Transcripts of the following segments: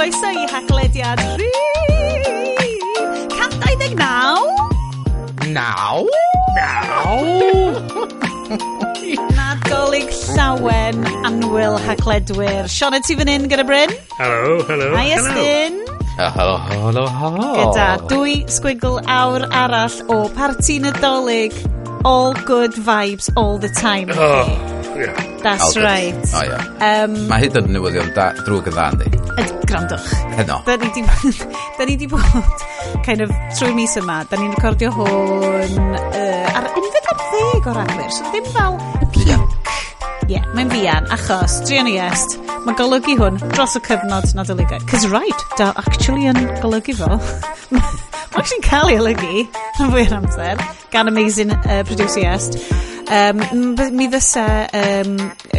Croeso i Haclediad rhif 129! Naw? Naw! Nadolig llawen, annwyl hacledwyr. Sioned ti fan hyn gyda Bryn? Helo, helo. Hi Estyn. Helo, helo, helo. Gyda dwy squiggle awr arall o parti Nadolig. All good vibes all the time. Oh, yeah. That's All good. right. O, ie. Mae hyd yn newyddion da, drwg yn dda, yndi? Grandwch. Heno. Da ni di bod kind of trwy'r mis yma. Da ni'n recordio hwn ar 11 o Ragfyr. So ddim fel peak. Ie, yeah, mae'n fuan, achos, druan i est, mae golygu hwn dros y cyfnod Nadoligaidd. 'Cause right, da actually yn golygu fo. Mae actually'n cael ei olygu rhan fwy o'r amser gan amazing producer Iest. Mi fysa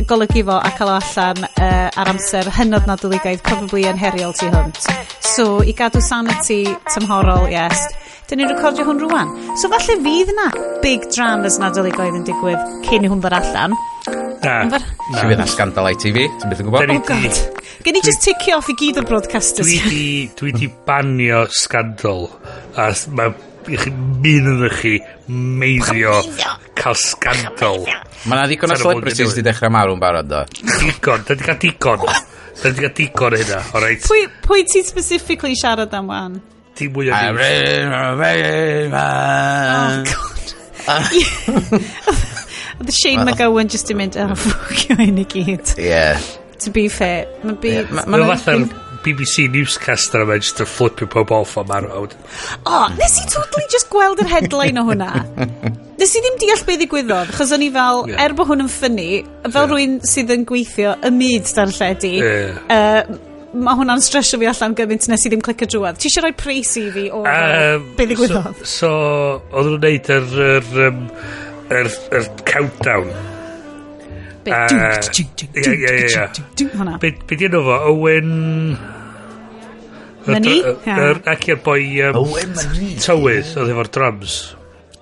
golygu fo a cael o allan ar amser hynod Nadoligaidd probably yn heriol tu hwnt. So, i gadw sanity tymhorol Iest, dyn ni'n recordio hwn rwan. So falle fydd yna big dramas Nadoligaidd yn digwydd cyn i hwn ddod allan. Na. Lle fydd na scandal ITV, ti'n byth yn gwybod? Da ni Oh God. Gen i just ticio off i gyd o'r broadcasters. Dwi di banio scandal. A mae i chi mynd yn chi meiddio cael scandal. Mae na ddigon o Tan y celebrities flwyddyn di dechrau marw'n barod, do. Digon. Da di cael digon. Da di cael digon o hynna. Alright. Pwy ti'n specifically siarad am wan? Dim mwy o news. Oh God. Oedd Shane McGowan just yn mynd, "Oh, fuck you hyn i gyd." Ie. To be fair, mae byd. Mae'n fatha'r BBC newscaster yma just yn flipio pob off am marw. Oh, nes i totally just gweld yr headline o hwnna. Nes i ddim deall beth ddigwyddodd, achos o'n i fel, er bod hwn yn funny, fel rhywun sydd yn gweithio y myd darlledu, mae hwnna'n stresio fi allan gymaint nes i ddim clicio drwodd. Ti eisiau rhoi preis i fi o beth ddigwyddodd? So oedden nhw'n neud yr countdown. Be? Ie. Hwnna. Be di enw fo? Owen Money? Yr, ac i'r boi Owen Money. tywydd oedd efo'r drums.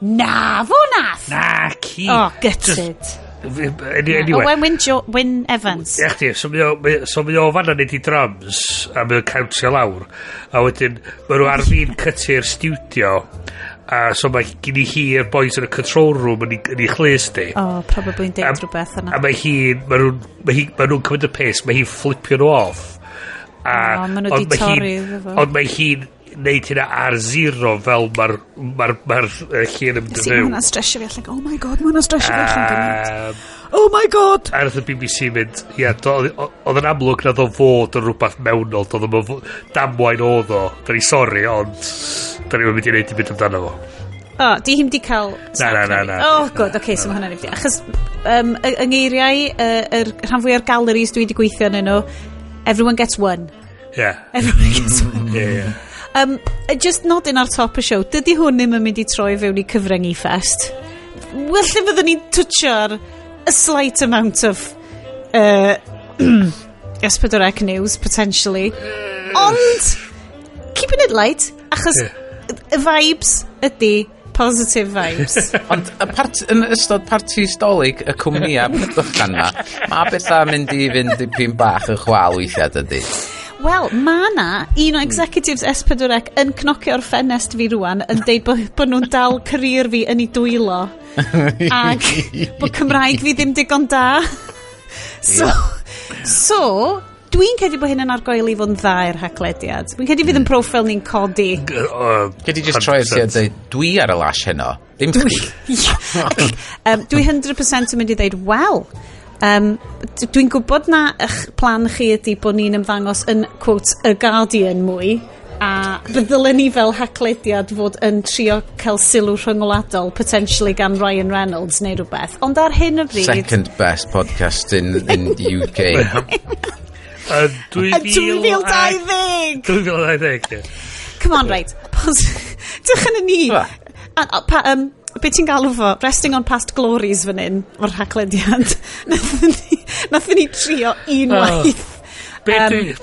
Na, fo nath! Na, ci. Oh, gutted. Anyway. Owen Wyn, Wyn Evans. Ie, chdi, so mae o fanna neud i drums, a mae o'n countio lawr. A wedyn, mae nhw ar fin cytu'r studio, a so mae gen i hi'r boys yn y control room yn ei chlust di. Oh, probably yn deud rhywbeth yna. A mae hi, mae nhw'n mae hi, mae nhw'n cymryd y piss, mae hi'n flipio nhw off. A, O, ma' nhw 'di ond mae hi'n- torri iddo fo. Ond mae hi'n neud hynna ar zero fel mae'r ma ma llun yn mynd yn See, fyw. mae hwnna'n stresio fi allan. Oh my God, mae hwnna'n stresio fi allan gymaint. Oh my God! A nath y BBC mynd, ia, oedd yn amlwg na o fod yn rhywbeth mewnol, doedd o'n damwain oedd o. Da ni sori, ond da ni'n mynd i wneud dim byd amdano fo. Oh, di hi'm di cael Na. Oh, good, okay, so mae hwnna'n nifty. Achos, yng ngeiriau, yr rhan fwy o'r galleries dwi wedi gweithio yn nhw, everyone gets one. Everyone gets one. Ie, ie. Just nodyn ar top y show, dydy hwn ddim yn mynd i troi fewn i cyfryngu fest. Wel, lle fyddwn ni'n twtio ar a slight amount of S4C news, potentially. Ond, keeping it light, achos y vibes ydy positive vibes. Ond y part, yn ystod parti Dolig y cwmnïa bychan ma, mae bethau mynd i fynd dipyn bach yn chwal weithiau, dydy? Wel, mae na un o executives S4C yn cnocio'r ffenest fi rwan yn deud bod nhw'n dal career fi yn ei dwylo ac bod Cymraeg fi ddim digon da. So dwi'n credu bod hyn yn argoeli fod yn dda i'r Haclediad. Dwi'n credu fydd yn profil ni'n codi. Gei di just troi at ti a dweud, "Dwi ar y lash heno, ddim chdi." Dwi 100% yn mynd i ddeud, wel, dwi'n gwybod na eich plan chi ydy bod ni'n ymddangos yn, quote, y Guardian mwy, a ddylen ni fel Haclediad fod yn trio cael sylw rhyngwladol, potentially gan Ryan Reynolds neu rhywbeth. Ond ar hyn o bryd Second best podcast in the UK. Yn Yn 2020! 2020, ie. Come on, right. Dych yn ni. Ba? A, be ti'n galw fo? Resting on past glories fan hyn, o'r Haclediad. Nathon ni trio unwaith. Be dwi,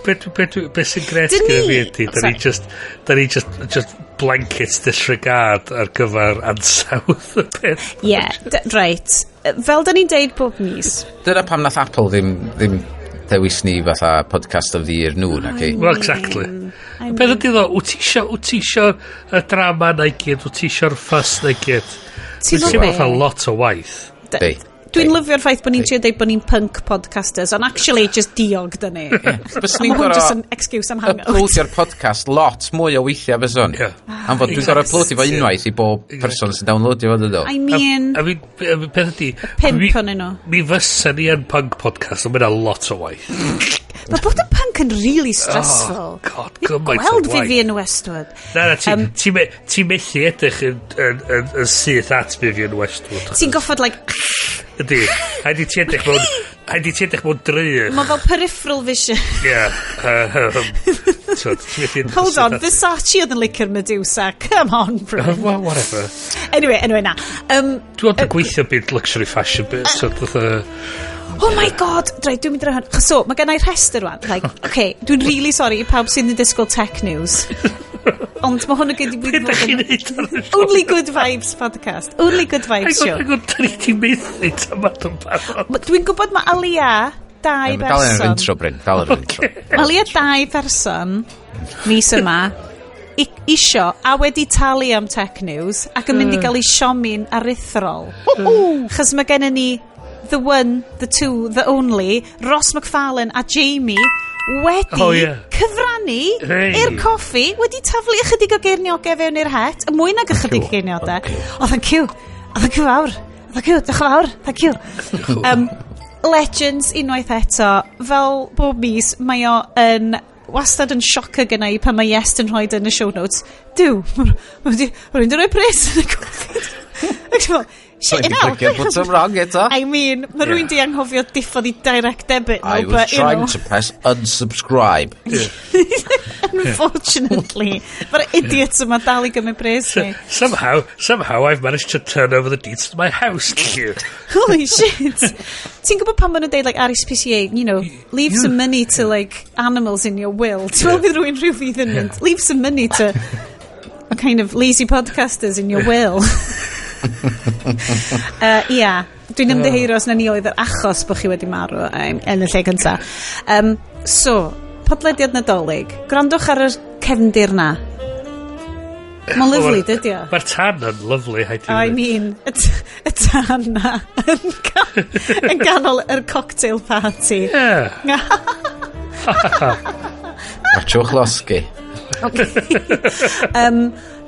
be sy'n gret Dyn gyda fi ydy, da ni Sorry. just, da ni just blanket disregard ar gyfer ansawdd y peth. Ie, yeah, right. Fel da ni'n deud bob mis. Dyna pam nath Apple ddim ddewis ni fatha podcast of the year nhw, na ci? Well, exactly. I Beth ydy ddo, wyt ti isio y drama na i gyd, wyt ti isio'r fuss na i gyd? Ti'n Ti'n gwbod fatha be? lot o waith. Be? Dwi'n lyfio'r ffaith bod ni'n trio deud bod ni'n punk podcasters, ond actually just diog dyn ni. Bys A ni'n ma' hwn just gorau yn excuse am hangout. uploadio'r podcast lot mwy o weithiau fyswn. Ie. Am fod dwi'n gorau uploadio fo unwaith i bob person sy'n downloadio fo, dydw. I mean, I mean, peth ydy... Pump ohonyn nhw. Mi fysa ni yn punk podcast, ond mae'n lot o waith. Mae bod yn punk yn really stressful. Oh, God, Fi'n gymaint o Gweld waith. Vivienne Westwood. Na, na, ti methu edrych yn syth at Vivienne Westwood. Ti'n goffod, like, Ydy. Haid i ti edrych mewn... Haid i ti edrych mewn drych. Mae fel peripheral vision. Ie. So, ti'n methu edrych Hold syth on, at- Versace oedd yn licio'r Medusa. Come on, bro. Well, whatever. Anyway, na. Dwi'n ond yn gweithio byd luxury fashion bit, so fatha. Oh my God, right, dwi'n mynd i roi hwn. So, mae gen i rhestr rwan. Like, okay, dwi'n really sorry i pawb sy'n disgwyl tech news. Ond mae hwn yn gyd i Be da fod chi'n yn neud ar y sioe? Only Good Vibes podcast. Only Good Vibes show. Hang on, da ni di methu tamad yn barod. Dwi'n gwybod mae alia dau Dal yn yr berson. intro, Bryn. Dal yn yr intro. Mae alia dau person mis yma isio a wedi talu am tech news ac yn mynd i gael ei siomi'n aruthrol. Chos mae gennym ni the one, the two, the only, Ross McFarlane a Jamie wedi Oh, yeah. cyfrannu Hey. i'r coffi, wedi taflu ychydig o geirniogau fewn i'r het, mwy nag ychydig you. geirniodau. Thank you. Oh, thank you. Oh, thank you fawr. Thank you, diolch yn fawr. Thank you. Legends unwaith eto, fel bob mis, mae o yn wastad yn sioca gyna i pan mae Iest yn rhoi yn y show notes. Duw, mae rwy'n di rhoi pres yn y coffi. Ac ti'n fel, shit, Dwi'n hell. clicio'r botwm wrong eto. I mean, mae rwy'n di anghofio diffodd i direct debit I no, was but, you trying know, to press unsubscribe. Unfortunately, mae'r idiots yma dal i gymryd pres ni. Somehow I've managed to turn over the deeds to my house. Holy shit. Ti'n gwybod pan maen nhw'n deud, like, RSPCA, leave some money to, like, animals in your will. Ti'n meddwl fydd rhywun rhyw fydd yn mynd, leave some money to kind of lazy podcasters in your will. Ia, dwi'n ymddiheuro os na ni oedd yr achos bod chi wedi marw yn y lle cynta. So, podlediad Nadolig. Gwrandwch ar y cefndir na. Mae'n lyfli, dydy o? Mae'r tan yn lyfli, haid i I ddweud. mean, y tan na yn ganol yr cocktail party. Yeah. Watchwch losgi.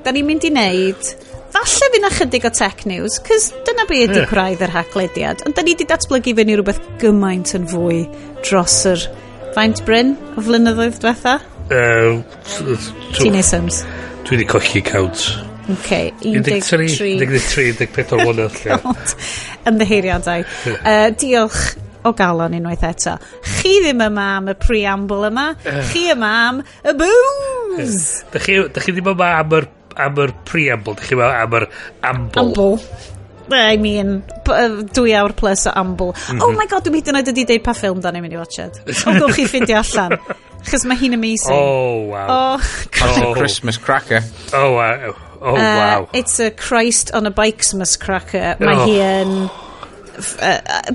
Da ni'n mynd i wneud, falle fydd na chydig o tech news, cos dyna be ydy craidd yr haglediad. Ond da ni wedi datblygu fyny rhywbeth gymaint yn fwy dros yr faint, Bryn, o flynyddoedd diwetha? Ti'n neud sums? Dwi wedi colli count. Okay, 13, 13. 13, 14 mlynedd. Lle. God, ymddiheuriadau. Diolch o galon unwaith eto. Chi ddim yma am y preamble yma. Chi yma am y booze. Da chi ddim yma am yr preamble, da chi yma am yr amble. Amble. I mean, 2 awr plus o amble. Oh my God, dwi'n hyd yn oed wedi deud pa ffilm da ni'n mynd i watchad. O, gewch chi ffindio allan. Chos mae hi'n amazing. Oh, wow. Oh, Oh. Christmas cracker. Oh, wow. Oh, wow. It's a Christ on a Bikesmas cracker. Mae hi yn...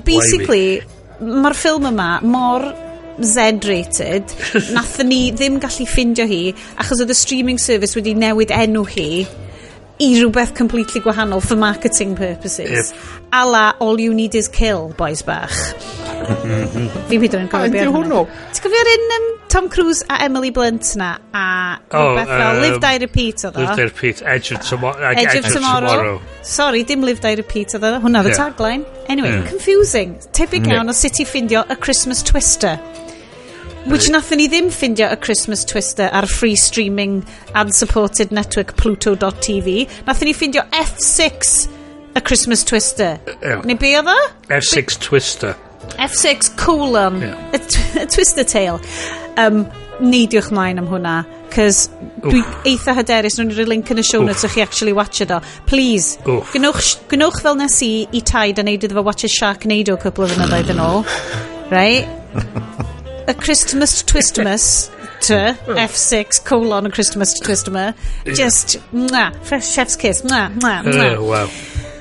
Basically, mae'r ffilm yma mor Z-rated. Nathon ni ddim gallu ffindio hi achos oedd y streaming service wedi newid enw hi i rhywbeth completely gwahanol for marketing purposes. Yep. A la All You Need Is Kill, boys bach. Fi'n hyd yn oed yn cofio Yndi be oedd hwnnw? Ti'n cofio'r un Tom Cruise a Emily Blunt na? A Oh, rhywbeth fel Live Die Repeat oedd o. Live Die Repeat, Edge of Tomorrow. Edge of Tomorrow. Sorry, dim Live Die Repeat oedd o. Hwnna oedd y tagline. Anyway, confusing. Tebyg iawn o sut i ffindio a Christmas Twister. Which nathon ni ddim ffindio a Christmas Twister ar free streaming ad-supported network Pluto.tv. Nathon ni ffindio F6 a Christmas Twister. Ie. Neu be oedd o? F6 Twister. F6 colon a Twister Tale. Neidiwch mlaen am hwnna, cos dwi eitha hyderus nhw'n rhoi link yn y show notes i chi actually watch it o. Please, Oof. gnewch fel nes i i taid a neud iddo fo watch a Sharknado cwpl o flynyddoedd yn ôl. Right? A Christmas Twistmas t F6 colon a Christmas Twistmas. Just, mwah, fresh chef's kiss, mwah, mwah, mwah. Wow.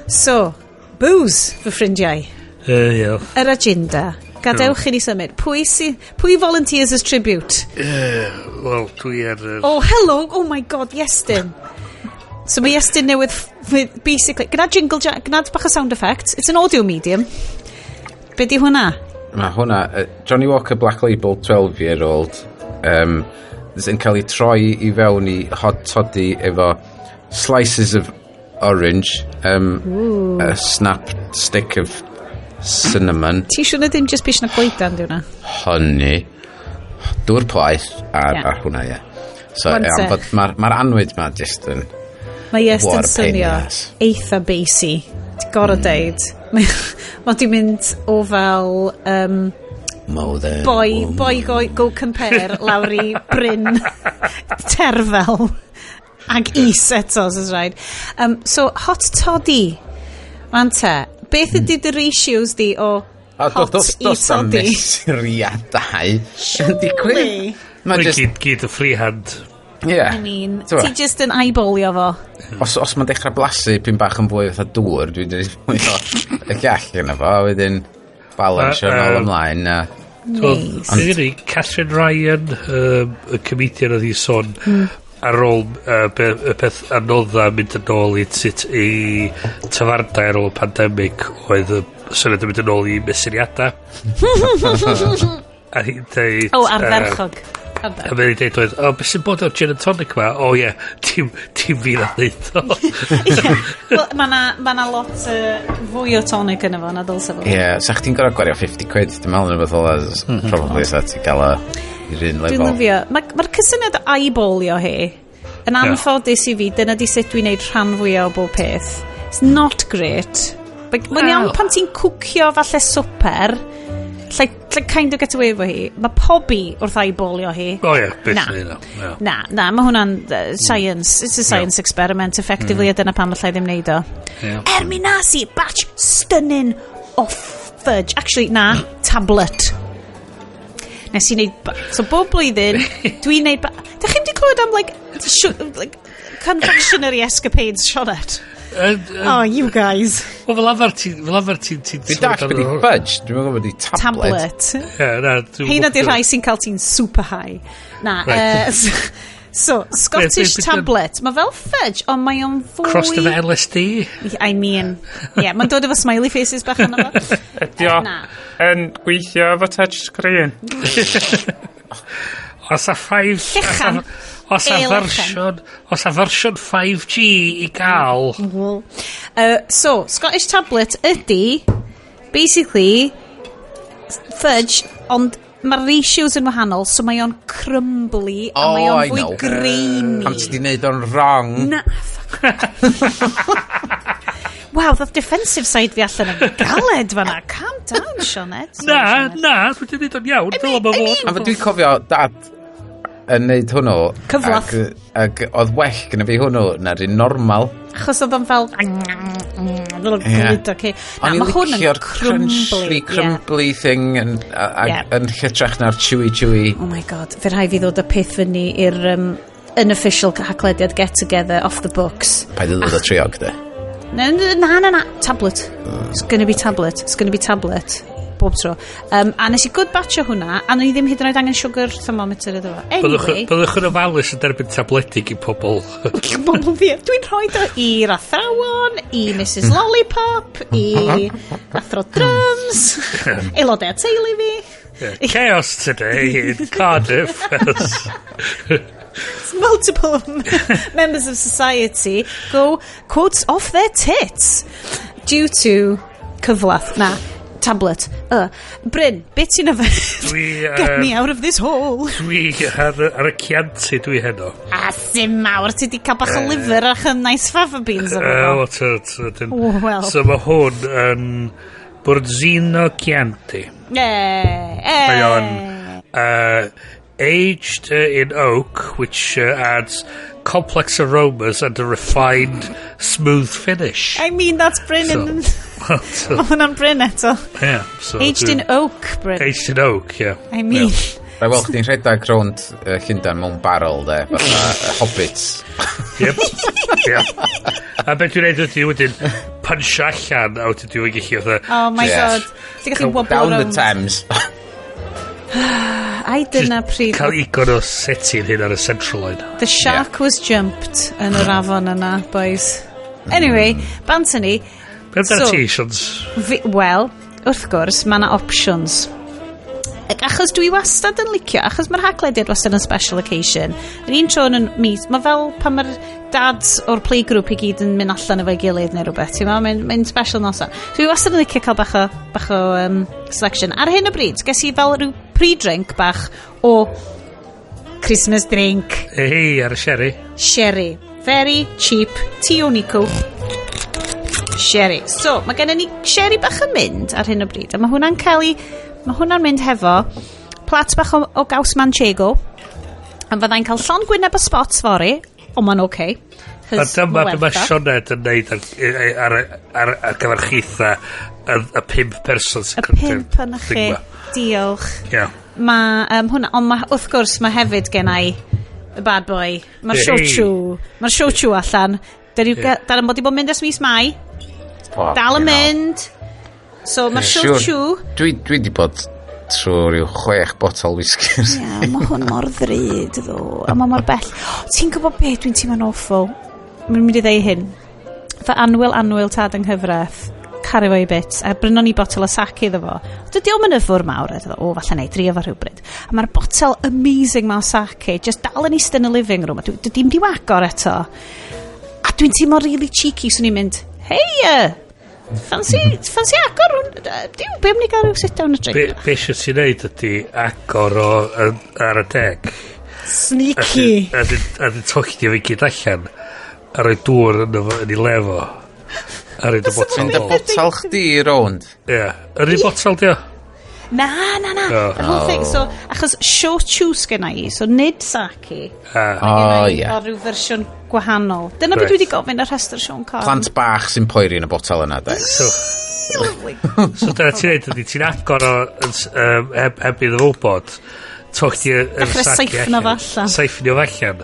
So, booze, fy ffrindiau. Yeah. Yr agenda. Gadewch i ni symud. Pwy volunteers as tribute? Wel, dwi ar yr. Oh, hello! Oh my God, Iestyn. So mae Iestyn newydd, basically, gyda jingle, gyda bach o sound effects. It's an audio medium. Be di hwnna? Mae hwnna, Johnny Walker Black Label 12 year old, sy'n cael ei troi i fewn i hot toddy efo slices of orange, a snap stick of cinnamon, Ti'n siŵr na ddim just pishyn o goedan di hwnna? Honey, dŵr poeth, a, Ie. a hwnna, ie. So, Wan ie, te. ond mae'r ma anwyd ma just yn. Mae Iestyn What a pain in the swnio ass. eitha bassy. Ti'n gorau deud. Mae di mynd o fel Modern boy, woman. boy go, go compare lawr i Bryn Terfel ag is eto, os oes rhaid. So, hot toddy. Wan te, beth ydy dy ratios di o A hot dos, i dos am toddy? mesuriadau yn digwydd. Mae Mae'n just, gyd y freehand. Ie. I mean, T'mo'? ti just yn eyeballio fo. Os mae'n dechrau blasu pyn bach yn fwy fatha dŵr, dwi'n dweud mwy o y llall yna fo, a wedyn balance yn ôl ymlaen. A, Neis. Ond Katherine Ryan, y comedian oedd hi sôn ar ôl y peth anodda mynd yn ôl i sut i tafarndai ar ôl y pandemig oedd y syniad yn mynd yn ôl i mesuriadau. A hi'n deud. O, ardderchog. A mae'n ei deud oedd, "O, beth sy'n bod o'r gin and tonic ma?" "O ie, dim fi na ddeud o." Ie. Wel, mae na, ma na lot fwy o tonic yn efo na dylse fo. Ie, yeah, sa chdi'n gorau gwario 50 quid, dwi'n meddwl yn rhywbeth fel 'na, probably sa ti'n gael o i'r un Dwi'n lefel. lyfio. Mae'r ma cysyniad o eyeballio hi, yn anffodus i fi, dyna di sut dwi'n neud rhan fwyaf o bob peth. It's not great. Like, mae'n iawn pan ti'n cwcio falle swper, lle kind of get away efo hi. Mae pobi wrth eyeballio hi. O ie, beth Na. yn yna. Na, mae hwnna'n science. It's a science experiment, effectively, a dyna pam allai ddim neud o. Er mi nas i, batch stunning o fudge. Actually, na, tablet. Nes i neud. So, bob blwyddyn, dwi'n neud. Dych chi'n di clywed am, like, like, confectionery escapades, Sioned? Oh, you guys. Wel, fel arfer ti'n. Fel arfer ti'n. Dwi'n dallt beth i fudge, dwi'n meddwl bod i tablet. Tablet. Ie, na. Heina di'r rhai sy'n cael ti'n super high. Na, so, Scottish tablet. Mae fel fudge, ond mae o'n fwy. Crossed efo LSD. I mean, yeah, mae'n dod efo smiley faces bach arno fo. Ydy o Na. yn gweithio efo touchscreen? Os a 5. Llechan. Os a E lechan. fersiwn. Os a fersiwn 5G i gael. So, Scottish tablet ydy, basically, fudge, ond mae'r ratios yn wahanol, so mae o'n crumbly, a Oh, mae o'n I fwy know. grainy. Pam ti di wneud o'n wrong? Na, fuck. Wow, that defensive side fi allan yn galed fanna. Calm down, Sioned. Sorry, Na, Sioned. na, dwi wedi gwneud o'n iawn. Fel o'n I fod. mean- A fo dwi'n cofio dad yn neud hwnnw. Cyflath. Ac oedd well gyda fi hwnnw na'r un normal. Achos oedd o'n fel little gludo, okay. Na, O'n i'n mae hwn yn licio'r crumbly. crunchy, crumbly thing yn, a, yn hytrach na'r chewy chewy. Oh my God, fe rhaid fi ddod â peth fyny i'r unofficial Haclediad get together off the books. Paid i ddod o triog, de. Na, tablet. It's gonna be tablet. It's gonna be tablet. Bob tro. A nes i good batch o hwnna, a o'n i ddim hyd yn oed angen sugar thermometer iddo fo. Anyway, Byddwch yn ofalus yn derbyn tabledig i pobl. Bobl fi, dwi'n rhoi o i'r athrawon, i Mrs Lollipop, i athro drums, aelodau teulu fi. Chaos today in Cardiff. Multiple members of society go, quotes, off their tits due to cyflath. Na, tablet. Bryn, beth ti'n yfed? Dwi, Get me out of this hole. Dwi ar y Chianti dwi heno. A sim mawr, ti di cael bach o liver a'ch yn nice fava beans efo fo. Wel, Well. So mae hwn yn Borzino Chianti. Mae o'n aged in oak, which adds complex aromas and a refined, smooth finish. I mean, that's Bryn in. So, Mae hwnna'n Bryn eto. Yeah, so Aged in oak, Bryn. Aged in oak, yeah. I mean. Rai weld chdi'n rhedeg rownd Llundain mewn barrel, de, fatha hobbits. Yep. Yep. A beth dwi'n neud ydy wedyn punch allan a wedyn dwi'n gallu fatha Oh my Yes. God. Ti'n gallu wobble Down the round. Thames. Ai dyna pryd. Cael igon o seti'n hyn ar y central line. The shark was jumped yn yr afon yna, boys. Anyway, bant ni. Be amdano So- ti, Sions? Wel, wrth gwrs, mae yna options. Ac achos dwi wastad yn licio, achos mae'r Haclediad wastad yn special occasion. Yr un tro yn y mis, mae fel pan mae'r dads o'r playgroup i gyd yn mynd allan efo'i gilydd neu rhywbeth, ti'n meddwl, mae'n special noson. So dwi wastad yn licio cael bach o selection. Ar hyn o bryd, ges i fel rhyw pre-drink bach o Christmas drink. Hei, ar y sherry. Sherry. Very cheap. Tio Nico. Sherry. So, mae gennym ni sherry bach yn mynd ar hyn o bryd. A mae hwnna'n cael ei... Mae hwnna'n mynd hefo plat bach o gaws manchego. A fyddai'n cael llon gwyneb o spots fory. Ond mae'n oce. A dyma be mae Sioned yn neud ar gyfer chitha y pump person sy'n Y pump yna chi. Diolch. Ie. Mae hwnna, ond ma, wrth gwrs mae hefyd gennau y bad boy. Mae'r Hey. shochu. Mae'r shochu allan. Dyn yeah. Dal yn bod i bod mynd ers mis Mai. Dal yn mynd. So mae'r Siŵr. shochu. Dwi di bod trwy rhyw 6 botol whisky. Ie, yeah, mae hwn mor ddrud ddo. A mae mor bell. Ti'n gwybod be? Dwi'n teimlo'n awful. Mae'n mynd i ddeud hyn. Fy annwyl, annwyl tad yng nghyfraith, caru fo i bits, a brynon ni botel o sake iddo fo. Dydy o'm yn yfwr mawr, a dwi, o, falle neu, drio fo rhywbryd. A mae'r botel amazing ma o sake, just dal yn eistedd yn y living room, a dwi dim di agor eto. A dwi'n teimlo really cheeky, swn i'n mynd, "Hey, fancy agor hwn? Diw, be am ni gael rhyw sit down a drink?" Be eisiau ti'n neud ydy agor o ar y deg. Sneaky. A dyn tollti o fi gyd allan. A rhoi dŵr yn, yn ei lefo. A rhoi dy botel Mynd y nôl. botel chdi rownd. Ie. Yr un botel di o? Na, na, na. Oh. The whole thing. So, achos shochu sgynna i, so nid sake. Ah. O, ie. O ryw fersiwn gwahanol. Dyna beth dwi wedi gofyn ar rhestr Siôn Corn. Plant bach sy'n poeri yn y botel yna, de. So, Lovely. so dyna ti'n neud ydy, ti'n agor o yn heb iddo fo wybod. Tollti yr Dechrau sake seiffno fo allan. Seiffnio fo allan.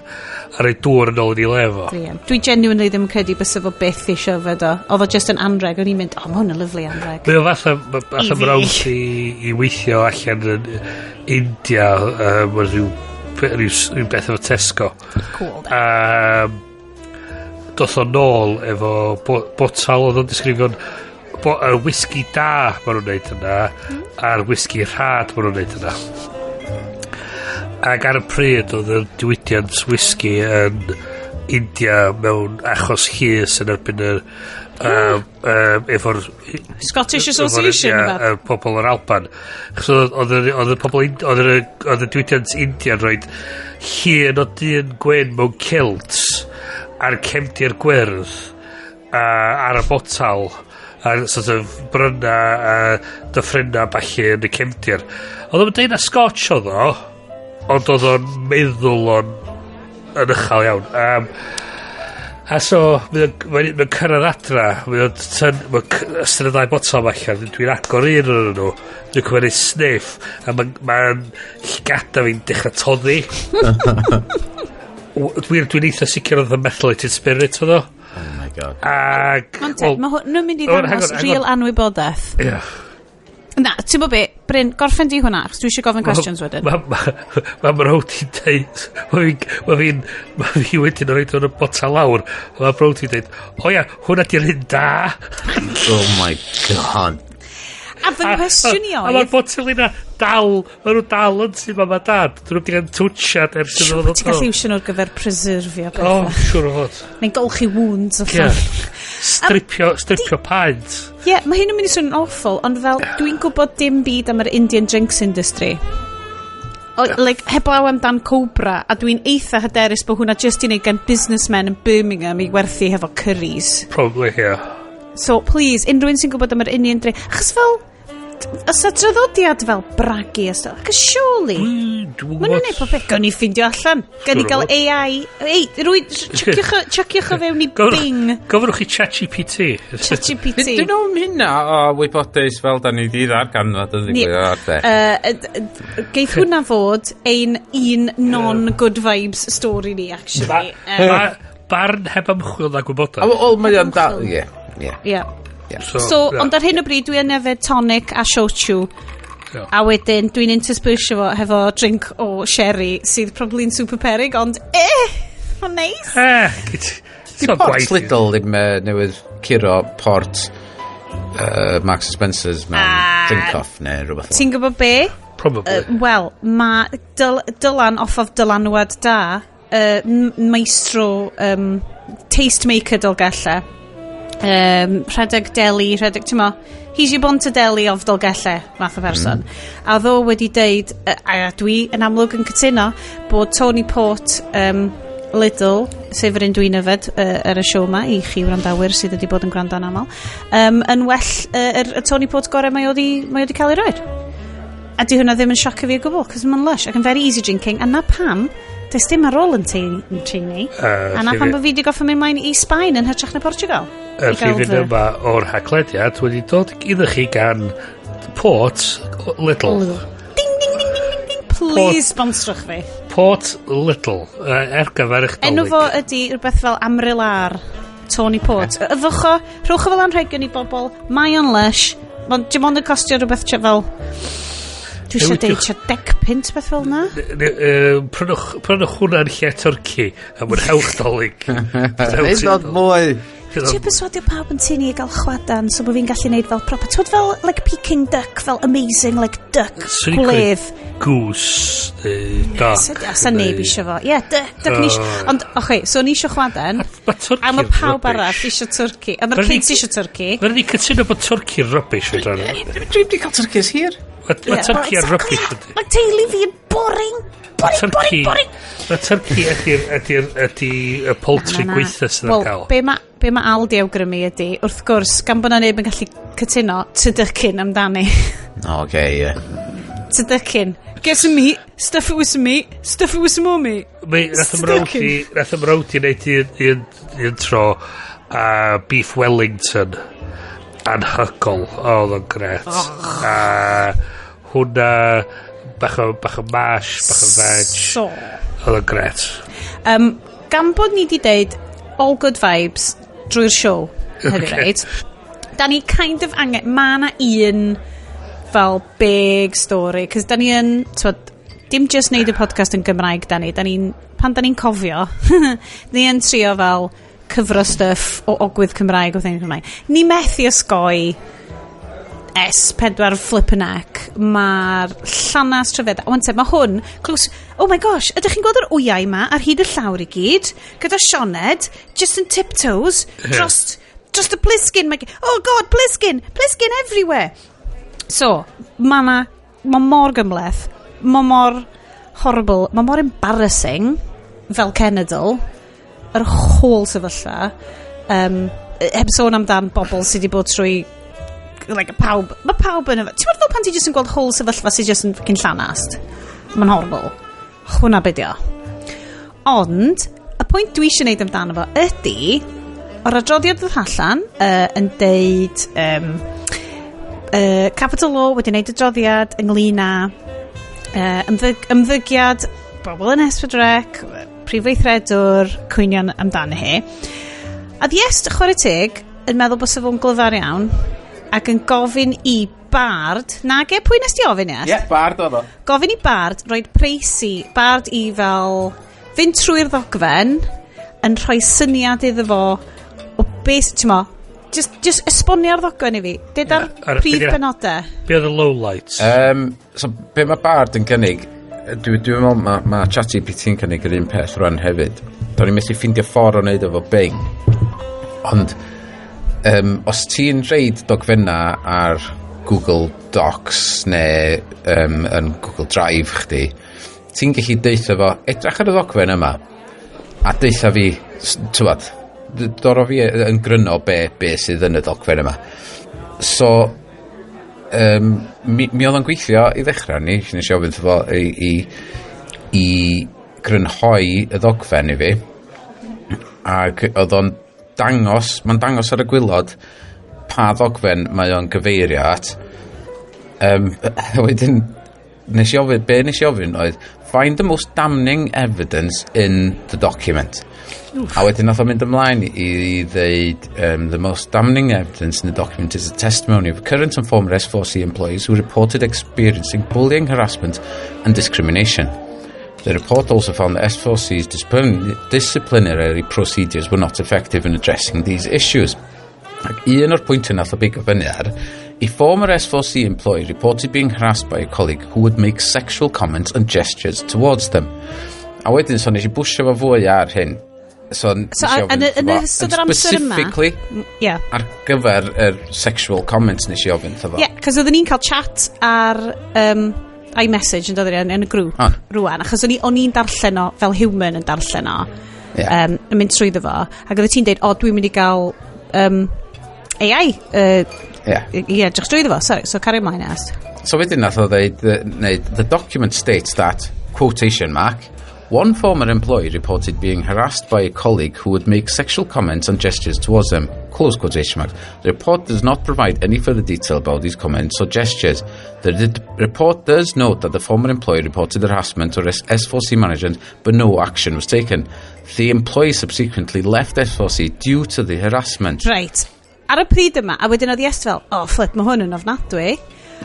A rhoi dŵr yn ôl yn ei lefo. Brilliant. Dwi genuinely ddim yn credu bysa fo byth eisiau fod o. Oedd o just yn anreg. O'n i'n mynd, "Oh, mae hwn yn lovely anreg." Mae o fatha I fi. mrawd i weithio allan yn India, rhyw beth efo Tesco. Cool, da. Doth o nôl efo botal oedd o'n disgrifio'n y whisky da maen nhw'n neud yna a'r whisky rhad maen nhw'n neud yna. Ac ar y pryd oedd y diwydiant whisky yn India mewn achos llys yn erbyn yr efo'r Scottish Association, efo'r, rhywbeth. ie, y pobl o'r Alban. Achos oedd y pobl oedd y diwydiant India yn rhoi llun o dyn gwyn mewn kilt a'r cefndir gwyrdd a, ar y botal a sort of bryna a dyffrynna ballu yn y cefndir. Oedd o'n deud na Scotch oedd o, ond oedd o'n meddwl o'n yn uchel iawn. A so, mae o'n cyrraedd adra, mae o'n mae'n ystod y ddau botel allan, dwi'n agor un o'n nhw, dwi'n cymryd sniff, a mae'n ma llgada fi'n dechrau toddi. Dwi'n eitha sicr oedd y methylated spirit oedd o. Oh my God. Ag... Mae'n te, mae hwn yn mynd i Oh, hang ddangos on, hang on. real anwybodaeth. Ie. Na, ti'n bod be, Bryn, gorffen di hwnna, achos dwi eisiau gofyn questions wedyn. Mae ma, ma mrawd i'n deud, ma fi wedyn yn rhoid o'n y botel lawr, a mae mrawd i'n deud, "O ia, hwnna di'r un da." Oh my God. A fy nghwestiwn i A mae'r oedd, botel yna dal, mae nhw dal yn tŷ mam a dad. Dyn nhw wedi cael twtsiad ers iddo Siŵr fo bod ti'n ddod gallu nôl. iwsio nhw ar gyfer preserfio O, pethau. siŵr o fod. Neu'n golchi wounds o Ie. ffordd. Stripio paent. Ie, yeah, mae hyn yn mynd i swnio'n awful, ond fel, dwi'n gwybod dim byd am yr Indian drinks industry. O, like, heblaw amdan Cobra, a dwi'n eitha hyderus bod hwnna just i wneud gan businessmen yn Birmingham i werthu hefo curries. Probably, yeah. So, please, unrhyw un sy'n gwybod am yr Indian drink. Achos fel, os y draddodiad fel bragu a stuff, achos surely, Dwi'n maen nhw'n neud pob peth. Gawn ni ffindio allan. Gawn ni Siŵr o gael fod. AI. Ei, rwy, chuciwch o fewn i Bing, Gofynwch i ChatGPT. ChatGPT. Dyn nhw'n hynna o wybodaeth fel da ni di ddarganfod yn ddigwydd ar de. Geith hwnna fod ein un non-good vibes story ni, actually. Ma, Barn heb ymchwil na gwybodaeth. Wel, mae o'n da. Ie, ie. Ie. So, ond ar hyn o bryd dwi yn yfed tonic a shochu. A wedyn dwi'n interspersio fo hefo drink o sherry sydd probably'n super perig, ond mae'n neis. Di Port Lidl ddim newydd curo port Marks and Spencer's mewn drink-off neu rhywbeth fel. Ti'n gwybod be? Probably. Wel, mae Dylan off of Dylanwad Da, maestro tastemaker Dolgellau, rhedeg deli, rhedeg, ti'n mo, he's your Bontadeli of Dolgellau, math o person. A ddo wedi deud, a dwi yn amlwg yn cytuno, bod Tony Port Lidl, sef yr un dwi'n yfed ar y siow ma, i chi wrandawyr sydd wedi bod yn gwrando yn aml, yn well y Tony Port gorau mae o di cael ei roed. A di hwnna ddim yn siocio fi o gwbl, cos mae'n lush ac yn very easy drinking, a na pam, does dim ar ôl yn teini. A na pam bod fi wedi goffa mynd mlaen i Sbaen yn hytrach na Portugal. Y I gael rhifyn yma o'r Haclediad wedi dod iddo chi gan Port Lidl. Ding, ding, ding, ding, ding, ding. Please sponsorwch fi. Port Lidl. Er gyfer eich Enw Dolig. fo ydy rhywbeth fel Amrilar Tony Port. Yfwch o, rhowch o fel anrhegion i bobl. Mae o'n lush. Mae'n dim ond yn costio rhywbeth fel, dwi eisiau deud tua 10 punt, beth fel na. Prynwch hwnna yn lle turkey a mwynhewch Dolig. Neu dod mwy. Ti'n perswadio pawb yn tŷ ni i gael chwadan so bod fi'n gallu neud fel proper. Twyd fel like Peking duck, fel amazing like duck Swn i'n gwledd. Goose neu duck. Sa neb isio fo. Ie, yeah, duck, duck ni isio. Ond, oce, okay, so ni isio chwadan. Mae turkey A mae pawb rubbish. arall isio turkey. A mae'r kids isio turkey. Mae'n ni cytuno bod turkey rubbish fedra. Dwi wedi cael turkeys hir. Mae turkey yn rubbish ydy. Mae teulu fi yn boring. Boring, boring, boring. Mae turkey ydy y poultry Na, na. gweitha sydd ar Wel, gael. be ma Aldi awgrymu ydy, wrth gwrs, gan bod na neb yn gallu cytuno, turducken amdani. Oce, ie. Turducken. Get some meat, stuff it with some meat, stuff it with some more meat. Mae, nath ymrawd i wneud un tro a beef Wellington anhygoel. Oedd o'n gret. A hwnna bach o mash, bach o veg. So, Oedd o'n gret. Gan bod ni di deud all good vibes drwy'r show hefyd, right? Da ni kind of angen, ma na un fel big story, cos da ni yn, t'wod, dim just neud y podcast yn Gymraeg da ni'n, pan da ni'n cofio, ni yn trio fel cyfro stuff o ogwydd Cymraeg o thing Cymraeg. Ni methu osgoi S4 flippin' heck, mae'r llanas tryfed. Wan te, mae hwn, close, oh my gosh, ydych chi'n gweld yr wyau ma ar hyd y llawr i gyd, gyda Sioned, just yn tiptoes, dros y plisgyn, mae, oh god, plisgyn, plisgyn everywhere. So, mae na, mae mor gymhleth, mae mor horrible, mae mor embarrassing fel cenedl, yr whole sefyllfa, heb sôn amdan bobl sydd wedi bod trwy like, pawb, mae pawb yn efo. Ti'n meddwl fel pan ti jyst yn gweld whole sefyllfa sydd jyst yn fucking llanast? Mae'n horrible. Hwna be dio. Ond, y pwynt dwi eisiau gwneud amdano fo ydy, o'r adroddiad ddod allan yn deud Capital Law wedi gwneud adroddiad ynglyn â ymddygiad bobl yn S4C, prif weithredwr, cwynion amdano hi. A ddiest, chwarae teg, yn meddwl bod fo'n glyfar iawn, ac yn gofyn i Bard, nage, pwy nes di ofyn, Iest? Ie, Bard oedd o. Gofyn i Bard roed preisi, Bard i fel fynd trwy'r ddogfen yn rhoi syniad iddo fo o beth, ti'n mo, just esbonio'r ddogfen i fi. Dyd ar prif benodau. Be oedd y lowlights? So, be mae Bard yn cynnig, dwi meddwl mae ma ChatGPT yn cynnig yr un peth rwan hefyd. Do'n i'n methu ffeindio ffordd o wneud efo Bing. Ond, os ti'n reid dogfenna ar Google Docs neu yn Google Drive chdi, ti'n gallu deutha fo, "Edrach ar y ddogfen yma, a deutha fi, tywod, doro fi yn gryno be sydd yn y ddogfen yma." So, mi oedd o'n gweithio i ddechrau ni, nes i ofyn wrtho fo i grynhoi y ddogfen i fi, ac oedd o'n dangos, mae'n dangos ar y gwaelod pa ddogfen mae o'n gyfeirio at. Wedyn, nes i ofyn, be nes i ofyn oedd, Find the most damning evidence in the document. A wedyn nath o mynd ymlaen i ddeud, "The most damning evidence in the document is a testimony of current and former S4C employees who reported experiencing bullying, harassment and discrimination. The report also found that S4C's disciplinary procedures were not effective in addressing these issues." Ac un o'r pwyntiau nath o bigo fyny ar, "A former S4C employee reported being harassed by a colleague who would make sexual comments and gestures towards them." A wedyn, so nes i bwysio fo fwy ar hyn. So, So, yn ystod yr amser yma- Specifically, ar gyfer yr sexual comments nes i ofyn wrtho fo. Yeah, cos oedden ni'n cael chat ar iMessage yn dod yn y grŵp rwan, achos o'n i'n darllen o fel human yn darllen o, yn mynd trwyddo fo, ac oedd ti'n deud, "O, dwi'n mynd i gael AI i edrych trwyddo fo," so carry ymlaen, Est. So wedyn nath o ddeud, neud, "The document states that, quotation mark, one former employee reported being harassed by a colleague who would make sexual comments and gestures towards them, close quotation marks. The report does not provide any further detail about these comments or gestures. The report does note that the former employee reported harassment to S4C management, but no action was taken. The employee subsequently left S4C due to the harassment." Right. Ar y pryd yma, a wedyn oedd Iest fel, "Oh flip, mae hwn yn ofnadwy."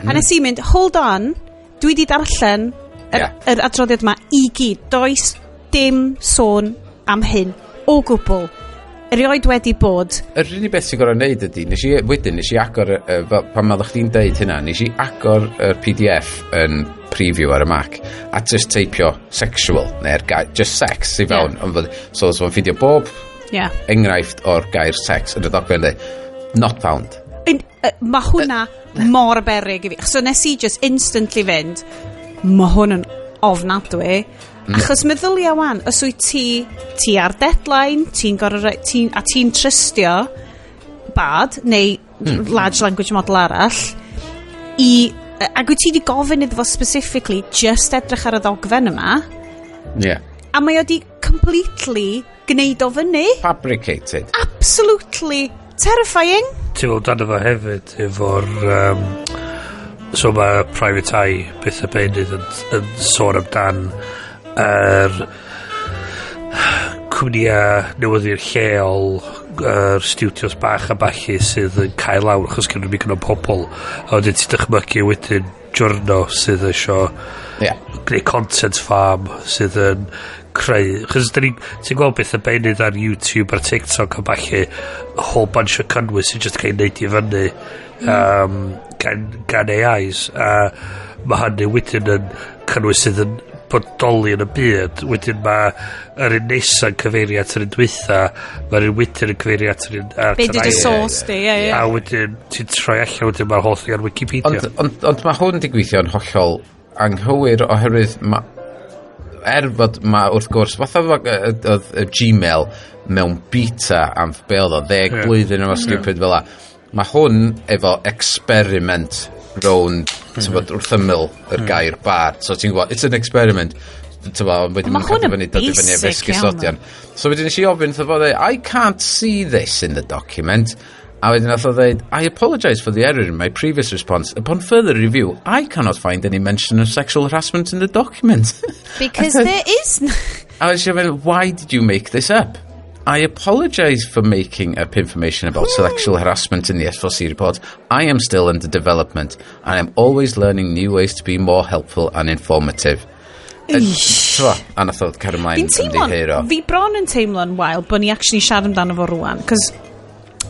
A nes i mynd, "Hold on, dwi di darllen yr adroddiad yma i gyd. Does dim sôn am hyn o gwbl. Erioed wedi bod." Yr unig beth sy'n gorau neud ydy, nes i, wedyn, nes i agor, fel, pan oeddech chdi'n deud hynna, nes i agor yr PDF yn preview ar y Mac, a just teipio sexual, neu'r gair, just sex i fewn. Yeah. So fo'n ffindio bob enghraifft o'r gair sex yn y dogfen dweud, "Not found." Mae hwnna mor berig i fi. So nes i just instantly fynd, "Mae hwn yn ofnadwy." Achos meddylia wan, os wyt ti ar deadline, ti'n gorau, a ti'n trystio Bard, neu large language model arall, ac wyt ti wedi gofyn iddo fo specifically just edrych ar y ddogfen yma, a mae o di completely gwneud o fyny. Fabricated. Absolutely terrifying. Ti'n meddwl dan efo hefyd, efo'r... So mae Private Eye, beth y beunydd yn sôn amdan yr cwmnïau newyddion lleol, yr studios bach a ballu sydd yn cael lawr achos gen nhw'n o pobl, a wedyn ti'n dychmygu wedyn journo sydd isio gwneud content farm sydd yn creu, chos da ni, ti'n gweld beth y beunydd ar YouTube, ar TikTok a ballu, a whole bunch o cynnwys sy'n just cael ei wneud i fyny gan AIs, a mae hynny wedyn yn cynnwys sydd yn bodoli yn y byd. Wedyn mae yr un nesa'n cyfeirio at yr un dwytha, mae'r un wedyn yn cyfeirio at yr un at Be yr di dy ail. source di, ie. A wedyn ti'n troi allan wedyn mae'r holl thing ar Wikipedia. Ond mae hwn di gweithio'n hollol anghywir oherwydd ma, er fod ma wrth gwrs fatha fo, oedd y Gmail mewn beta am be oedd o 10 blwyddyn efo stupid fel 'a. Mae hwn efo experiment rownd mm, wrth ymyl yr gair Bard, so ti'n gwybod it's an experiment, ti'n wedyn Ma' ma'n hwn cadw yn fyny, dod i fyny efo basic iawn, esgusodion. So wedyn nes i ofyn wrtho fo dweud, "I can't see this in the document." A wedyn nath o dweud, "I apologise for the error in my previous response. Upon further review, I cannot find any mention of sexual harassment in the document." Because there is A wedyn i ofyn, "Why did you make this up?" "I apologise for making up information about sexual harassment in the S4C report. I am still under development and I'm always learning new ways to be more helpful and informative." T'mo, a nath o cario ymlaen Fi'n teimlo'n, ymddiheuro. Fi bron yn teimlo'n wael bod ni actually siarad amdano fo rwan, cos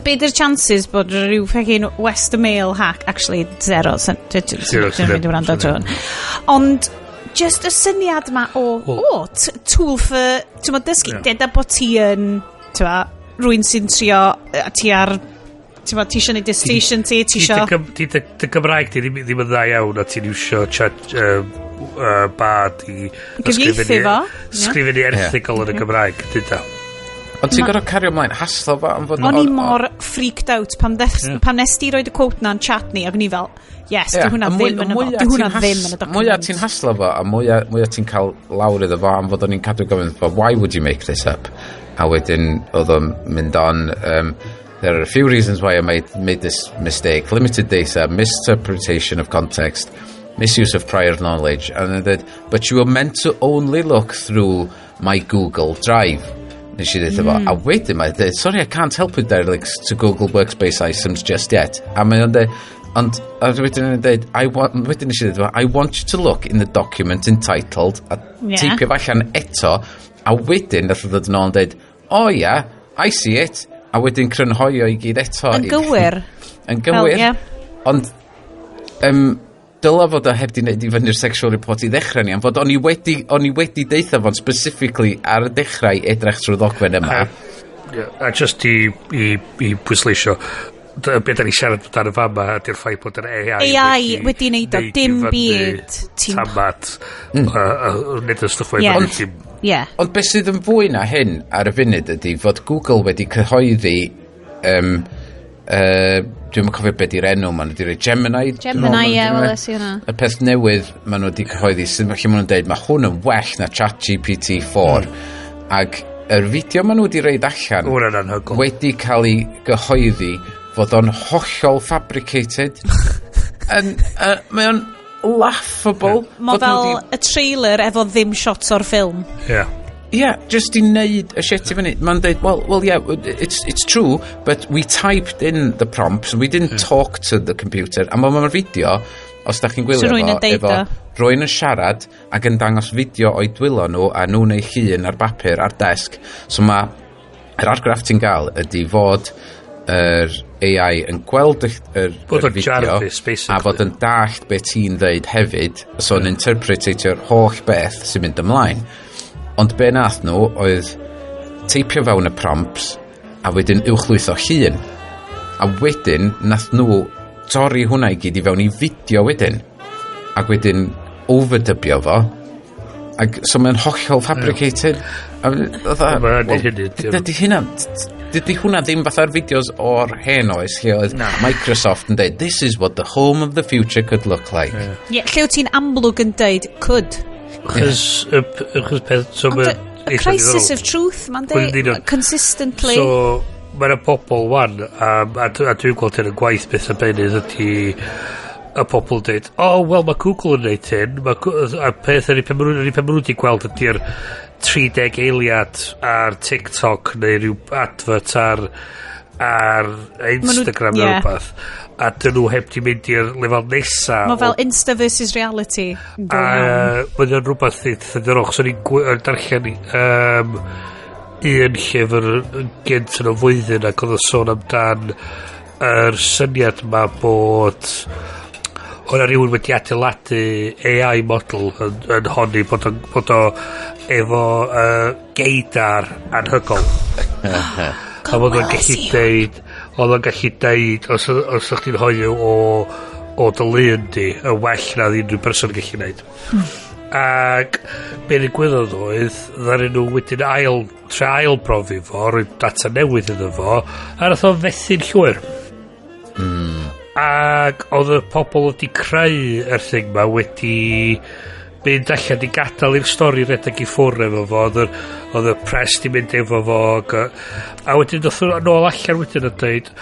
be di'r chances bod rhyw fucking Western Mail hack, actually zero, Zero, dwi'n mynd i wrando zero. trwy hwn. Ond just y syniad ma o, o, tool for, ti'n mo, dysgu, deda bod ti yn, ti'n mo, rhywun sy'n trio, ti ar, ti'n mo, ti isio neud dissertation ti isio. Di dy Gymraeg di ddim yn dda iawn a ti'n iwsio chat Bard i Gyfieithu fo, ie. sgrifennu erthygl yn y Gymraeg, dyda. Ond ti'n gorfod cario ymlaen, haslo fo am fod O'n i mor freaked out pan nes di roid y quote na'n chat ni, ac o'n i fel, "Yes, di hwnna ddim yn y fo, di hwnna ddim yn y document." Mwyaf ti'n haslo fo, a mwyaf ti'n cael lawr iddo fo, am fod o'n i'n cadw gofyn, fo, "Why would you make this up?" A wedyn oedd o'n mynd on, "There are a few reasons why I made this mistake. Limited data, misinterpretation of context." Misuse of prior knowledge. A nhw'n dweud, "But you were meant to only look through my Google Drive." Nes i ddeud fo. A wedyn mae'n dweud, "Sorry, I can't help with direct to Google Workspace items just yet." A mae o'n dweud, ond a wedyn yn dweud, I want, wedyn nes i dweud, "I want you to look in the document entitled," a teipio fo allan eto, a wedyn nath o ddod yn ôl yn dweud, "Oh yeah, I see it," a wedyn crynhoi o i gyd eto. Yn gywir. Yn gywir. Fel, ie. Ond, dyla fod o heb di wneud i fyny'r sexual report i ddechrau ni, am fod o'n i wedi deutha fo'n specifically ar y dechrau i edrych trwy ddogfen yma. Yeah, a just i pwysleisio, be da ni siarad amdano fama ydy'r ffaith bod yr AI AI wedi neud o, neud i dim fyny byd. Tamad a neud y stwff o'i fyny dim. Ond beth sydd yn fwy na hyn ar y funud ydy fod Google wedi cyhoeddi dwi'm yn cofio beth di'r enw, maen nhw wedi rhoi Gemini, dwi'n meddwl Gemini, ma' nhw ie, 'di rhoi. weles i hwnna. Y peth newydd maen nhw wedi cyhoeddi sydd lle maen nhw'n deud mae hwn yn well na ChatGPT 4, ac yr fideo maen nhw wedi roid allan Hwnna'n anhygoel. wedi cael ei gyhoeddi fod o'n hollol fabricated yn, mae o'n laughable Mae fod nhw fel y trailer efo ddim shots o'r ffilm. Yeah. Yeah, just i wneud y shit i fyny. Mae'n deud, Well, yeah, it's true, but we typed in the prompts and we didn't talk to the computer." A mae'r fideo, os da chi'n gwylio So rywun fo, yn deud efo o. rywun yn siarad ac yn dangos fideo o'i dwylo nhw a nhw'n ei llun ar bapur ar desg. So mae yr argraff ti'n gael ydy fod yr AI yn gweld yr, Bod yr o'n fideo Jarvis, basically. a fod yn dallt be ti'n ddeud hefyd, so yn interpretatio'r holl beth sy'n mynd ymlaen. Ond be nath nhw oedd teipio fewn y prompts a wedyn uwchlwytho llun. A wedyn nath nhw torri hwnna i gyd i fewn i fideo wedyn. Ac wedyn overdubio fo. Ac so mae'n hollol fabricated. A fatha, Mae hynny wel, hynny, dim- Dydy hynna, dydy hwnna ddim fatha'r fideos o'r hen oes lle oedd Microsoft yn dweud, "This is what the home of the future could look like." Ie, lle wyt ti'n amlwg yn deud, could. Achos peth, so Ond mae y crisis of truth, mae'n Wel, deud, union. consistently. So, mae'na pobl wan, a dwi'n gweld hyn yn gwaith beth y benydd ydy y pobl dweud, "Oh, wel, mae Google yn neud hyn," ma a peth ydy, pan ma nhw wedi gweld ydy'r 30 eiliad ar TikTok neu rhyw advert ar Instagram neu rhywbeth, a dyn nhw heb di mynd i'r lefel nesa. Mae fel Insta versus reality. Go A round. mae o'n rhywbeth eitha diddorol. So ni'n darllen un llyfr yn gynt yn y flwyddyn ac oedd o'n sôn amdan yr syniad ma bod o'na rhywun wedi adeiladu AI model yn honni bod o efo gaydar anhygoel. A bod o'n weles gallu i deud, oedd o'n gallu deud os o'ch chi'n hoyw o dy lun di yn well na unrhyw person yn gallu neud. Ac be ddigwyddodd oedd, ddaru nhw wedyn tre ail brofi fo, rhoi data newydd iddo fo, a nath o fethu'n llwyr. Ac oedd y pobl wedi creu yr thing ma wedi mynd allan i gadael i'r stori redeg i ffwrdd efo fo, oedd y press di mynd efo fo, ac, a wedyn doth nhw nôl allan wedyn a dweud,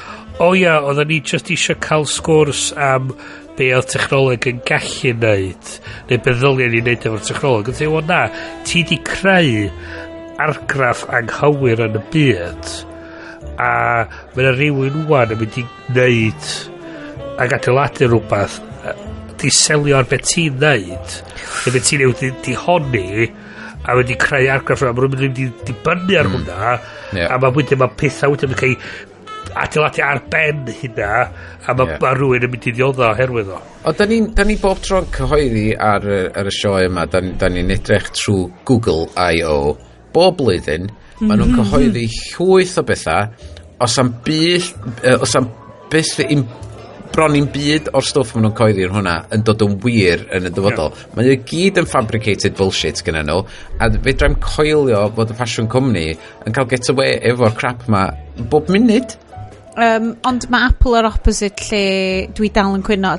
"O ia, oedden ni just eisiau cael sgwrs am be oedd technoleg yn gallu neud, neu be ddylia ni neud efo'r technoleg." Yn dweud, "Wel na, ti di creu argraff anghywir yn y byd, a mae yna rhywun wan yn mynd i neud ac adeiladu rhywbeth di selio ar beth ti'n neud neu beth ti'n neud di honni a wedi creu argraff yna, ma' nhw'n mynd i dibynnu ar hwnna," a mae wedyn mae pethau wedyn yn cael ei adeiladu ar ben hynna a mae ma rhywun yn mynd i ddiodda oherwydd o. O, da ni bob tro'n cyhoeddi ar y sioe yma, da ni'n edrych trwy Google I.O. Bob blwyddyn, maen nhw'n cyhoeddi llwyth o bethau, os am byth un, bron i'n byd o'r stwff maen nhw'n cyhoeddi yn hwnna yn dod yn wir yn y dyfodol. Yeah. Mae o gyd yn fabricated bullshit gyda nhw, a fedrai'm coelio fod y ffasiwn cwmni yn cael get away efo'r crap ma bob munud. Ond mae Apple yr opposite lle dwi dal yn cwyno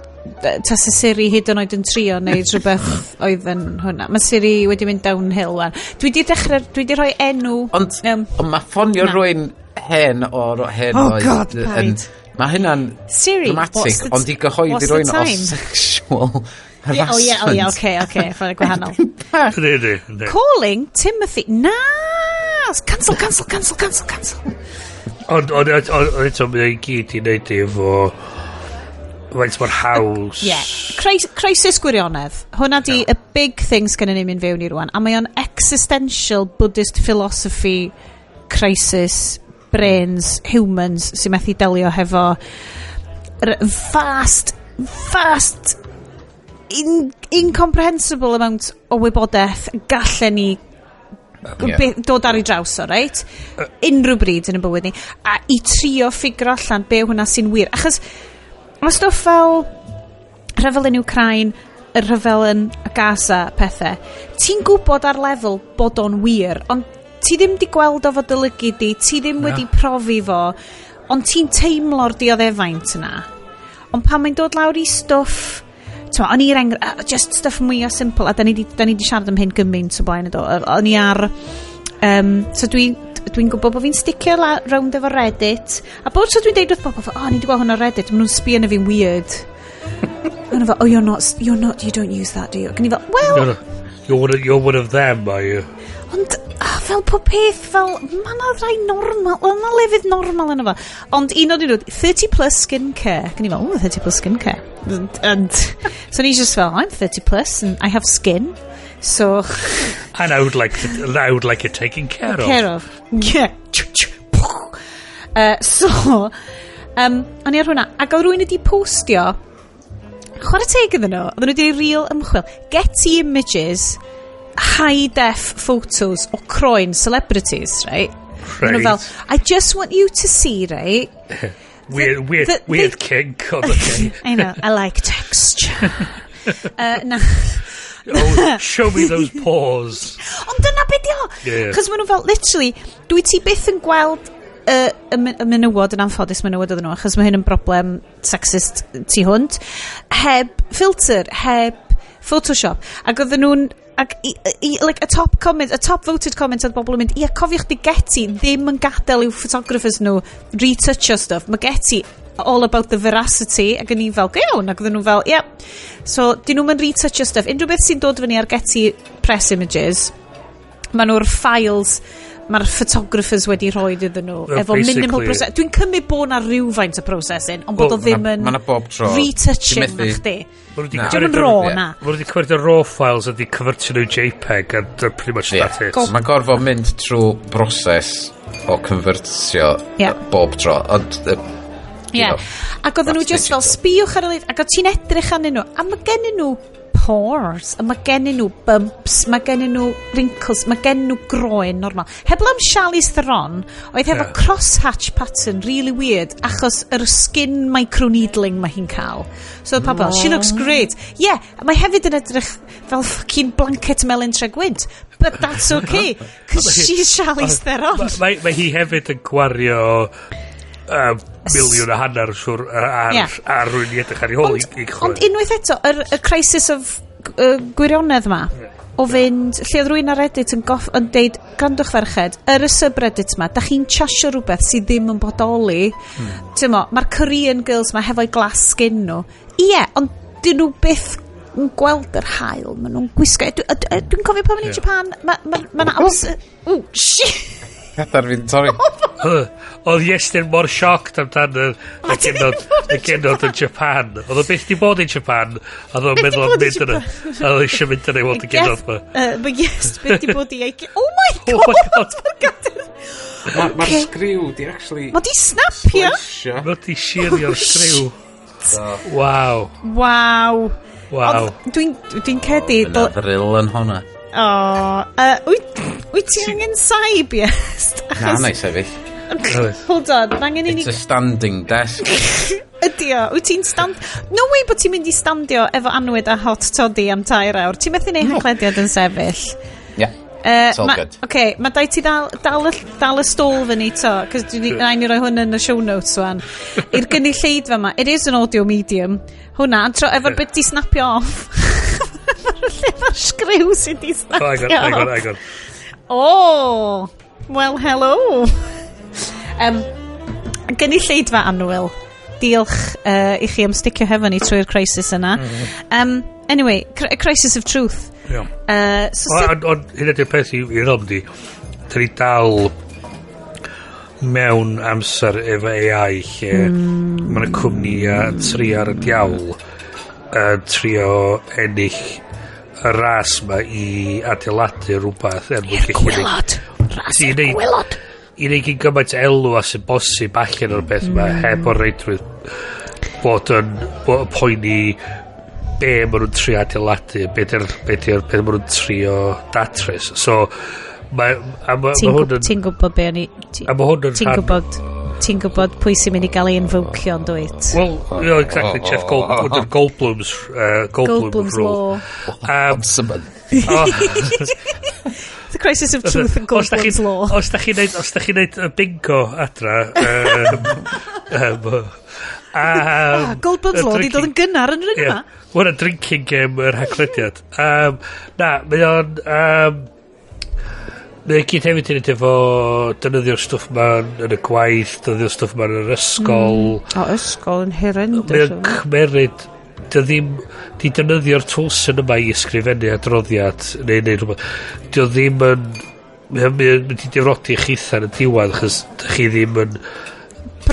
tasa Siri hyd yn oed yn trio neud rhywbeth oedd yn hwnna. Mae Siri wedi mynd downhill wan. Dwi di dechrau, dwi di rhoi enw... Ond, ond mae ffonio na. rhywun hen o'r hen Oh oed God, paid. Mae hynna'n Siri, dramatic, what's the ond i gyhoeddi what's the rhywun o time? sexual Harassment. Oh yeah, oh yeah, okay, okay, ffordd gwahanol. Yndi. Calling Timothy. Na! Cancel, cancel, cancel, cancel, cancel. Ond eto, mae i gyd i wneud efo faint mor haws. Yeah. Crisis gwirionedd. Hwna di y big thing sgynnon ni mynd fewn i rwan. A mae o'n existential Buddhist philosophy crisis brains, humans sy'n methu delio hefo vast, vast incomprehensible amount o wybodaeth gallen ni dod ar ei draws o, reit? Unrhyw bryd yn y bywyd ni. A i trio ffigro allan be hwnna sy'n wir. Achos mae stwff fel rhyfel yn Ukraine, y rhyfel yn Gaza, pethau. Ti'n gwybod ar lefel bod o'n wir, ond ti ddim di gweld o fo dy lygid di, ti ddim wedi profi fo, ond ti'n teimlo'r dioddefaint yna. Ond pan mae'n dod lawr i stwff, t'mo, o'n i'r just stuff mwy o simple, a da ni di siarad am hyn gymaint o blaen y do. O'n i ar... So dwi'n dwi gwybod bod fi'n sticio rownd efo Reddit, a bob tro dwi'n deud wrth bobl, fel, "Oh, ni wedi gweld hwn ar Reddit," maen nhw'n sbio na fi'n weird. Maen nhw fel, "Oh, you're not, you don't use that, do you?" Ac o'n i fel, "Well," You're one of them, are you? Ond fel pob peth, fel, mae yna rai normal, wel, mae lefydd normal yna fo. Ond un o'n nhw, 30 plus skincare. Ac o'n i fel, "Oh, 30 plus skincare." And so ni just fel, "I'm 30 plus and I have skin." So, And I would like it taken care of. Care of. Yeah. So, o'n i ar hwnna. Ac oedd rhywun wedi postio, chwarae teg iddyn nhw, oedden nhw wedi real ymchwil. Getty Images, high def photos o croen celebrities, right? Right. Nhw fel, "I just want you to see," right? Weird, weird, weird kink on the okay. I know, I like texture. Na. "Oh, show me those pores." Ond dyna be di o! Yeah. Chos maen nhw fel, literally, dwi ti byth yn gweld y menywod, yn anffodus menywod oedden nhw, achos mae hyn yn broblem sexist tu hwnt, heb filter, heb Photoshop. Ac oedden nhw'n ac like, y top comment, y top voted comment oedd bobl yn mynd, "Ia, cofiwch di Getty ddim yn gadael i'w photographers nhw retoucho stuff. Mae Getty all about the veracity," ac o'n i fel, "Go iawn," ac oedden nhw fel, "Yeah." So, di nhw'n retoucho stuff. Unrhyw beth sy'n dod fyny ar Getty press images, maen nhw'r files mae'r photographers wedi rhoi iddyn nhw Well, efo minimal basically process. Dwi'n cymryd bod na rhywfaint o processing, ond bod o Well, ddim yn Ma' 'na bob tro. retouching Ti'n methu na chdi. Ma' nhw 'di Na. Dio'm yn cymryd raw, Ie. na. Ma' nhw wedi cymryd y raw files a wedi convertio nhw i JPEG and pretty much that's it. Mae'n gorfod mynd trwy broses o convertio bob tro. Ond, you know, Ac oedden nhw that's just fel, digital. "Sbïwch ar y lid," ac oedd ti'n edrych arnyn nhw, a mae gennyn nhw pores, a mae gennyn nhw bumps, mae gennyn nhw wrinkles, mae gennyn nhw groen normal. Heblaw am Charlize Theron, oedd hefo crosshatch pattern really weird, achos yr skin microneedling mae hi'n cael. So oedd pobl, "She looks great." Yeah, mae hefyd yn edrych fel fucking blanket melyn Tregwynt. But that's okay, cos she's Charlize Theron. Mae mae hi hefyd yn gwario 1.5 miliwn siwr ar, ar rywun i edrych ar ei hôl i Ond unwaith eto, y crisis of gwirionedd ma, o fynd, lle oedd rhywun ar Reddit yn deud, "Grandwch ferched, yr y subreddit ma, da chi'n chasio rhywbeth sydd ddim yn bodoli." Mm. Mae'r Korean girls ma hefo'i glass skin nhw. Ie, ond dyn nhw byth yn gweld yr haul, maen nhw'n gwisgo. Dwi'n cofio pan o'n i'n Japan, mae ma, ma na Oh, shit! Cadar fi'n torri. Oedd Iestyn mor shocked amdan y genod yn Japan. Oedd o byth di bod in Japan. Oedd o'n Byth 'di meddwl am bod i mynd yna. Oedd o eisiau mynd yna i weld y genod ma. But yes, byth di bod i Oh my God! Oh my God. Mae'r gadair Mae'r Ocê. sgriw di actually Mae di snapio! slicio. Mae di sheario'r sgriw. Waw. Waw. Waw. Ond dwi'n credu Yna ddrill yn hwnna. O, wyt ti angen saib, yes? Na, na i sefyll. Hold on, mae angen i ni It's a standing desk. Ydy o, wyt ti'n stand... No way bod ti'n mynd i standio efo annwyd a hot toddy am 3 awr. Ti'n methu neud Haclediad yn sefyll. Yeah. It's all good. Oce, mae dau ti dal y stôl fyny to, cos dwi'n rhaid ni roi hwn yn y show notes wan. I'r gynulleidfa yma, it is an audio medium. Hwnna, tro, efo'r bit di snapio off. Lle mae'r sgriw sydd di Oh, hang snapio on, hang on, off. hang on. Oh, well, hello. Gynulleidfa annwyl, diolch i chi am sticio hefo ni trwy'r crisis yna. Anyway, crisis of truth. Yeah. So sut Ond hynna di'r peth i ddod di. Da ni dal mewn amser efo AI lle mae yna cwmni a trio ar y diawl yn trio ennill y ras ma i adeiladu rhywbeth er mwyn I'r gallu gwylod. Ras I i'r gwylod. I neud gyn gymaint elw a sy'n bosib allan o'r beth yma heb o'r reidrwydd bod yn bod yn poeni be maen nhw'n trio adeiladu, be maen nhw'n trio datrys. So mae a ma, Ti'n ma hwn yn ti'n gwybod be o'n i a ma hwn yn Ti'n gwybod ti'n gwybod pwy sy'n mynd i gael ei invocio yn dwyt? Well, you know, exactly, Jeff Gold, Goldblum's Goldblum's rule. Law. Somebody. Oh, The crisis of truth and os da Goldblum's chi'n Law. os da chi'n neud y bingo adra Ah, Goldblum's Law di dod yn gynnar yn yr un Ie. yma. Mae hwnna'n drinking game yr haglediad. Na, mae o'n mae o gyd hefyd yn neud efo defnyddio'r stwff ma yn y gwaith, defnyddio'r stwff ma yn yr ysgol. O, ysgol yn horrendous. Mae o'n cymeryd dy ddim di defnyddio'r tools yma i ysgrifennu adroddiad neu rhywbeth. Di o ddim yn mae o'n mynd i difrodi chitha yn y diwedd achos dych chi ddim yn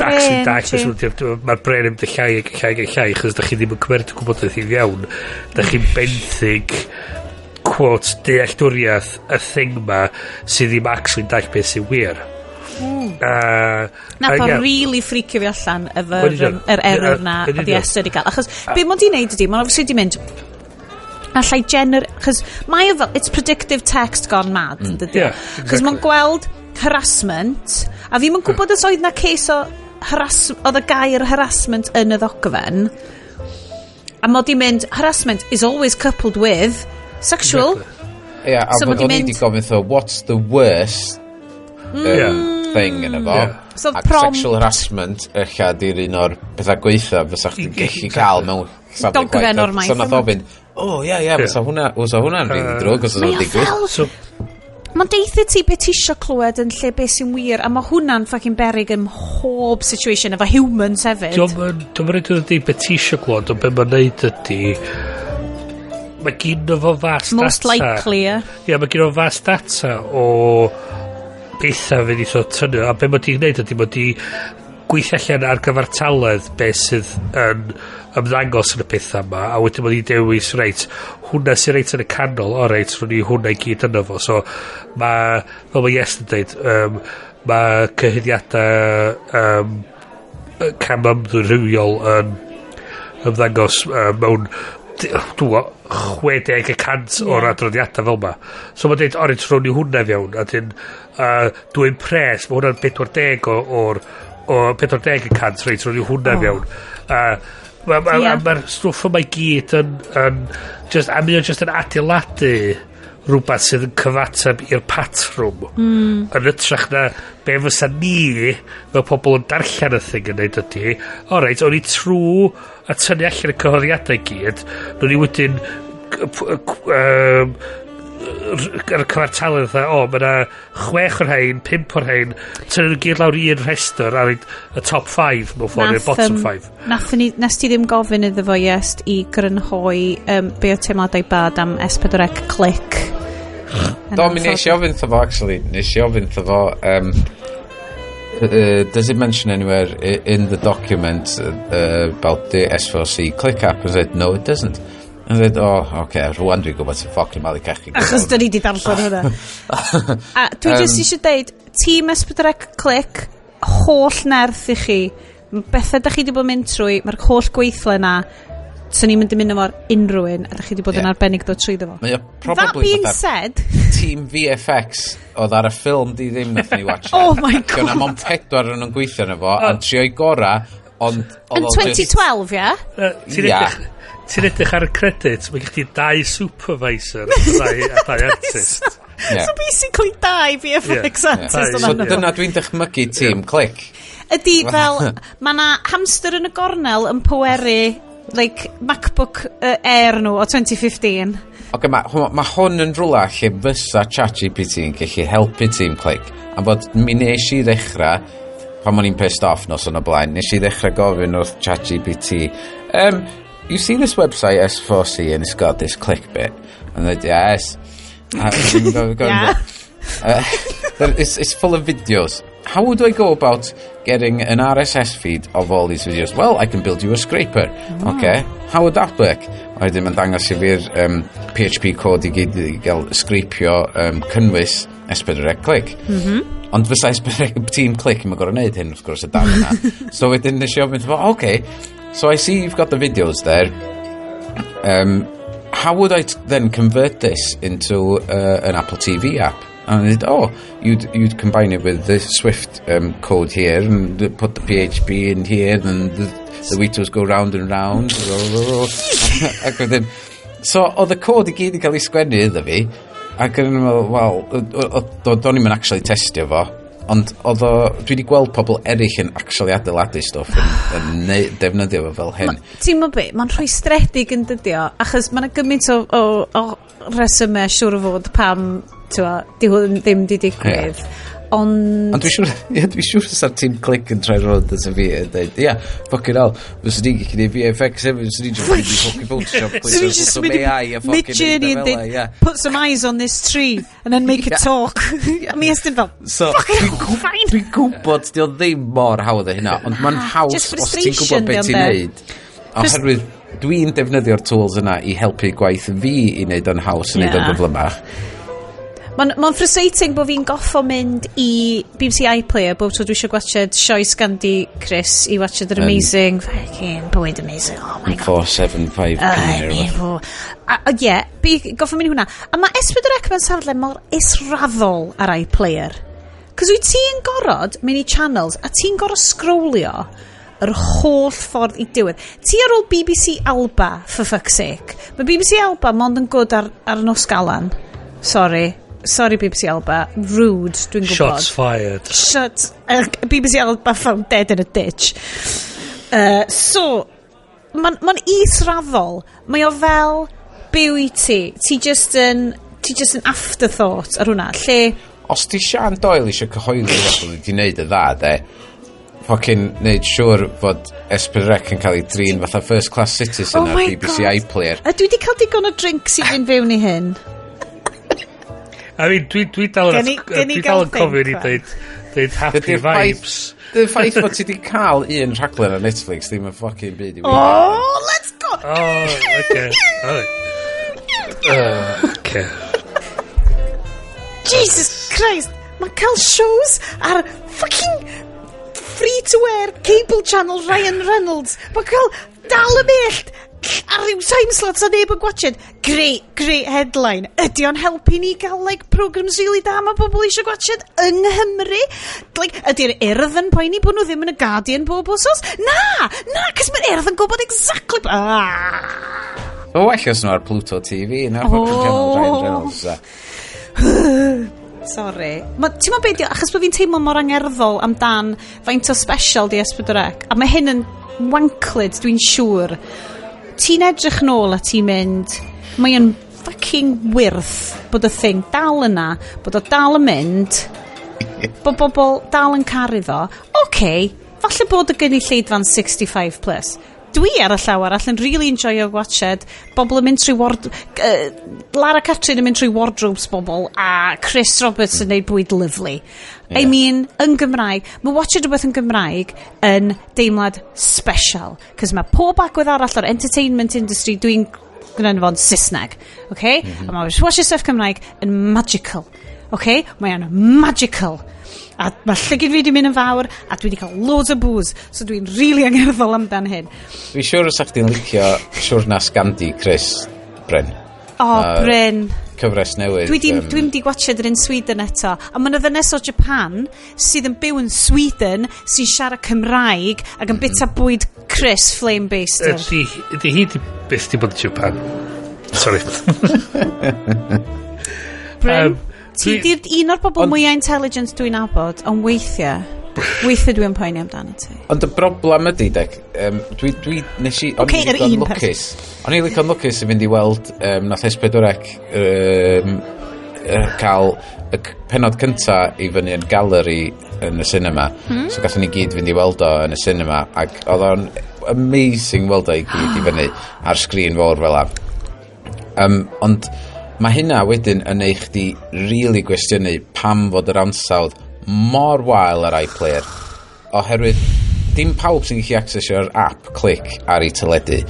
actually Brên dallt ti. beth sy'n mynd. Mae'r bren yn mynd yn llai ac yn llai ac yn llai achos dych chi ddim yn cymeryd y gwybodaeth i fewn. Dych chi'n benthyg quote dealltwriaeth y thing ma sydd ddim actually dallt beth sy'n wir. Nath o Ie. really freakio fi allan efo'r Yn union. yr error Ie, na yn oedd union. Esther wedi cael. Achos be mae'n di wneud ydi, mae'n obviously di mynd allai gener... Achos mae o fel, it's predictive text gone mad, mm. dydy? Yeah, Achos mae'n gweld harassment, a fi'm yn gwybod os oedd na case o oedd y gair harassment yn y ddogfen, a mod i mynd, "Harassment is always coupled with sexual." Ie, a So so ma' di o'n i mynd wedi gofyn wrtho, "What's the worst thing yn efo?" So Ac prompt sexual harassment ella di'r un o'r pethau gweitha fysa chdi'n gallu cael mewn safle Dogfen gwaith. o'r maith So nath yma. ofyn, "Oh, ie, fysa hwnna'n really drwg os Mae oedd o o'n digwydd." fel So, mae'n deitha ti beth ti isio clywed yn lle beth sy'n wir, a mae hwnna'n fucking berig ym mhob situation efo humans hefyd. Diolch yn rhaid ydy beth ti eisiau glwad, ond be mae'n neud ydy, mae gyn fo vast Most data. likely, ie. Ie, mae gyn fo vast data o bethau fydd i tynnu. A be mae di'n neud ydy, mae di gweithio allan ar gyfartaledd beth sydd yn ymddangos yn y pethau yma, a wedyn mae di dewis, reit, hwnna sy'n reit yn y canol, o reit, rwy'n ni hwnna i gyd yno fo. So, mae, fel mae Yes yn dweud, mae cyhuddiadau cam ymddwyn rhywiol yn ymddangos mewn dwi'n gwbod, 60% o'r adroddiadau fel ma. So mae'n dweud, o reit, rhown ni hwnna fewn, a dyn, dwi'n pres, mae hwnna'n 40 o 40%, reit, rhown ni hwnna fewn. Mae'r ma, ma stwff yma i gyd yn just, a mae o just yn adeiladu rhywbeth sydd yn cyfateb i'r patrwm yn hytrach na be fysa ni fel pobl yn darllen y thing yn neud ydy, o reit, o'n i trw a tynnu allan y cyhoeddiadau i gyd, nhw'n ni wedyn ar y cyfartaledd fatha, o, mae yna 6 o'r rhain, 5 o'r rhain, tynnu nhw gyd lawr i un rhestr ar y top 5 mewn ffordd, neu'r bottom 5. Nathon ni, nes ti ddim gofyn iddo fo, yes, i grynhoi be o teimladau bad am S4C Click? Yn Do, mi nes i anffodus. ofyn wrtho fo, actually. Nes i ofyn wrtho fo, does it mention anywhere in the document about the S4C Click app? I said, "No, it doesn't." I said, "Oh, okay, rwan dwi'n gwybod sy'n ffocin malu cachu." Achos dyn ni di darllen hwnna. A dwi jyst eisiau deud, tîm S4C Click, holl nerth i chi. Bethau da chi di bod yn mynd trwy, mae'r holl gweithle na, swn i'n mynd yn mynd efo'r unrhyw un, a da chi di bod yn arbennig dod trwyddo fo. Mae o That probably being fatha said, tîm VFX oedd ar y ffilm di ddim nath ni watch. Oh my Ac o'na God. mond pedwar yn nhw'n gweithio arno fo, a'n trio'i gora, ond yn oedd o just 2012, ie? Ti'n edrych, ti'n edrych ar y credit, mae gen ti dau supervisor a dau artist. Ie. So basically dau VFX artist Dau. oedd So arno fo. dyna dwi'n dychmygu tîm Click. Ydy fel, mae na hamster yn y gornel yn pweru like MacBook Air nhw o 2015. Oce, mae ma hwn yn rhywle lle fysa ChatGPT yn gallu helpu tîm Click. A bod mi nes i ddechrau, pan o'n i'n pissed off nos o'n o blaen, nes i ddechrau gofyn wrth ChatGPT, you see this website S4C and it's got this click bit? And they yes. Go, Yeah. It's full of videos. How would I go about getting an RSS feed of all these videos? Well, I can build you a scraper. Okay. How would that work? A wedyn mae'n dangos i fi'r PHP code i gyd i gael scrapio cynnwys S4C Click. Ond fysa S4C Team Click yn gorfod wneud hyn, wrth gwrs, y dan yna. So wedyn nes i ofyn, fo, okay, so I see you've got the videos there. How would I then convert this into an Apple TV app? And it, oh, you'd combine it with the Swift code here and put the PHP in here, and the Witos go round and round. Ac wedyn, so oedd y cod i gyd yn cael ei sgwennu iddo fi, ac yn meddwl, wel, do'n i'm yn actually testio fo, ond oedd o, dwi wedi gweld pobl eraill yn actually adeiladu stwff yn defnyddio fo fel hyn. Ti'n meddwl be, mae'n rhwystredig yn dydio, achos mae'n gymaint o resymau siŵr o fod pam, ti'n di hwn ddim di digwydd. Ond Ond dwi'n siŵr, ie, dwi'n siŵr sa'r Team Click yn troi rownd at y fi a dweud, ia, fucking hell, fyswn ni'n gallu neud VFX hefyd, fyswn ni'n just mynd i fucking Photoshop, So we just some AI a fucking Midjourney neud yn o fel 'a, deud, ie. "Put some eyes on this tree," and then make it talk. A mi estyn fel, So, fucking dwi'n fine. Dwi'n gwybod di o ddim mor hawdd â hynna, ond mae'n haws Just os ti'n gwybod frustration beth di ti'n o, neud. Oherwydd dwi'n defnyddio'r tools yna i helpu gwaith fi i wneud o'n haws, i wneud o'n gyflymach. Mae'n ma frustrating bod fi'n goffo mynd i BBC iPlayer bob tro dwi eisiau gwatchad sioe Scandi Chris i watchad yr amazing, fucking bywyd amazing, oh my God. 475 Ai, neu rhywbeth. efo. A ie, goffo mynd i hwnna. A mae S4C mewn safle mor israddol ar iPlayer. Cos wyt ti'n gorod mynd i channels a ti'n gorod scrollio yr holl ffordd i diwedd. Ti ar ôl BBC Alba, for fuck's sake. Mae BBC Alba mond yn good ar nos galan. Sorry. Sorry, BBC Alba. Rude, dwi'n gwybod. Shots fired. Shut. BBC Alba found dead in a ditch. So, mae'n ma israddol. Mae o fel byw i ti. Ti just yn afterthought ar hwnna. Lle, Os di Sian Doyle eisiau cyhoeddi rhywbeth oedd wedi wneud y dda, de, fucking neud siŵr fod S4C yn cael ei drin fatha first class citizen Oh ar my BBC God. iPlayer. A dwi wedi cael digon o drinks i fynd fewn i hyn. I mean, dwi dal yn Gen i dwi dal gael yn cofio ni think, deud happy Dydi'r ffaith- vibes. Dydi'r ffaith fod ti wedi cael un rhaglen ar Netflix ddim yn fucking byd i fi. Oh, let's go! Oh, okay. Oh. Okay. Jesus Christ! Mae'n cael shows ar fucking free-to-air cable channel Ryan Reynolds. Mae'n cael dal y mellt ar ryw time slots a neb yn gwatchad. Great, great headline. Ydy o'n helpu ni gael like, programs really da mae bobl eisiau gwatchad yng Nghymru? Like, ydy'r Urdd yn poeni bod nhw ddim yn y Guardian bob wsos? Na! Na, cos mae'r Urdd yn gwybod exactly. Ah! O, well os nhw ar Pluto TV, na fucking channel Ryan Reynolds. Sorry. Ti'n meddwl beth, achos bod fi'n teimlo mor angerddol amdan faint o special di S4C, a mae hyn yn wanklyd, dwi'n siŵr. Ti'n edrych nôl a ti'n mynd, mae yn fucking wyrth bod y thing dal yna, bod o dal yn mynd, bod bobl dal yn caru fo. Oce, okay, falle bod y gynulleidfa'n 65 plus. Dwi ar y llaw arall yn really enjoyo watched bobl yn mynd trwy Lara Catrin yn mynd trwy wardrobes bobl a Chris Roberts yn neud bwyd lyfli. I mean, yn Gymraeg, mae watched rhywbeth yn Gymraeg yn deimlad special. Cos mae pob agwedd arall o'r entertainment industry dwi'n gwneud fo'n Saesneg. Okay? A mae watch stuff Cymraeg yn magical. Okay? Mae o'n magical. A mae llygyd fi wedi mynd yn fawr a dwi wedi cael loads o booze. So dwi'n really angerddol amdan hyn. Dwi'n siŵr os chdi'n licio siwrna Scandi, Chris, Bryn. O, oh, Bryn. Cyfres newydd. Dwi di, dwi'n di gwatchad yr un Sweden eto. A mae yna ddynes o Japan sydd yn byw yn Sweden sy'n siarad Cymraeg ac yn bita bwyd Chris Flame Baster. Ydy hi di byth di bod yn Japan? Sorry. Bryn, ti di'r un o'r bobl mwyaf intelligent dwi'n nabod, ond weithiau dwi'n poeni amdano ti. Ond y broblem ydy, dec, dwi nes i, o'n Ocê, i'n yr ddigon un lwcus. O'n i'n ddigon lwcus i fynd i weld, nath S4C cael y penod cynta i fyny yn galeri yn y cinema. So gathon ni gyd fynd i weld o yn y cinema. Ac oedd o'n amazing weld o i gyd i fyny ar sgrin fawr fel 'a. Ond mae hynna wedyn yn neud chdi really gwestiynu pam fod yr ansawdd mor wael ar iPlayer. Oherwydd dim pawb sy'n gallu accesio'r app Clic ar ei teledu.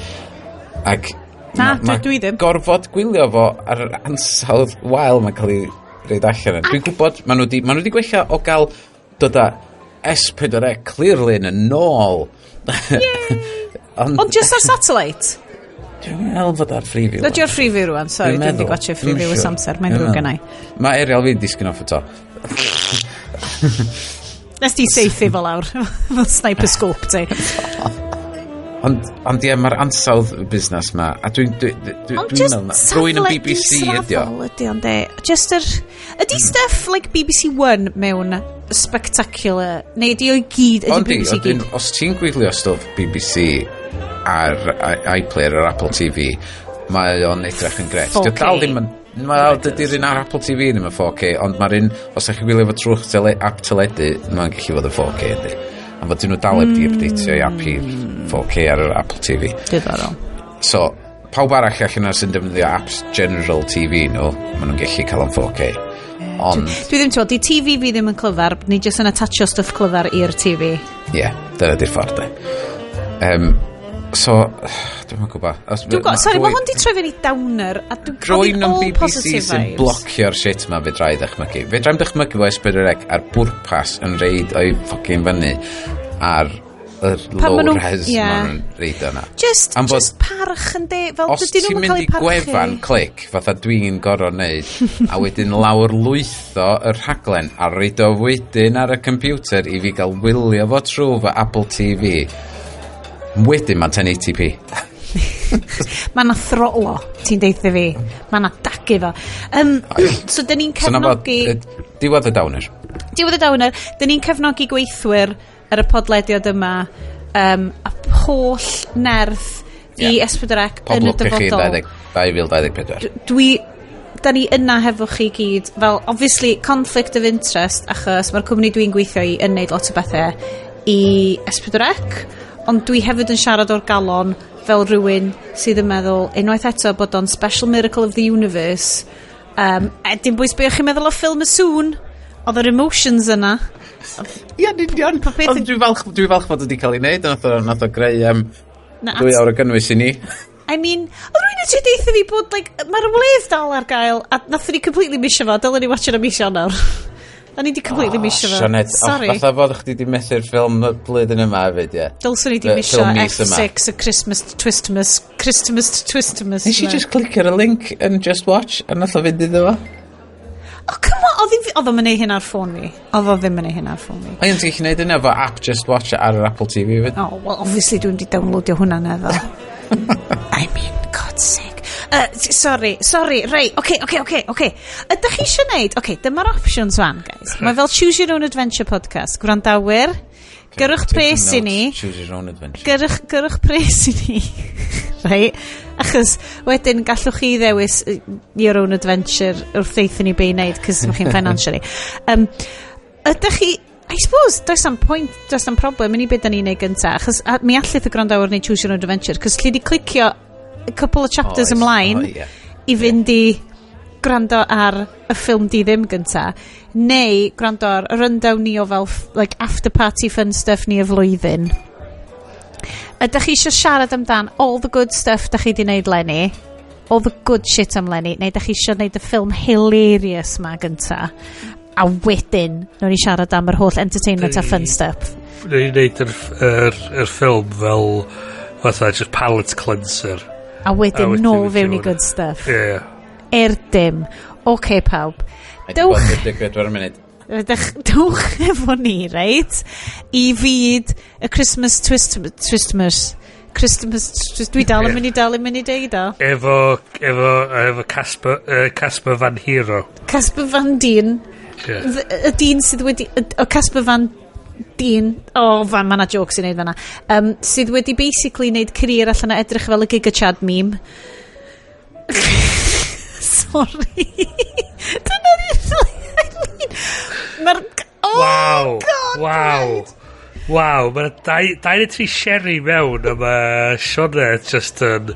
Ac Na, dwi ddim. Gorfod gwylio fo ar yr ansawdd wael mae'n cael ei roid allan. Dwi'n gwybod, ma nhw di gwella o gael dod â S4C Clearly yn ôl. Ond Ond just ar satellite? Dwi'n meddwl fod ar Freeview. Ydy o'r Freeview rwan, sorry, Dwi'n dwi'n di meddwl. gwatchio Dwi'm Freeview siŵr. ys amser, mae'n Dwi'n ddrwg meddwl. gennai. Mae aerial fi'n disgyn off y to. Nes di saethu fo lawr, fel sniper scope ti. Ond ie, mae'r ansawdd y busnes ma, a Ond dwi just meddwl na, rwy'n yn safle BBC ydi o. israddol ydi ond e. Just yr... Ydy stuff like BBC One mewn spectacular, neu ydy o'i gyd, ydy Ond di, BBC wedyn, gyd? os ti'n gwylio stwff BBC ar iPlayer ar Apple TV, mae o'n edrych yn gret. 4K. Dio dal ddim yn... Wel, dydy'r un ar Apple TV ddim yn 4K, ond mae'r un, os ydych chi'n gwylio fo trwy'ch app teledu, mae'n gallu fod yn 4K, ydy. Ond fod nhw dal heb di updateio i app i 4K ar yr Apple TV. Diddorol. So, pawb arall allan yna sy'n defnyddio apps general TV nhw, maen nhw'n gallu cael o'n 4K. Ond, Dwi ddim, ti'n di TV fi ddim yn clyfar, ni jyst yn attachio stwff clyfar i'r TV. Ie, yeah, dyna di'r ffordd, de. So, dwi'n gwybod. Dwi'n gwybod, sorry, mae hwn di troi fyny downer, a dwi'n Rwy'n yn all BBC positive sy'n vibes. blocio'r shit ma fedra i ddychmygu. Fedra i'm dychmygu fo S4C ar bwrpas yn roid o'i fucking fyny ar yr Pan ma' low nhw'n- res ie. ma nhw'n roid o'na. Just, Am just parch yn de, fel Os dydyn ti'n nhw'n mynd cael i eu parchu. gwefan Clic, fatha dwi'n gorfod neud, a wedyn lawr lwytho y rhaglen a roid o wedyn ar y computer i fi gael wylio fo trwy fy Apple TV. Wedyn mae'n 1080p. Mae na throtlo, ti'n deitha fi. Mae na dagu fo. So, dyn ni'n So na fo, cefnogi diwedd y downer. Diwedd y downer, dyn ni'n cefnogi gweithwyr ar y podlediad yma a holl nerth i S4C Pob yn y lwc i chi dyfodol. 2024. Dwi da ni yna hefo chi gyd fel obviously conflict of interest, achos mae'r cwmni dwi'n gweithio i yn neud lot o bethau i S4C, ond dwi hefyd yn siarad o'r galon fel rhywun sydd yn meddwl unwaith eto bod o'n special miracle of the universe, a dim bwys be o'ch chi'n meddwl o ffilm y sŵn, oedd yr emotions yna. Ie, yn union. Pa beth Ond dwi'n falch fod wedi cael ei wneud. Nath o greu Na, 2 awr o gynnwys i ni. I mean, oedd rhywun yn trio deitha fi bod, like, mae'r wledd dal ar gael, a nathon ni completely misio fo, dylen ni watch it am mis Ionawr. A ni di completely misio fo. Sioned, Sorry. oh, fatha fod chdi di methu'r ffilm y blwyddyn yma hefyd, ie. Dylswn ni di Y misio ffilm mis yma. F6, y Christmas Twistmas, Christmas Twistmas. Nes i ma. just clicio ar y link yn Just Watch a nath o fynd iddo fo. Oh, come on, oedd o'n mynd hyn ar ffôn fi. Oedd o ddim yn neud hyn ar ffôn fi. O, ie, ti'n gallu neud hynna efo app Just Watch ar yr Apple TV hefyd. Oh, well, obviously dwi'n di downloadio hwnna neddo. I mean, God's sake. Sorry, sorry, rei, oce. Ydych chi eisiau neud, oce, dyma'r options wan, guys. Mae fel Choose Your Own Adventure podcast. Gwrandawyr, gyrwch pres i ni. Choose your own adventure. Gyrwch pres i ni. Right? Achos wedyn gallwch chi ddewis your own adventure wrth deithio ni be i wneud, cos mae chi'n financially. Ydych chi, I suppose, does am point, does am problem yn i beth da ni'n neud gynta, achos a, mi allith y gwrandawyr wneud Choose Your Own Adventure, cos lle di clicio a couple of chapters Oes, ymlaen o, ie. i fynd i gwrando ar y ffilm di ddim gynta, neu gwrando ar y rundown ni o fel like after party fun stuff ni y flwyddyn. Ydych chi eisiau siarad amdan all the good stuff da chi di wneud leni, all the good shit am leni, neu ydych chi eisiau wneud y ffilm hilarious ma gynta, a wedyn nawn ni siarad am yr holl entertainment a fun stuff? Neu wneud yr ffilm fel fatha just palate cleanser. A wedyn A wedyn nôl fynd fewn i i hwnna. good stuff. Ie. Yeah. Er dim. Oce, pawb. Mae 'di Dewch bod 54 munud. Dewch efo ni, reit? I fyd y Christmas twist, Twistmas. Christmas, twist, dwi dal yn mynd i dal yn mynd i deud o. Efo Casper Van Hero. Casper Van Dien. Yeah. Y dyn sydd wedi... O Casper Van Dien. O, oh, fan, ma' na jokes i wneud fanna. Sydd wedi basically wneud career allan o edrych fel y Giga Chad meme. Sorry. Dyna ni. Mae'r... Oh, Waw. God, Waw. right. Waw, mae 23 sherry mewn a mae Sioned just yn...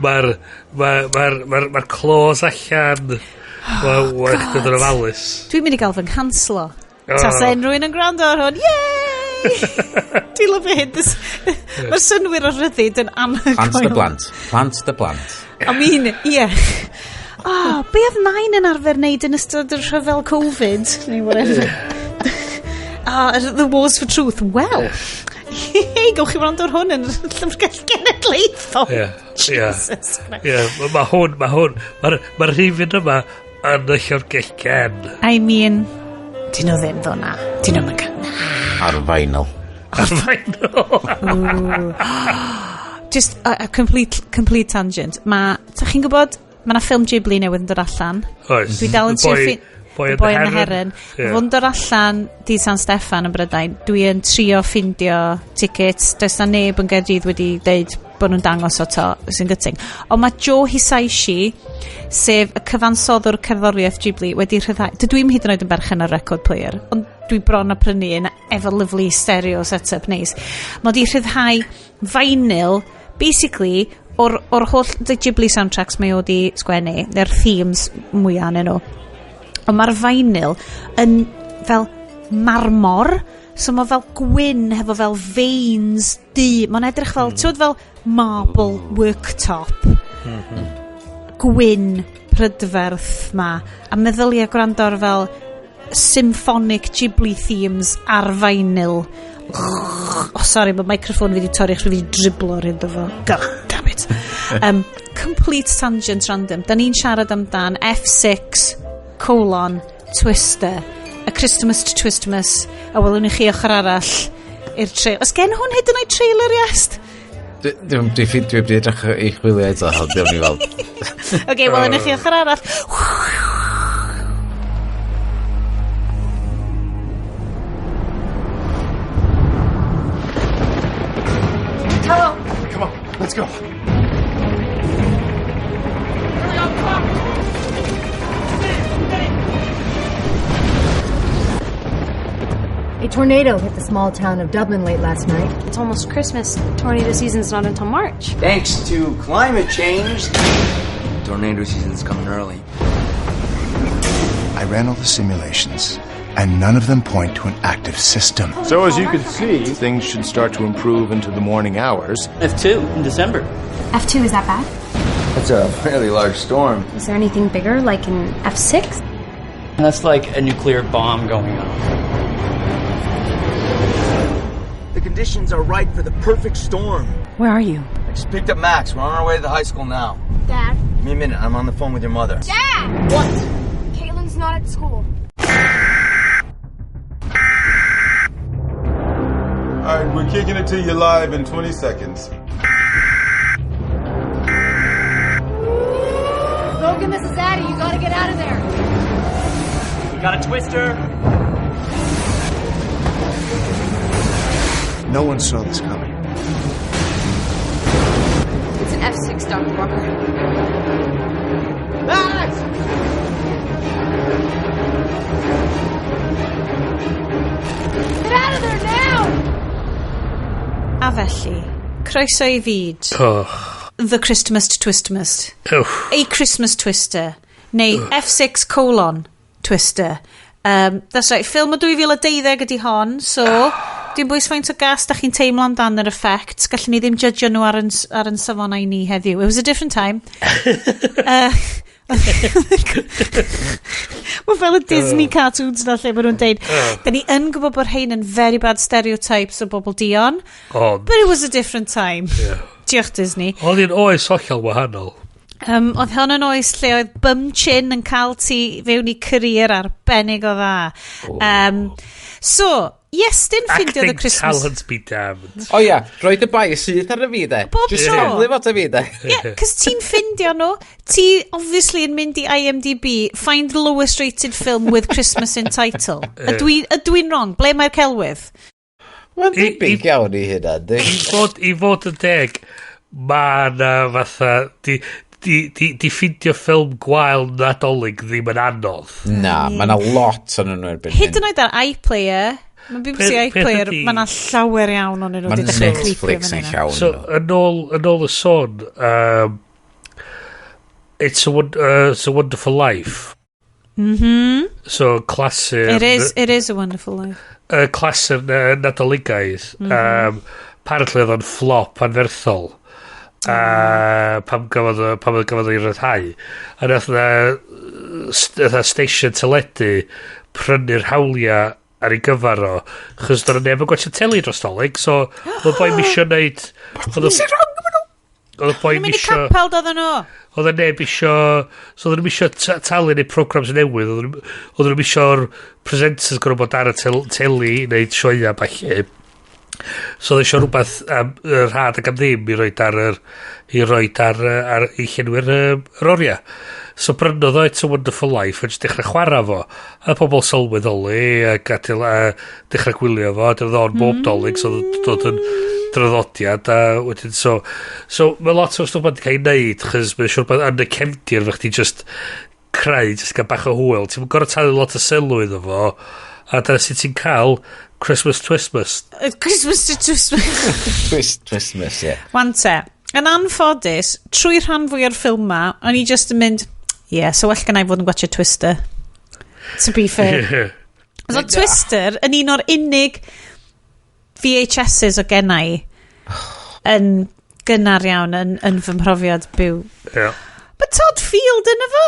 Mae'r ma, ma, ma, ma clos allan. Oh, Mae'n dod yn ofalus. Dwi'n mynd i gael fy nghanslo. Oh. Tasa unrhyw un yn gwrando ar hwn. Yay! Dwi'n lyfio hyn. Mae'r synwyr o ryddid yn anhygoel. Plant dy blant. Plant dy blant. I mean, ie. Yeah. Oh, be oedd nain yn arfer wneud yn ystod y rhyfel Covid? Neu whatever. The Wars for Truth. Well, hei, gawch chi wrando ar hwn yn y Llyfrgell Genedlaethol. Yeah, Jesus yeah. Yeah, mae hwn, mae hwn, mae'r ma rhifyn yma yn y Llyfrgell Gen. I mean, dyn nhw ddim ddo na. Dyn nhw'n cael... Ar vinyl. Ar vinyl. Just a complete tangent. Mae, ta chi'n gwybod, mae yna ffilm Ghibli newydd yn dod allan. Oes. Dwi dal yn trio Boy The Boy and the Heron. Yeah. Fod yn dod allan di San Steffan yn Brydain, dwi yn trio ffindio tickets. Does na neb yn Gaerdydd wedi deud bod nhw'n dangos o to, sy'n gutting. Ond mae Joe Hisaishi, sef y cyfansoddwr cerddoriaeth Ghibli, wedi rhyddhau... Dydw i'm hyd yn oed yn berchen ar record player, ond dwi bron a prynu un efo lovely stereo setup neis. Mae wedi rhyddhau vinyl, basically, o'r holl the Ghibli soundtracks mae o wedi sgwennu, neu'r themes mwyaf yn nhw. Ond mae'r vinyl yn fel marmor, so mae fel gwyn hefo fel veins du. Mae'n edrych fel, ti'n fel marble worktop. Gwyn prydferth ma. A meddylia gwrando ar fel symphonic Ghibli themes ar vinyl. Oh, sorry, mae microphone fi wedi torri achos fi wedi driblo ar hyn fo. God damn it. Complete tangent random. Da ni'n siarad amdan F6 colon Twister. A Christmas to Twistmas. A welwn i chi ochr arall i'r trailer. Oes gen hwn hyd yn oed trailer, Iest? Dwi'n dwi wedi edrych i chwilio eto, ond dwi'n i weld. Oce, welwn i chi ochr arall. Hello. Come on, let's go. Hurry up, come! A tornado hit the small town of Dublin late last night. It's almost Christmas. Tornado season's not until March. Thanks to climate change, tornado season's coming early. I ran all the simulations, and none of them point to an active system. So as you can see, things should start to improve into the morning hours. F2 in December. F2, is that bad? That's a fairly large storm. Is there anything bigger, like an F6? And that's like a nuclear bomb going off. The conditions are right for the perfect storm. Where are you? I just picked up Max. We're on our way to the high school now. Dad? Give me a minute. I'm on the phone with your mother. Dad! What? Caitlin's not at school. All right, we're kicking it to you live in 20 seconds. Logan, this is Addie. You gotta get out of there. We got a twister. No one saw this coming. It's an F6, Dr. Walker. Max! Get out of there now! A felly, croeso i fyd. Oh. The Christmas Twistmas. Oh. A Christmas Twister. Neu F6 colon Twister. That's right, ffilm o 2012 ydi hon, so dim bwys faint o gas da chi'n teimlo amdan yr effects. Gallwn ni ddim judgeio nhw ar yn safonau ni heddiw. It was a different time. Mae fel y Disney cartoons na lle maen nhw'n deud. Da ni yn gwybod bod rhain yn very bad stereotypes o bobl dion. Ond. But it was a different time. Yeah. Diolch Disney. Oedd hi'n oes hollol wahanol. Oedd hon yn oes lle oedd bum chin yn cael ti fewn i career arbennig o dda. So, Iestyn ffindiodd y Acting Christmas... talent be damned. O ia, roed y bai syth ar y fi de. Bob Just tro. taflu fo at y fi de. Yeah, cos ti'n ffindio nhw. Ti obviously yn mynd i IMDb, find the lowest rated film with Christmas in title. Ydw i'n wrong? Ble mae'r celwydd? Mae'n debyg iawn i hynna, di. I fod yn deg, mae na fatha... Di ffindio ffilm gwael Nadolig ddim yn anodd. Na, mae na lot o'n nhw erbyn Hyd yn oed ar iPlayer, Mae BBC iPlayer, mae yna llawer iawn o'n nhw Mae wedi dechrau creepio Netflix fyny yn yna. llawn. So, yn ôl y sôn, It's a Wonderful Life. So, clasur... It is a Wonderful Life. Clasur Nadoligaidd. Apparently oedd o'n flop anferthol. Pam gafodd o'i ryddhau. A nath na station teledu prynu'r hawliau ar ei gyfar o. Chos doedd neb yn gwatsio teli dros Dolig, so oedd y boi misio neud... Oedd y boi Nhw'n mynd i misio... capel doedden nhw. Oedd y neb isio... So oedd nhw'n isio talu neu programs newydd. Oedd nhw'n isio'r presenters gorfod bod ar y teli i wneud sioea falle. So oedd isio rhywbeth am rhad ac am ddim i roed ar yr, i roed ar, ar i llenwi'r yr oriau. So brynodd o It's a Wonderful Life a jyst dechrau chwarae fo. A pobl sylweddoli a gadael a dechrau gwylio fo. A dyna o'n bob Dolig, so oedd o'n dod yn draddodiad a wedyn so mae lot o stwff wedi cael ei wneud chos mae'n siŵr bod yn y cefndir fe chdi just creu just gael bach o hwyl, ti'n gorfod talu lot o sylw iddo fo a dyna sut ti'n cael Christmas Twistmas. Christmas to Twistmas. Twist, Twistmas, ie. Yeah. Wan te, yn anffodus, trwy rhan fwy o'r ffilm ma, o'n i just yn mynd, yeah, so well gen i fod yn gwatchio Twister. To be fair. So Twister yn un o'r unig VHSs o gennau yn gynnar iawn yn fy mhrofiad byw. But Todd Field yn efo?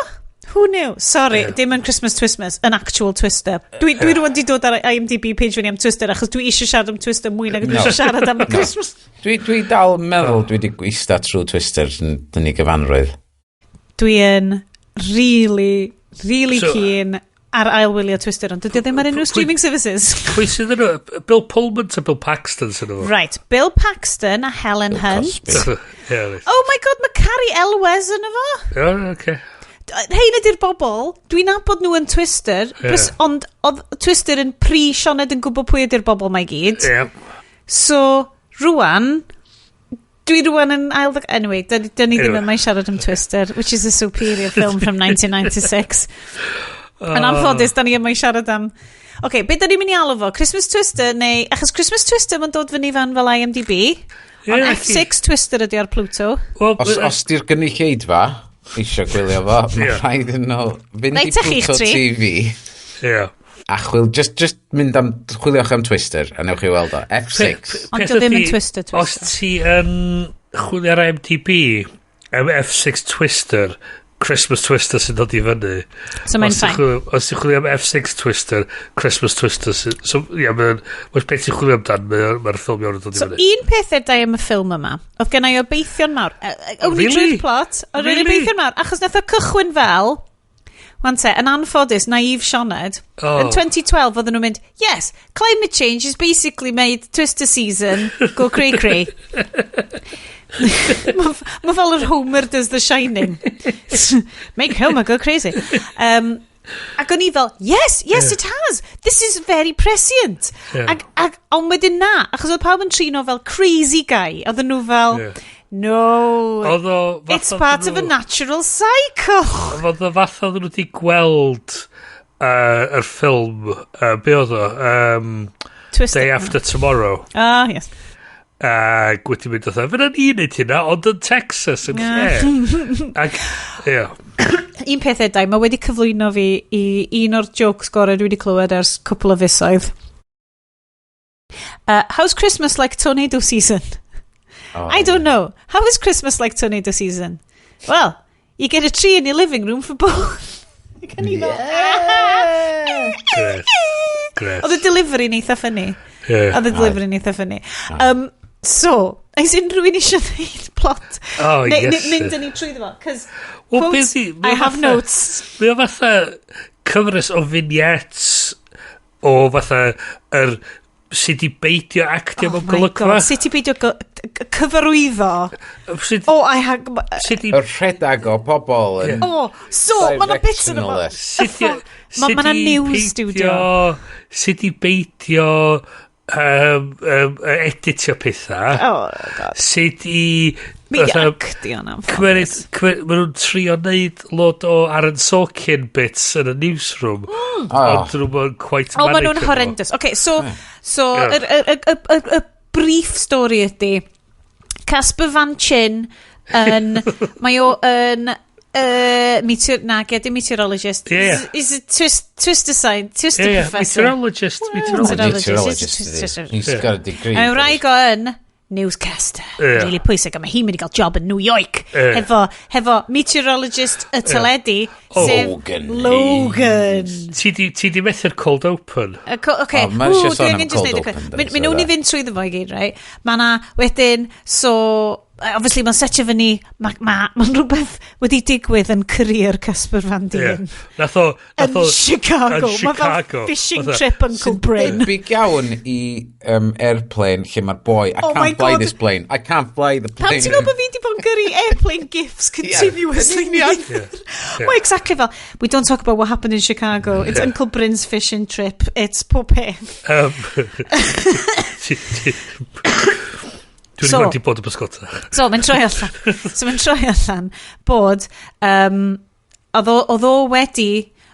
Who knew? Sorry, dim yn Christmas Twistmas, yn actual Twister. Dwi rwan di dod ar IMDb page fyny am Twister achos dwi eisiau siarad am Twister mwy nag dwi eisiau siarad am Christmas. Dwi dal yn meddwl dwi wedi gweista trwy Twister yn ei gyfanrwydd. Dwi yn really, really keen ar ailwylio Twister, ond dydy o ddim ar unrhyw streaming services. Pwy sydd yn o? Bill Pullman ta Bill Paxton sydd yn o? Right, Bill Paxton a Helen Hunt. Yeah, right. Oh my God, mae Cary Elwes yn efo. Yeah, okay. Rhein ydy'r bobl, dwi'n nabod nhw yn Twister, ond oedd Twister yn pre Sioned yn gwybod pwy ydy'r bobl mae gyd. So, rwan, dwi rwan yn ail... Anyway, dyn ni ddim yma i siarad am Twister, which is a superior film from 1996. Yn anffodus, da ni yma i siarad am... Oce, okay, beth da ni'n mynd i alw fo? Christmas Twister neu... Achos Christmas Twister mae'n dod fyny fan fel IMDb. Ond F6 Twister ydy ar Pluto. Well, Os di'r gynulleidfa eisiau gwylio fo, mae rhaid yn nhw fynd i Reit, chi Pluto tri. TV a chwil, just mynd am, chwiliwch am Twister a newch chi weld o. F6. Ond Peth dio ddim yn ydi, Twister, Twister. Os ti yn chwilio ar IMDb am F6 Twister, Christmas Twister sy'n dod i fyny. So mae'n Os ti'n fine. Os ti'n chwilio am F6 Twister, Christmas Twister sy'n... So, ie, yeah, mae'n... Mae'n beth ti'n chwilio amdan, mae'r ffilm iawn yn dod i So fyny. un peth edau am y ffilm yma, oedd gen i obeithion mawr. Only Really? truth plot, oedd really? Really? Obeithion mawr, achos nath o cychwyn fel, wan te, yn anffodus, naive Sioned, yn 2012 oedden nhw'n mynd, yes, climate change has basically made Twister season go cray-cray. Ma fel yr Homer does The Shining. Make Homer go crazy. Ac o'n i fel, yes, it has. This is very prescient. Ac, ond wedyn na, achos oedd pawb yn trino fel crazy guy. Oedden nhw fel, no, Oedd o fath it's part of a natural cycle. Oedd o fath oedden nhw wedi gweld yr ffilm, be oedd o? Twister. Day After Tomorrow. Ah, yes. Ac wedi mynd oedd fyna ni'n neud hynna, ond yn Texas yn lle. Ac, ie. Un peth edau, mae wedi cyflwyno fi i un o'r jokes gorau dwi wedi clywed ers cwpl o fisoedd. How's Christmas like tornado season? Oh. I don't know. How is Christmas like tornado season? Well, you get a tree in your living room for both. Can you Gret. Gret. Oedd y delivery yn eitha funny. Ie. Oedd y delivery yn eitha funny. So, oes unrhyw un eisiau gwneud plot? Oh, Neu yes. mynd â ni trwy fo? Cos, Well, quotes, mae I have notes. Mae o fatha cyfres o vignettes o fatha yr sut i beidio actio Oh mewn my golygfa. God, sut i beidio cyfarwyddo. Sut, Oh, I ha... sut i Y rhedag o pobl yn Oh, so, mae yna bits yn yma. directionless. Sut i, Ma' sut 'na i news beidio- studio. Sut i beidio editio pethau. Oh, God. Sut i... Mi fatha, actio na. Cymeryd, maen nhw'n trio neud lot o Aaron Sorkin bits yn y newsroom. Ond dyn nhw'n quite Oh, maen manic nhw'n efo. horrendous. Okay, so y brief story ydy, Casper Van Chin yn, mae o yn, meteor, na, dim meteorologist. Ie, ie. He's a twister science, twister professor. Meteorologist. Meteorologist. Meteorologist. He's a ydi. He's got a degree. A wraig o yn newscaster. Really pwysig, a mae hi'n mynd i gael job yn New York. Hefo meteorologist y teledu, sef Logan. Logan. Ti di methu'r cold open. Oce, O, ma' isio ww, sôn dwi am angen just cold neud y open, quick. then, Mi so wnawn ni da. fynd trwy fo i gyd, right? Ma' na, wedyn, so, obviously mae'n setio fyny, mae ma rhywbeth wedi digwydd yn career Casper Van Dien. Nath o... Yn Chicago. Yn Mae fel Chicago. fishing Fatha- trip Uncle Bryn. Debyg iawn i airplane lle mae'r boi, I Oh my can't fly God. this plane, I can't fly the Pam plane. ti'n meddwl bod fi wedi bod yn gyrru airplane gifs continuously? Yn union. Well, exactly fel, we don't talk about what happened in Chicago. It's Uncle Bryn's fishing trip. It's pob peth. Dwi'n wedi bod yn bysgota. So, mae'n troi allan. So, mae'n troi allan bod oedd o wedi,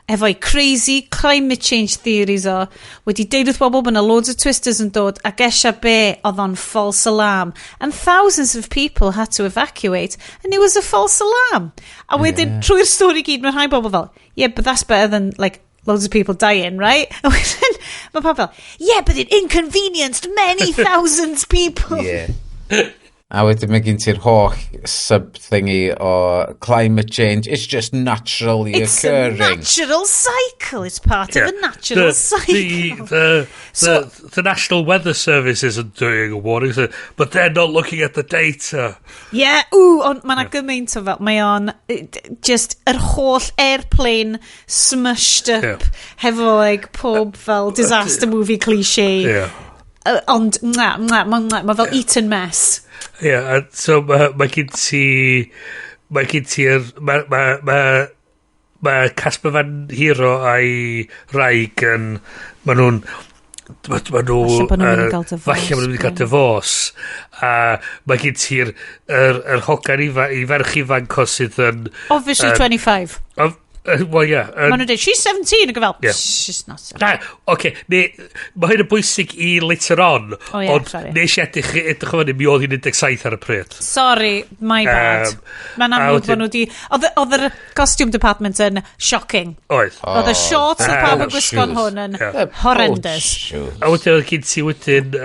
efo'i crazy climate change theories o, wedi deud wrth bobl bod yna loads of twisters yn dod, a gesia be, oedd o'n false alarm. And thousands of people had to evacuate, and it was a false alarm. A wedyn, trwy'r stori gyd, mae rhai bobl fel, "Yeah, but that's better than, like, loads of people dying, right?" A wedyn, mae pawb fel, "Yeah, but it inconvenienced many thousands people." Yeah. A wedyn mae gen ti'r holl sub-thingy o climate change, it's just naturally It's a occurring. natural cycle. It's part of a natural cycle. The National Weather Service isn't doing a warning, so, but they're not looking at the data. Yeah, ooh, ond mae yna gymaint o fel, mae o'n just yr holl airplane smushed up hefo like pob fel disaster movie cliché. Ond, na, na, mae ma fel Eton Mess. Yeah, a so mae ma gen ti... Mae gen ti'r... Mae ma, ma, ma Casper Van Hero a'i wraig yn... Mae nhw'n... Ma nhw... Falle bod nhw'n mynd i gael divorce, Falle bod nhw'n mynd i gael divorce. A mae gen ti'r yr hogan i ferch ifanc o sydd yn... Obviously 25. Wel, ie. Maen nhw'n dweud, "She's 17," ac fel, Ie. "She's not 17." Na, oce, okay, mae hyn yn bwysig i later on, O ie, ond sorry. nes i edrych o fyny, mi oedd hi'n 17 ar y pryd. Sorry, my bad. Mae'n a amlwg bod wedyn- nhw di... Oedd yr costume department yn shocking. Oedd. Oedd y shorts oedd pawb yn gwisgo'n shoes. hwn yn Ie. horrendous. Shoes. A wedyn oedd gen ti wedyn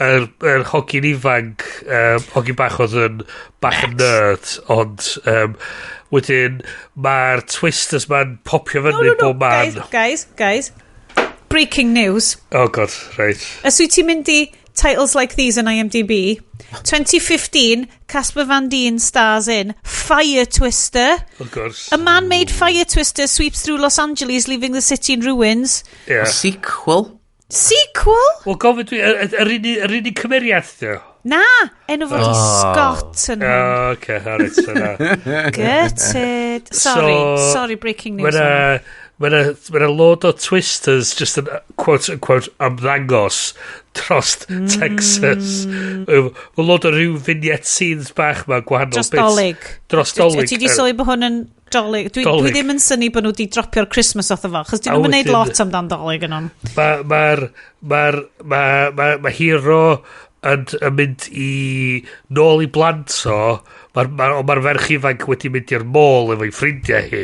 yr hogyn ifanc, hogyn bach oedd yn bach yn nerd, ond wedyn mae'r twisters ma'n popio fyny No, no, no, bob man. guys, guys, guys. Breaking news. Oh God, right. Os wyt ti'n mynd i titles like these on IMDb, 2015, Casper Van Dien stars in Fire Twister. Of course. A man-made fire twister sweeps through Los Angeles, leaving the city in ruins. Yeah. Sequel? Sequel? Wel, gofyn dwi, yr unig cymeriad, di o? Na, enw fod i Scott yn hwn. Oh, oce, alright, so na. Gutted. Sorry, sorry, breaking news. Mae na, ma na load o twisters just yn quote unquote ymddangos drost Texas. Mae load o rhyw vignette scenes bach ma gwahanol Dros bits. Dolig. Dros Dolig. Ti di sylwi bod hwn yn Dolig? Dolig. Dwi ddim yn synnu bod nhw wedi dropio'r Christmas off fo, chos dyn A nhw'n gwneud wedyn- lot amdan Dolig yn hwn. Mae'r ma, ma, ma, ma, ma hero yn mynd i nôl i blant o, mae'r ma, ma ferch ifanc wedi mynd i'r mall efo'i ffrindiau hi.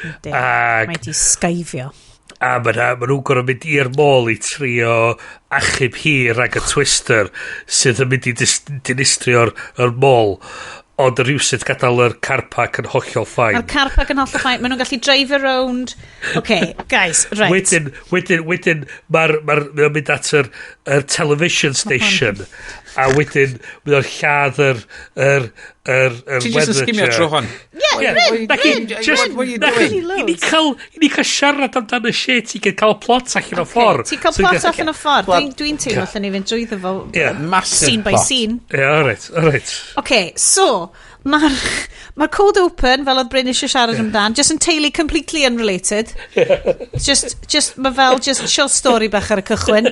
Yndi. Ac Mae di sgeifio. A ma nhw'n gorfod mynd i'r mall i trio achub hi rhag y twister sydd yn mynd i dinistrio'r yr mall. Ond rhywsut gadael yr car park yn hollol fine. Mae'r car park yn hollol fine. Maen nhw'n gallu drive around. Okay, guys, right. Wedyn, mae o'n mynd at yr television station, a wedyn mae o'n lladd yr Ti jyst yn weather sgimio jerk. trwy hwn. Yeah, Ie, Bryn, na gyd, Bryn, just- What are you na doing? gyd, I ni cael siarad amdano shit, i cael plot allan o ffordd. Ti'n cael So plot allan o ffordd. Plot. Dwi'n teimlo allan ni fynd drwyddo fo Ie. Massive scene by plot. scene. Ie, alright, alright. Okay, so, mae'r ma cold open, fel oedd Bryn eisiau siarad amdan, just yn teulu completely unrelated. Just, mae fel just short story bach ar y cychwyn.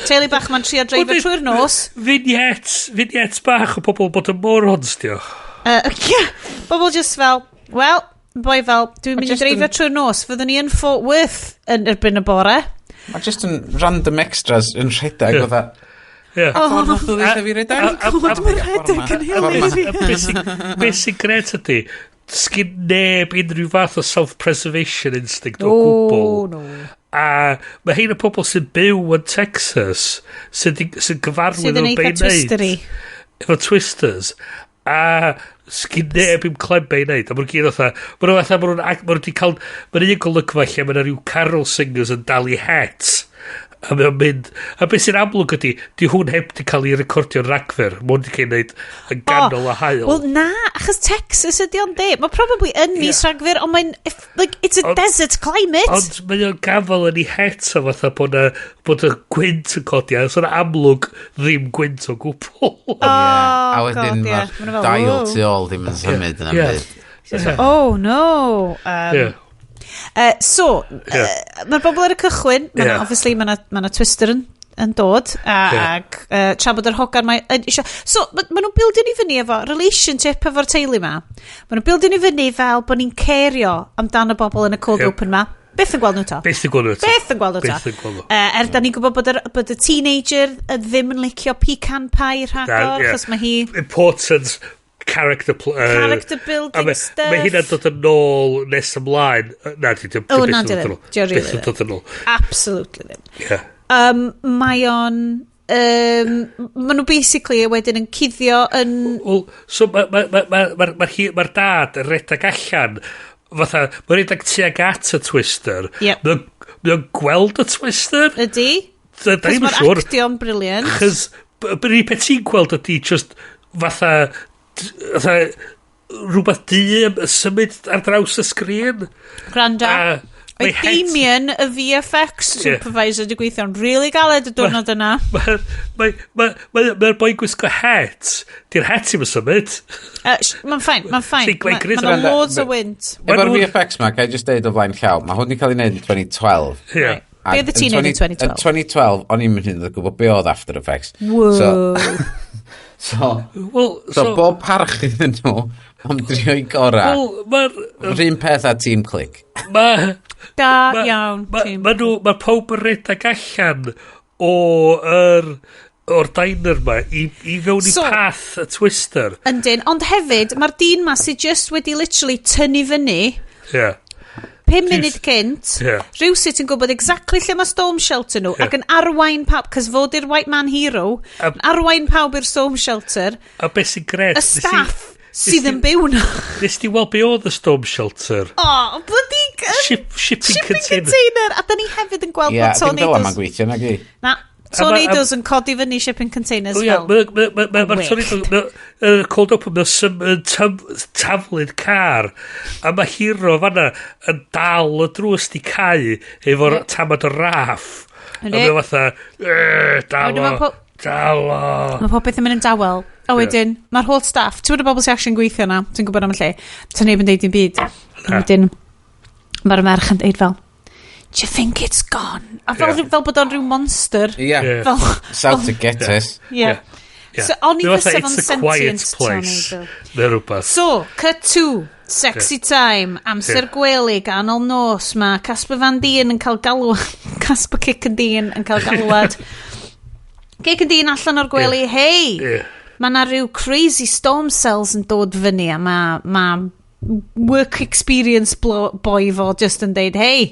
Teulu bach ma'n trio dreifio trwy'r nos. Vignettes bach o pobl bod yn morons, dio. Yeah. Bobl just fel, well, boi fel, dwi'n mynd i dreifio trwy'r nos, fyddwn ni yn Fort Worth yn erbyn y bore. Mae just yn random extras yn rhedeg yeah. Fatha. Yeah. Oh, ffordd nath o ddeutha fi redeg? God, mae'n rhedeg yn hilarious. Beth sy'n gret ydy, sgyn neb unrhyw fath o self-preservation instinct o gwbl. Oh, no. A mae hein y pobl sy'n byw yn Texas, sy'n gyfarwydd Sydd yn o eitha be i neud. twistery. Efo twisters. A sgyn neb i'm clem be i neud. A maen nhw'n gyd fatha, maen nhw fatha, maen nhw'n maen nhw wedi cael, maen nhw'n un golygfa lle maen nhw rhyw carol singers yn dal i het. A mae o'n mynd, a beth sy'n amlwg ydy, di hwn heb di cael ei recordio'n Ragfyr. Mae hwn wedi cael ei wneud yn ganol y haul. Wel na, achos Texas ydy o'n de. Mae probably yn mis Rhagfyr, ond mae'n, like, it's a desert climate. Ond mae o'n gafel yn ei het o fatha bod, na, bod y gwynt yn codi, a so'n amlwg ddim gwynt o gwbl. Oh, A wedyn God, ie. mae'r Ma' nhw fel, dail "Whoa." tu ôl ddim yn symud yn Ie. ymwneud. Oh, no. Ie. So, mae'r bobl ar y cychwyn, ma' 'na, obviously, mae 'na twister yn dod, a, ac tra bod yr hogan mae isio. So, ma nhw'n bildio ni fyny efo relationship efo'r teulu ma. Ma nhw'n bildio ni fyny fel bod ni'n cario amdan y bobl yn y cold open ma. Byth yn gweld nhw to. Byth yn gweld nhw to. Byth yn gweld nhw to. Byth yn gweld nhw. Er da ni'n gwybod bod y teenager ddim yn licio pecan pie rhagor, Na, ie. achos mae hi Important character Character building a stuff. Mae hynna'n dod yn ôl nes ymlaen. Na, di O, na, di ddim. Di o really Byth yn ddim. dod yn ôl. Absolutely ddim. Ie. Mae o'n... Ma nhw basically wedyn yn cuddio yn Wel, so mae'r ma, ma, ma, ma, ma, ma dad yn redag allan, fatha, mae'n redag tuag at y twister. Yep. Mae o'n gweld y twister. Ydy. Da Cos ni'm yn mae'r siŵr. actio'n brilliant. Chos, yr unig peth ti'n gweld ydy just fatha rhywbeth du yn symud ar draws y sgrin. Gwrando. A mae Oedd Damien, y VFX supervisor, wedi gweithio'n really galed y diwrnod yna. Mae'r boi gwisgo het. Di'r het i'm yn symud. Mae'n fine, mae'n fine. Ti'n gweud Mae'n ma loads o wynt. Efo'r VFX ma, ga i just deud o flaen llaw, mae hwn wedi cael ei wneud yn 2012. Ie. Right. Be oedd y ti'n neud yn 2012? Yn 2012, o'n i'n mynd yn gwybod be oedd After Effects. Whoa. So, bob parch iddyn nhw am drio'i gorau. Wel, mae'r Yr un peth â Team Click. Mae Da iawn, team. Ma nhw, mae pawb yn rhedeg allan o'r diner ma i fewn i path y twister. Yndyn, ond hefyd, mae'r dyn ma sydd just wedi literally tynnu fyny 5 munud cynt, rhywsut yn gwybod exactly lle mae storm shelter nhw, ac yn arwain pawb, cos fod i'r white man hero, yn arwain pawb i'r storm shelter, A beth sy'n gret... y staff sydd yn byw na. Nes ti weld be oedd y storm shelter? Oh, bloody Shipping, shipping container. container. A da ni hefyd yn gweld Ie, bod ddim fel yma tornadoes gweithio, nag i. Na, tornadoes yn codi fyny shipping containers O ie, fel. mae'r Wyllt. tornado, mae'r cold open, mae'n taflu'r car, a mae hero fanna yn dal y drws di cau efo'r tamad o raff. A Yndi. mae fatha, "Dal Wedyn ma' o, dal o." Mae popeth yn mynd yn dawel. A wedyn, mae'r whole staff, ti'n gwybod y bobl sy'n actually'n gweithio na, ti'n gwybod am y lle, ti'n neb yn deud dim byd. A wedyn, mae'r merch yn deud fel, "Do you think it's gone?" A fel, fel bod o'n rhyw monster. Ie. Fel, It's out to get us. Yeah. So, o'n i Mae fysa fatha, fo'n "It's a quiet sentient place." tornado. Neu rhywbeth. So, cut to, sexy time, amser gwely, ganol nos, mae Casper Van Dien yn cael galwad, Casper Kick and Dien yn cael galwad. Kick and Dien allan o'r gwely, hei, mae na rhyw crazy storm cells yn dod fyny a mae ma work experience boy fo just yn deud, hei,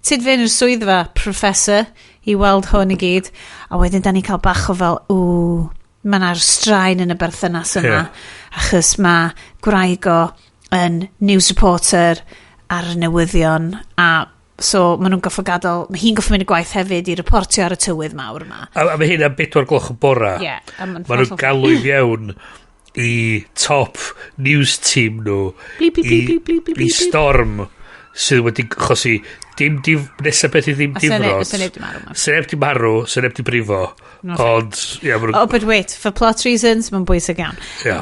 tyd fynd i'r swyddfa, professor, i weld hwn i gyd. A wedyn da ni cael bach o fel, ww, mae na'r straen yn y berthynas yma, achos mae gwraig o yn news reporter ar y newyddion, a so maen nhw'n goffo gadael, mae hi'n goffo mynd i gwaith hefyd i reportio ar y tywydd mawr yma. A mae hynna'n 4 gloch y bora. Ie, a ma'n Maen nhw'n hollol- galw i fewn i top news team nhw Blip, blip, blip, blip, blip, blip, i blip. storm sydd wedi chosi dim dif, nesaf beth i ddim A se difrod. se neb 'di marw, ma. Se neb di marw, se neb di brifo. No. Ond, ie, ma' nhw'n Oh, but wait, for plot reasons, mae'n bwysig iawn. Ie.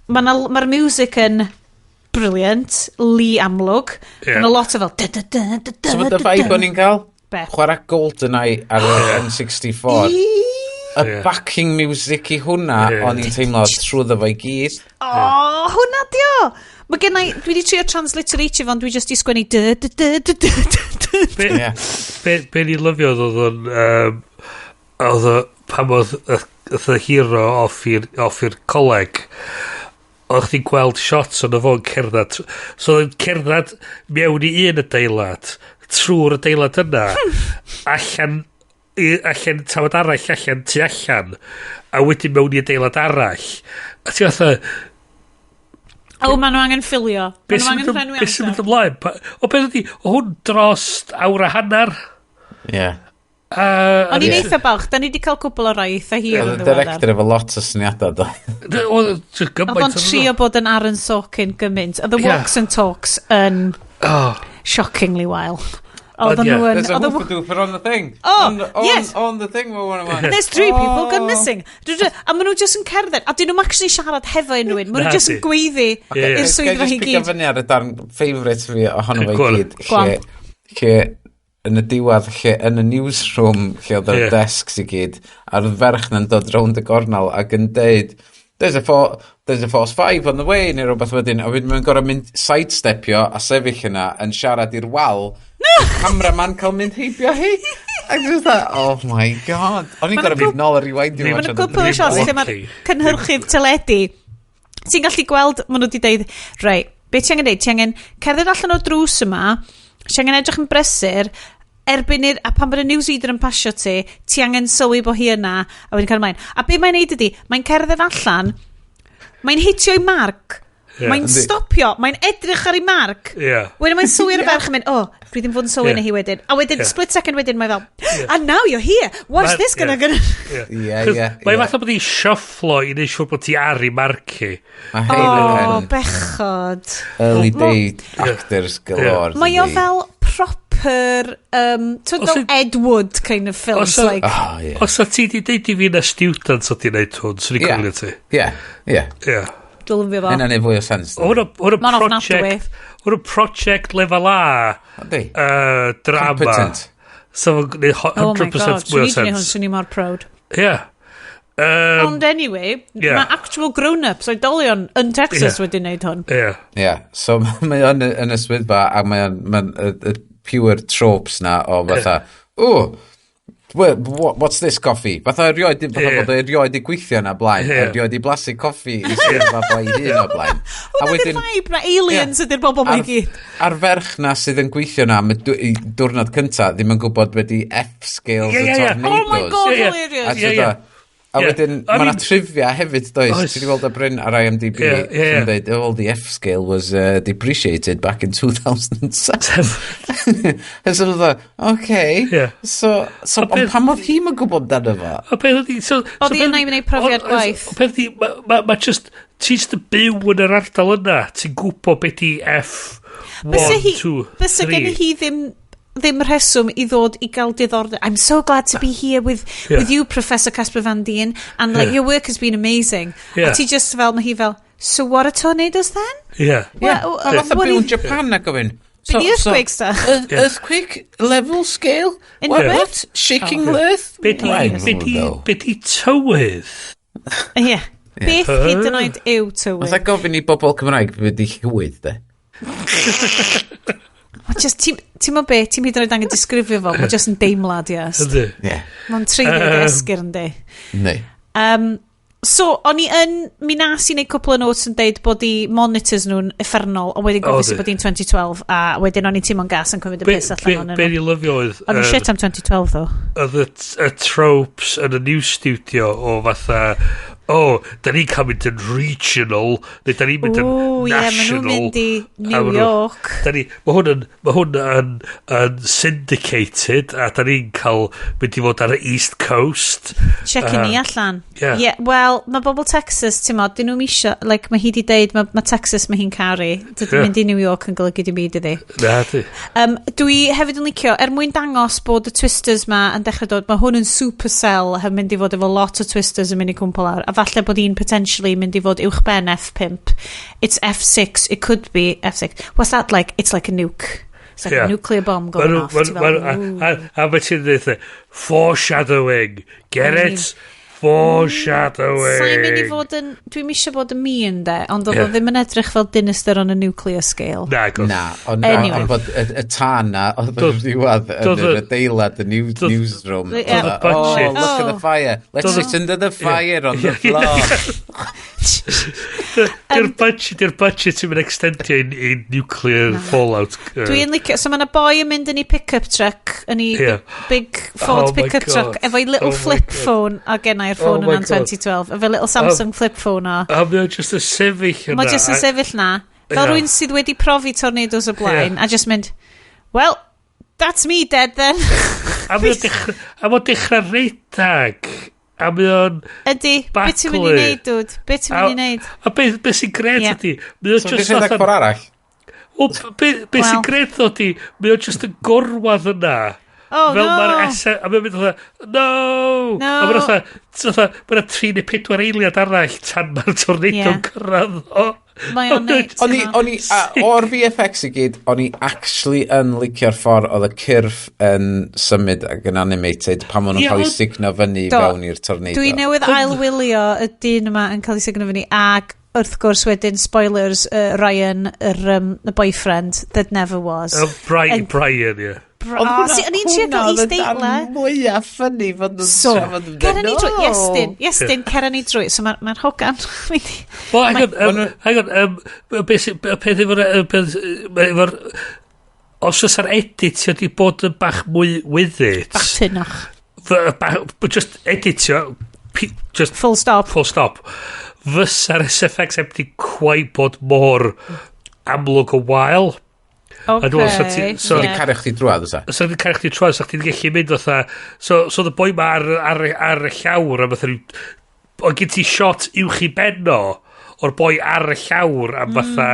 Mae'r music yn brilliant, Lee amlwg. Ie. Yeah. Mae'n lot o fel da, da, da, da, da, So, da, what the vibe o'n i'n cael? Be? Chwarae GoldenEye ar y N64. Y backing music i hwnna, o'n i'n teimlo trwyddo fo i gyd. O, hwnna dio! Mae gen i, dwi wedi trio transliteratio fo, ond dwi just i sgwennu dy dy dy dy dy dy dy. Be ni'n lyfio oedd o'n... Oedd o, pam oedd y hero off i'r coleg, oedd chdi'n gweld shots o'n fo'n cerdded. So oedd o'n cerdded mewn i un adeilad, trwy'r adeilad yna, allan, allan tawad arall, allan tu allan, a wedyn mewn i adeilad arall. A ti fatha, O, maen nhw angen ffilio. Be Maen nhw sy'n angen mynd, llenwi be sy'n mynd amser. ymlaen? O beth ydi, o hwn dros awr a hanner. Ie. O'n i'n eitha balch, da ni wedi cael cwpl o rai eitha hir Oedd yn y ddiweddar. director efo lot o syniadau, do. Oedd just Oedd gymaint o'n trio bod yn Aaron Sorkin gymaint. Oedd y walks and talks yn shockingly wael. Oedd Ond ie. nhw yn... There's a oedd y hooper dooper on the thing. Oh, on, yes. On the thing, mae one. There's three people gone missing. A maen nhw just yn cerdded. A dyn nhw'n actually siarad hefo unrhyw un. Maen nhw just yn Nadi. gweiddi i'r swyddfa Ga i hi just pigo gyd. fyny ar y darn favourite fi ohono fo Go i on. gyd. Go on. Lle yn y diwedd, lle yn y newsroom, lle oedd y desks i gyd, a'r ferch na'n dod rownd y gornel ac yn deud, there's a force 5 on the way," neu rhywbeth wedyn, a wedyn mae'n gorau mynd sidestepio a sefyll yna yn siarad i'r wal, cameraman cael mynd heibio hi. Ac just that, oh my God. O'n i'n gorau mynd nôl a rewindio. Mae'n cwpl o shots lle mae'r cynhyrchydd teledu ti'n gallu gweld, maen nhw wedi deud, reit, be ti angen deud? Ti angen cerdded allan o'r drws yma, ti angen edrych yn brysur, erbyn i'r, a pan bod y newsreader yn pasio ti, ti angen sylwi bod hi yna, a wedyn cael ymlaen. A be mae'n neud ydi, mae'n cerdded allan, mae'n hitio ei marc, mae'n stopio, mae'n edrych ar ei marc, wedyn mae'n sylwi ar y ferch yn mynd, "Oh, dwi ddim fod yn sylwi na hi wedyn." A wedyn, split second wedyn, mae fel, "And now you're here, what's this gonna gonna..." Ie, 'Cos ie, mae ie. fatha bod hi'n shufflo i neud siŵr bod ti ar ei marci. Mae hein Oh, yn bechod. early day actors galore. Mae o dydi? fel proper, ti'n Os fel Ed Wood kind of films, like. Oh, ie. Os o ti di deud i fi na students o ti'n neud hwn, swn i'n Ie. coelio ti. Ie. Ie. Dwi'n lyfio fo. Hynna'n neud fwy o sens. Hwn o Ma'n ofnadwy. project, hwn o project level A Yndi. drama. Competent. So fo'n gwneud Oh my 100% God, mwy swn o i 'di neud hwn, sens. swn i mor proud. Ie. Ond anyway, Ie. mae actual grown-ups, oedolion yn Texas wedi wneud hwn. Ie. Ie, so mae o'n yn y swyddfa a mae o'n y pure tropes na o fatha, "Oh, well, what's this coffee?" Fatha erioed, fatha bod o erioed i gweithio na blaen, erioed i blasu coffi i swyddfa fo ei hun o blaen. Hwna di'r vibe na aliens ydy'r bobl mae i gyd. A'r ferch na sydd yn gweithio na am y i diwrnod cynta ddim yn gwybod wedi F-scales Ie, y ie, ie. tornadoes. Oh my God, Ie, ie. hilarious. A ti fatha, a wedyn, I mae yna mean- trivia hefyd, does? Oes. Ti wedi weld y Bryn ar IMDb, Ie, ie, ie. sy'n dweud, "Oh, the F-scale was depreciated back in 2007." A so fatha, okay. Ie. So, A ond pam oedd hi'm yn gwybod amdano fo? A beth ydi... So, Oedd hi yna i wneud profiad gwaith. O beth ydi, ma just... Ti just yn byw yn yr ardal yna. Ti'n gwybod beth di F... 1, Bysa hi, 2, bysa gen 3. hi ddim rheswm i ddod i gael diddordeb. "I'm so glad to be here with with you, Professor Casper Van Dien, and like your work has been amazing." Yeah. A ti just fel, mae hi fel, "So what are tornadoes then?" Ie. Well, Mae fatha what byw yn if- Japan ac gofyn. Be di earthquakes ta? Earthquake level scale? In What? what? What? Shaking Oh. earth? Be di, I be don't di, know. be di tywydd? Ie. Beth hyd yn oed yw tywydd? Fatha gofyn i bobl Cymraeg be di llywydd, de. Mae just, ti'n mo be, ti'n hyd yn oed angen disgrifio fo, mae just yn deimlad, yes. Yndi. Ie. Mae'n treulio dy esgyrn, di. Yndi. So, o'n i yn, mi nas i wneud cwpl o notes yn deud bod i monitors nhw'n uffernol, ond wedyn O, gofys i di. bod hi'n 2012, a wedyn o'n i'n teimlo'n gas yn cymryd y Be, piss be, allan o'n be nhw. ni lyfio oedd... O'n i'n shit am 2012, though. Oedd y tropes yn y news studio o fatha, "Oh, da ni'n cael mynd yn regional, neu da ni'n mynd yn Ww, ie, maen nhw'n national." mynd i A New ma' nhw- York. Da ni, mae hwn yn syndicated, a da ni'n cael mynd i fod ar y East Coast. Checking ni allan. Ie. Yeah, wel, mae bobl Texas, ti'n mo, dyn nhw'n isio, like, mae hi di deud, mae Texas mae hi'n caru. Dydy mynd i New York yn golygu dim byd iddi. Na, di. Dwi hefyd yn licio, er mwyn dangos bod y twisters ma yn dechrau dod, mae hwn yn supercell yn mynd i fod efo lot o twisters yn mynd i cwmpo lawr, a falle bod un potentially mynd i fod uwchben F5. It's F6, it could be F6. What's that like? It's like a nuke. It's like a nuclear bomb going off. Ti fel, "Ooh." A mae ti'n dweud, "Foreshadowing. Get it? Foreshadowing." Sa'n mynd i fod yn... Dwi'n eisiau bod yn mean, de, ond oedd o ddim yn edrych fel dinister on a nuclear scale. Na, gwrs. Na, ond Anyway. ond bod y tân na, oedd yn ddiwedd yn yr adeilad, y newsroom. Doedd y Oh, budget. look at the fire. Let's sit under the fire on the floor. Di'r budget sy'n mynd extendio i nuclear fallout. Dwi'n licio... So mae yna boi yn mynd yn ei pick-up truck, yn ei big Ford Oh my pick-up truck, God. efo'i little Oh my flip God. phone, a gennau'r Oh ffôn my yna'n God. 2012, efo little Samsung flip phone o. A mae o just yn sefyll yna. Mae jyst yn sefyll na. Fel rhywun sydd wedi profi tornadoes o blaen, a just mynd, "Well, that's me dead then." A mae o'n dechrau redag. A mae o'n Ydy, beth ti'n mynd i baglu. wneud, dude? Beth ti'n mynd i wneud? A beth sy'n gret ydy, mae o'n So, just dwi'n rhedeg ffordd arall? Wel, be sy'n Wel. gret ydy, mae o'n just yn gorwedd yna. Oh, Fel no. mae'r SM, a mae'n mynd fatha, "No!" No. A mae'n fatha, mae'n 3 neu 4 eiliad arall tan mae'r tornado'n cyrraedd o. Mae o'n neud. O'n i, o'r VFX i gyd, o'n i actually yn licio'r ffordd oedd y cyrff yn symud ac yn animated pan maen nhw'n cael eu sugno fyny fewn i'r tornado. Dwi newydd ailwylio y dyn yma yn cael ei sugno fyny, ac wrth gwrs wedyn, spoilers, Ryan, y boyfriend that never was. Brian, Brian, ie. Oh, see, o'n i'n trio gael is-deitla. Mwyaf funny fod nhw'n So, trafod amdano. cera ni drwy, Iestyn, Iestyn, cera ni drwy. So mae'r ma hogan. Wel, hang on, hang on, y peth efo'r, y peth, efo'r, os oes ar editio di bod yn bach mwy with it. Bach tynach. Just editio, just Full stop. Full stop. Fysa'r SFX heb di quite bod mor amlwg o wael. A dwi'n meddwl, So, di cario chdi drwad, oes? So di cario chdi trwad, so chdi'n gallu mynd fatha. So the boi ma ar y llawr, a fatha o gen ti shot uwch i ben o, o'r boi ar y llawr am fatha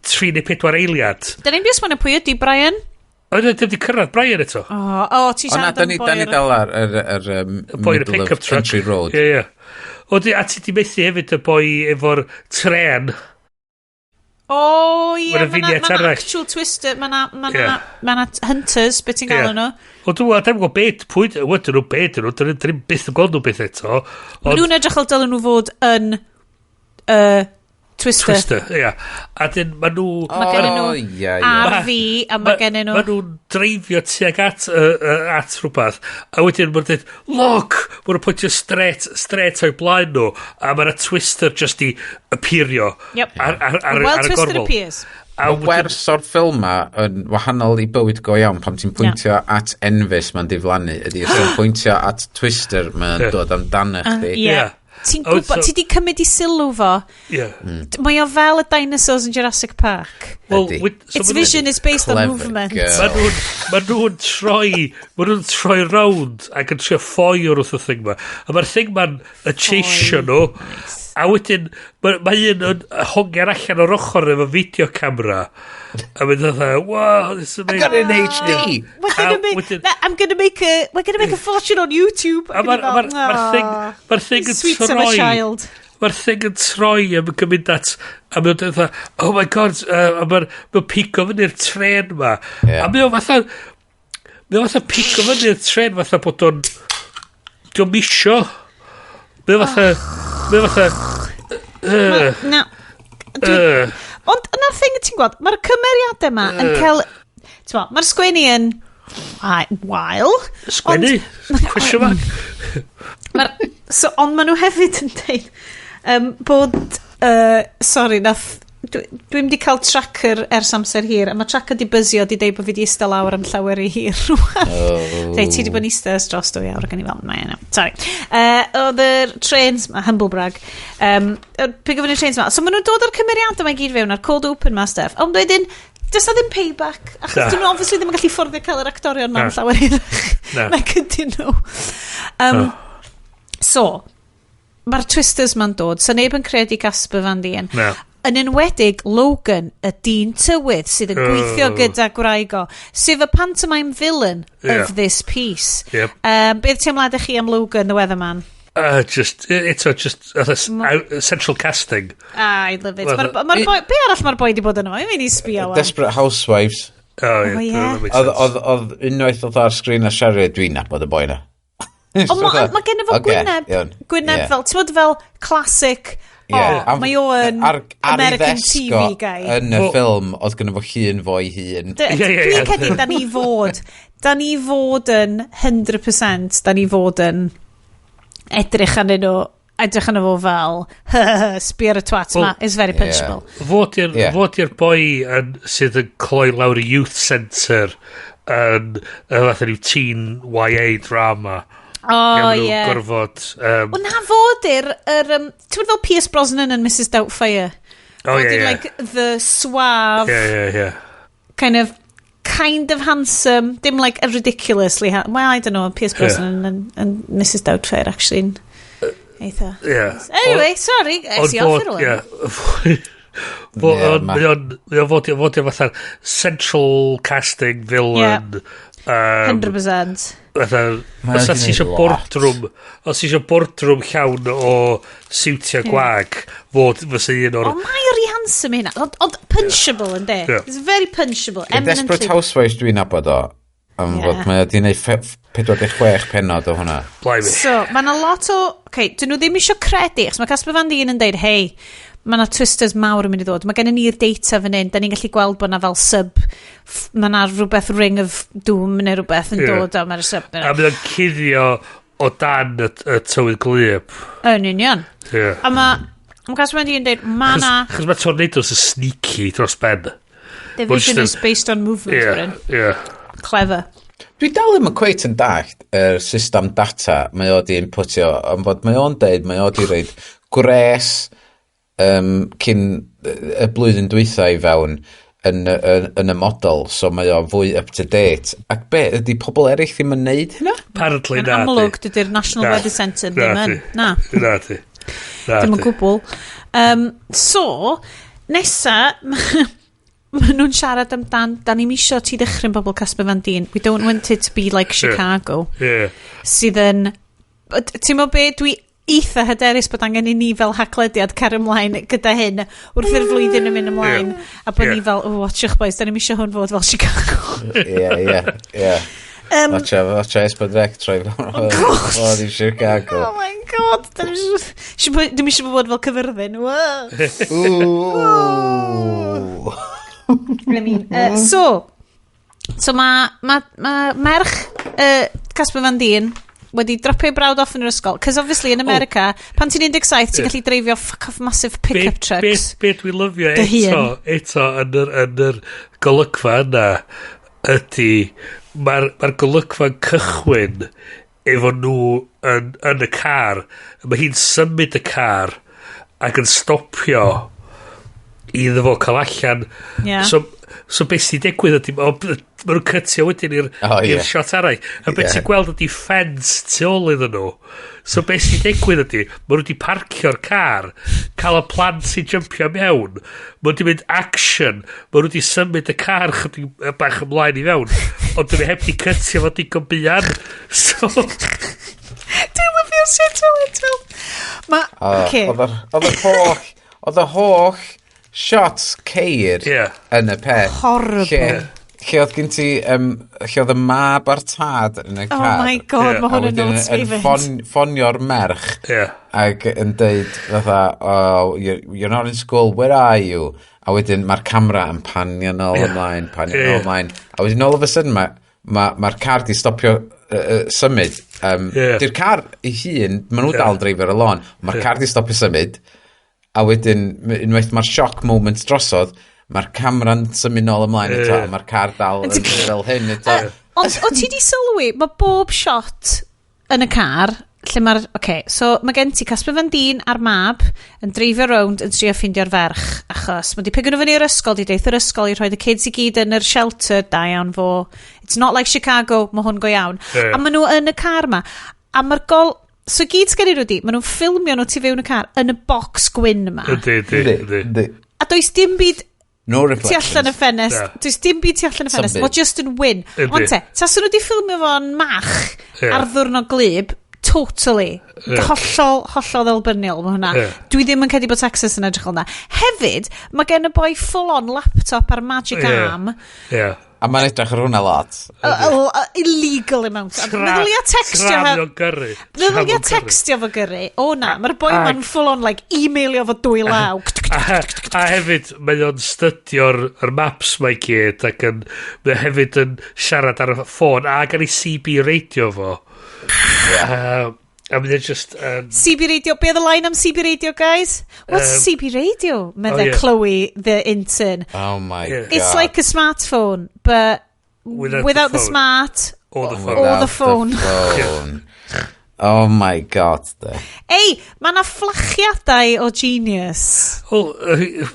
3 neu 4 eiliad. Da ni'n byw sôn pwy ydi Brian? O, dim di cyrraedd Brian eto. O, ti O na, siarad da am ni, boi da ni dal ar yr Y boi yn y middle pick-up of truck. country road. Ie. O, a ti di methu hefyd y boi efo'r tren. O, ie, Ma' 'na ma' 'na vignette ma' 'na arall. actual twister, ma' 'na, ma' 'na, ma' 'na hunters, beth ti'n galw nhw? O, dwi'n gwybod beth, pwy, wedyn nhw, beth nhw, dyn nhw byth yn gweld nhw byth eto. Ma' nhw'n edrych fel dylen nhw fod yn Twister. Twister, ie. A dyn, ma nhw Mae gennyn nhw ie. RV a mae gennyn nhw Ma nhw'n dreifio tuag at rhywbeth. A wedyn ma'n dweud, "Look!" Ma nhw'n pwyntio straight o'i blaen nhw. A mae'na twister just i appeario. Yep. Ar Well, ar y Twister gorwel. appears. A Mae wers o'r ffilm ma yn wahanol i bywyd go iawn pan ti'n pwyntio at enfys mae'n diflannu ydy os ti'n pwyntio at twister mae'n dod amdano chdi. Ie. Ti'n Oh, gwybod, ti di cymryd i sylw fo. Mae o fel y dinosaurs in Jurassic Park. Well, Ydi. so Its ma' nhw- vision is based on Clever movement. girl. Ma nhw'n troi rownd ac yn trio ffoi o'r wrth y thing ma. A mae'r thing ma'n y chaseio nhw. A wedyn, mae ma un yn hongian allan o'r ochr efo video camera. A mynd fatha, "Wow, this is amazing." I got it in HD. We're gonna A make, wedyn I'm gonna make a, we're gonna make a fortune on YouTube. A mae'r thing yn Sweet summer troi. child. Mae'r thing yn troi a mae'n mynd at a mae'n dweud fatha, "Oh my God," a mae'n ma pigo fyny'r tren ma. A mae o fatha pigo fyny'r tren fatha bod o'n dio'm isio. Mae o fatha Na. Ond yna'r thing ti'n gweld, mae'r cymeriadau yma yn cael... Ti'n gweld, mae'r sgwennu yn wael. Sgwennu? Question mark? So, ond maen nhw hefyd yn deud bod... Sorry, nath... Dwi'm di cael tracker ers amser hir, a mae tracker di buzzio di deud bod fi di eistedd lawr am llawer i hir rwan. Oh. Dweud, ti di bod yn eistedd ers dros 2 awr, ac o'n i fel, mae yna. Sorry. Oedd yr trains ma, humble brag, pigo fyny'r trains ma. So maen nhw'n dod o'r cymeriadau ma i gyd fewn, a'r cold open ma stuff. Ond wedyn, does na ddim payback, achos Na. dyn nhw obviously ddim yn gallu fforddio cael yr actorion ma'n Na. llawer hirach Na. nag ydyn nhw. So, mae'r twisters ma'n dod, so neb yn credu Casper Van Dien. Na. Yn enwedig Logan, y dyn tywydd sydd yn gweithio gyda gwraig o, sef y pantomime villain of this piece. Yep. Beth teimladau chi am Logan, the weatherman? Just, eto, just, central casting. I love it. Well, Mae'r ma boi, be arall mae'r boi di bod yno? Mae'n mynd i sbio wan. Desperate Housewives. Oh, Oh, ie. ie. That makes Oedd sense. oedd unwaith oedd ar sgrin a siarad, dwi'n nabod y boi na. Ond ma, ma gen fo Ocê, gwyneb, iawn. gwyneb Ie. fel, ti'n bod fel classic, Ie. oh, mae o yn Ar ei American ddesg TV o guy. yn y Wel- ffilm, oedd gynno fo llun fo'i hun. Ie. Dwi'n credu da ni fod yn 100%, da ni fod yn edrych arnyn nhw, edrych arno fo fel, sbio ar y twat ma, Wel, is very punchable. Fod i'r Ie. Fod i'r boi yn, sydd yn cloi lawr y youth centre yn y fath o ryw teen YA drama. O, Ie, ma' nhw'n ie. gorfod... O na fod i'r, ti'n bod fel Pierce Brosnan yn Mrs Doubtfire? O, Fod ie, i'r, ie. like, the suave, kind of handsome, dim like a ridiculously well, I don't know, Pierce Brosnan and Mrs Doubtfire actually yn eitha. Anyway, sorry, es i off ar hwn. Ie. Ie, Mae o'n mae o'n fod i'r fatha central casting villain. 100%. Fatha, Mae os o 'di ti eisiau neud lot. boardroom, os ti eisiau boardroom llawn o siwtiau gwag, fod fysa un o'r O, mae o'r handsome hynna. Ond punchable, yndi? Ie. It's very punchable. Y Desperate Eminently. Housewives dwi'n nabod o. Am fod mae o di wneud 46 pennod o hwnna. Blimey. So, mae yna lot o... Okay, dyn nhw ddim eisiau credu, achos mae Casper Van Dien yn deud, hei, mae yna twisters mawr yn mynd i ddod. Mae gennym ni'r data fan hyn, da ni'n gallu gweld bod yna fel sub... Mae yna rhywbeth ring of doom neu rhywbeth yn dod o mae'r sub. A mae o'n cuddio o dan y tywydd glyb. Yn union. Ie. A mae Casper Van Dien yn deud, mae yna... Chos mae tornadoes yn sneaky dros ben. The Ma'n vision jyst is based on movement, Bryn. Ie. Clever. Dwi dal ddim yn cweit yn dallt yr system data mae o di inputio, ond fod mae o'n deud, mae o di roid gwres cyn y blwyddyn dwytha i fewn yn y model, so mae o fwy up to date. Ac be, ydy pobl eraill ddim yn neud hynna? Apparently Yn na. amlwg, dydy'r National Na. Weather Centre ddim yn. Na. Na ti. Na Dim yn ti. gwbl. So, nesa, maen nhw'n siarad amdan, da ni'n isio ti ddychryn bobl Casper Van Dien. We don't want it to be like Chicago. Sydd yn... Ti'n meddwl be, dwi eitha hyderus bod angen i ni fel haclediad cario ymlaen gyda hyn wrth i'r flwyddyn yn mynd ymlaen. A bod ni fel, oh, watchwch boys, da ni'n isio hwn fod fel Chicago. Ie. Watcha S4C troi God. fod i Chicago. Oh my God, da ni'm isio bod fel Cyfyrddin. Wow. Ooh. I mean, so ma merch Casper Van Dien wedi dropio ei brawd off yn yr ysgol. Cos obviously in America, pan ti'n 17, ti'n gallu dreifio fuck off massive pick-up trucks. Be dwi'n lyfio Dy hun. eto yn yr golygfa yna ydy mae'r golygfa'n cychwyn efo nhw yn y car. Mae hi'n symud y car ac yn stopio iddo fo cael allan. So beth sy'n digwydd ydy, ma nhw'n cytio wedyn i'r O, ie. i'r shot arall. A beth ti'n gweld ydy ffens tu ôl iddyn nhw. So beth sy'n digwydd ydy, ma nhw wedi parcio'r car, cael y plant sy'n jumpio mewn, ma nhw wedi mynd action, ma nhw wedi symud y car chydig bach ymlaen i fewn, ond dyn nhw heb di cytio fo digon buan. So, Dwi'n lyfio shit fel eto. Ma, okay. Oedd y holl shots ceir yn y peth. Horrible. Lle oedd gen ti, lle oedd y mab a'r tad yn y Oh car. my God, ma' hwn A yn wedyn notes fi yn fyd. Ffonio'r merch ac yn deud fatha, "Oh, you're not in school, where are you?" A wedyn mae'r camera yn panio nôl ymlaen, panio nôl ymlaen. A wedyn all of a sudden mae'r ma car di stopio symud. Di'r car ei hun, maen nhw dal dreifio'r y lôn, mae'r car di stopio symud, a wedyn, unwaith mae'r shock moment drosodd, mae'r camera'n symud nôl ymlaen eto, a mae'r car dal yn fel hyn eto. Ond o ti di sylwi, mae bob shot yn y car, lle mae'r... Okay, so mae gen ti Casper Van Dien a'r mab yn dreifio rownd yn trio ffeindio'r ferch, achos mae di pigo nhw fyny o'r ysgol, di deith yr ysgol i rhoi y kids i gyd yn yr shelter, da iawn fo. It's not like Chicago, mae hwn go iawn. A maen nhw yn y car ma. A mae'r gol... So gyd sgen i nhw di, maen nhw'n ffilmio nhw tu fewn y car yn y box gwyn yma. Ydy. A does dim byd No tu reflections. allan y ffenest. Na. Does dim byd tu allan y ffenest. Some Mae just yn wyn. Yndi. Ond te, taswn nhw wedi ffilmio fo'n mach ar ddwrnod glyb, totally. Hollol, hollol ddelbyniol mae hwnna. Dwi ddim yn credu bod Texas yn edrych fel hwnna. Hefyd, mae gen y boi full-on laptop ar Magic Arm. A mae'n edrych ar hwnna lot. Illegal amount. Meddylia textio Tra mae o'n gyrru. Meddylia textio fo gyrru. O na, mae'r boi ma'n full on like emailio fo dwy law. A hefyd, mae o'n stydio'r maps mae gyd ac yn, mae hefyd yn siarad ar y ffôn ac ar ei CB radio fo. Yeah. A mae'n just... CB radio, be oedd y line am CB radio, guys? What's CB radio? Medde, oh, yeah. Chloe, the intern. Oh my God. It's like a smartphone, but without the smart or the phone. Or the phone. The phone. Yeah. Oh my God. Ei, mae yna fflachiadau o genius. Oh,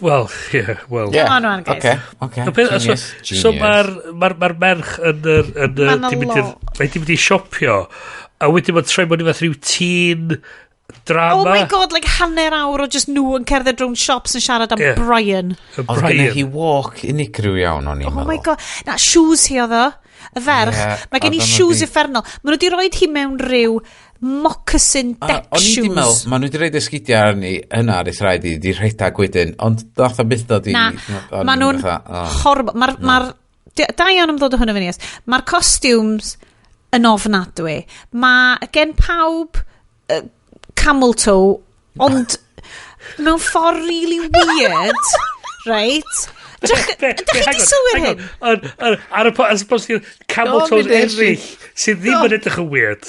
well, yeah, well. Yeah. Come on, guys. Okay, okay. Genius, so, so mae'r ma merch yn yr... Mae di mynd i siopio. A wedyn mae'n troi mewn i fath rhyw teen drama. Oh my God, like hanner awr o just nhw yn cerdded rownd shops yn siarad am Brian. Oedd genna hi walk unigryw iawn o'n i'n meddwl. Oh my God. Na, shoes hi oedd o. Y ferch. Yeah, mae gen i shoes uffernol. Maen nhw wedi rhoi hi mewn rhyw moccasin deck shoes. O'n i'n meddwl, maen nhw wedi rhoi esgidiau arni yna ar ei thraed i, di rhedeg wedyn, ond dath o byth dod i... Na, maen nhw'n horrible. Mae'r... Da iawn am ddod o hwnna fyny. Mae'r costumes yn ofnadwy. Mae gen pawb camel toe, ond mewn ffordd really weird, right? Dych chi wedi sylwi'r hyn? Ar y pos, camel toes eraill sydd ddim yn edrych yn weird.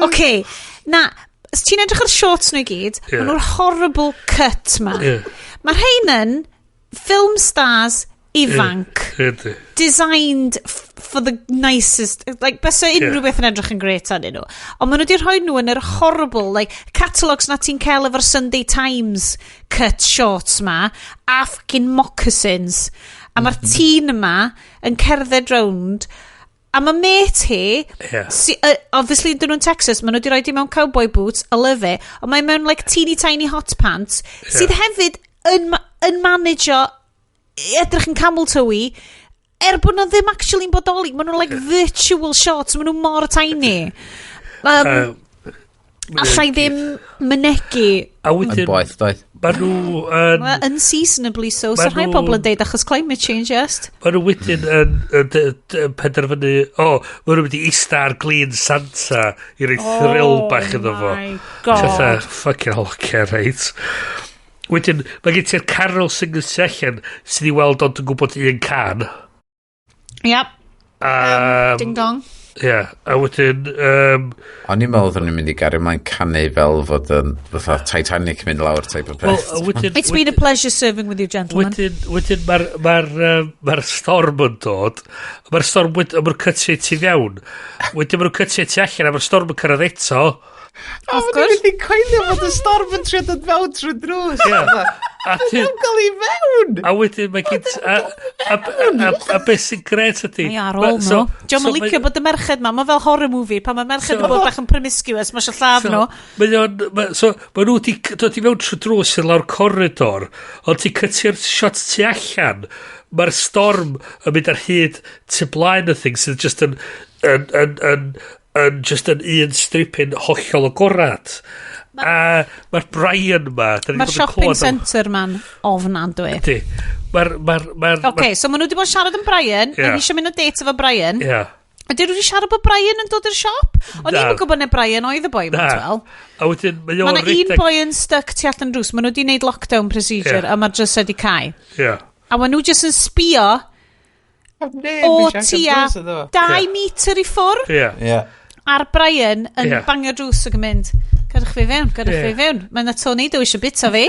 OK, na, os ti'n edrych ar shorts nhw i gyd, maen nhw'r horrible cut ma. Mae'r rhain yn film stars ifanc, designed for the nicest, like, bysa unrhyw beth yn edrych yn great arnyn nhw. Ond maen nhw wedi rhoi nhw yn yr horrible, like, catalogs na ti'n cael efo'r Sunday Times cut shorts ma, a fucking moccasins. A mae'r teen yma yn cerdded rownd, a mae mate hi, obviously dyn nhw'n Texas, maen nhw wedi rhoi di mewn cowboy boots, I love it, ond mae mewn like teeny tiny hot pants, sydd hefyd yn manageo edrych yn camel toe-y, er bod nhw ddim actually'n bodoli, maen nhw'n like virtual shots, maen nhw mor tiny. Allai ddim mynegi. A wedyn... Yn boeth, doedd. Maen nhw yn... Unseasonably so, so rhai pobl yn deud achos climate change, just. Maen nhw wedyn yn penderfynu, maen nhw'n mynd i ista ar glin Santa i roi thrill bach iddo fo. Oh my God. Fucking hell, okay, right. Wedyn, mae gen ti'r carol singers tu allan sydd i weld ond yn gwybod un can. Yep. Ding dong. Ie, yeah, a wedyn... O'n i'n meddwl oedden ni'n mynd i gario mlaen canu fel fod yn fatha Titanic mynd lawr type o peth. Well, wedyn, It's been a pleasure serving with you, gentlemen. Wedyn mae'r storm yn dod. Mae'r storm wedyn, mae'r cytio ti fewn. Wedyn mae'r cytio ti allan a mae'r storm yn cyrraedd eto. Of course. O'n i'n coelio fod y storm yn trio dod fewn trwy drws. A ti'n gael i fewn! A wedyn mae gyd... A beth sy'n gret ydy... Mae ar ôl nhw. Dio'm yn licio bod y merched ma. Mae fel horror movie. Pan mae merched yn bod bach yn promiscuous, mae eisiau lladd nhw. So, mae nhw wedi dod i fewn trwy drws i'r lawr corridor, ond ti'n cytio'r shot tu allan. Mae'r storm yn mynd ar hyd tu blaen y thing sydd just yn just yn un stripyn hollol agorad. A mae'r Brian ma... Mae'r shopping centre ma'n ofnadwy. Ydy. Oce, so maen nhw wedi bod yn siarad am Brian. Yeah. Maen nhw eisiau mynd o date efo Brian. Yeah. Ydyn nhw wedi siarad bod Brian yn dod i'r siop? O'n i'n gwybod na Brian oedd y boi ma'n twel. A wedyn, mae o'n rhedeg... Mae un boi yn stuck tu allan drws. Maen nhw wedi gwneud lockdown procedure a mae'r drysau wedi cau. Yeah. A maen nhw jyst yn sbio o tua 2 metr i ffwrdd. Yeah. A'r Brian yn bangio drws ac yn mynd, gadwch fi fewn, gadwch fi fewn. Mae yna tornado eisiau bita fi.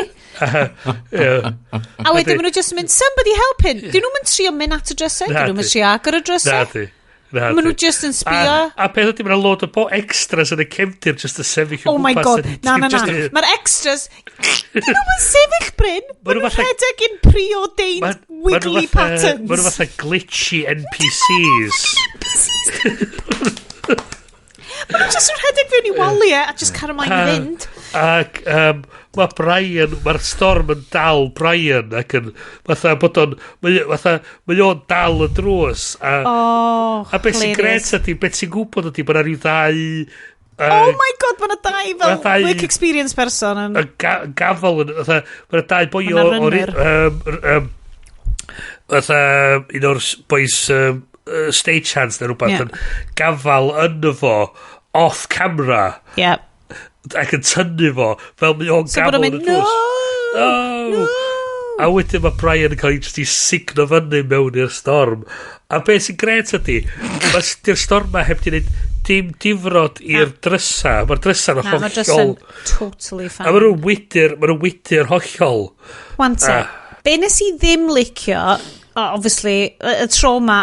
A wedyn maen nhw just yn mynd, somebody help him. Dyn nhw'n trio mynd at y drysau, dyn nhw'n trio agor y drysau. Maen nhw just yn sbio. A peth ydy, mae'n load o bo extras yn y cefndir just yn sefyll o gwmpas. Oh my God, na. Mae'r extras, dyn nhw'n sefyll, Bryn. Maen nhw'n rhedeg in preordained wiggly patterns. Maen nhw fatha glitchy NPCs. Maen nhw just yn rhedeg fewn i waliau a just cario mlaen i fynd. Ac mae Brian, mae'r storm yn dal Brian ac yn fatha bod o'n, fatha, mae o'n dal y drws. A beth sy'n gret ydy, beth sy'n gwybod ydy, bod yna rhyw ddau... Oh my God, mae yna dau fel work experience person. Yn gafel, fatha, mae yna dau boi o'r... Fatha, un o'r boys stagehands neu rhywbeth yn gafal yno fo off camera ac yn tynnu fo fel mae o'n So bod gafal o'n yn y mynd, drws. No! No! A wedyn mae Brian yn cael ei just i signo fyny mewn i'r storm. A beth sy'n gret ydy, mae di'r storm ma heb di wneud dim difrod i'r drysa. Mae'r drysa'n Na, mae'r hollol. drysa'n totally fine. A maen nhw'n wydyr, maen nhw'n wydyr hollol. Wan te, be nes i ddim licio, obviously, y trauma,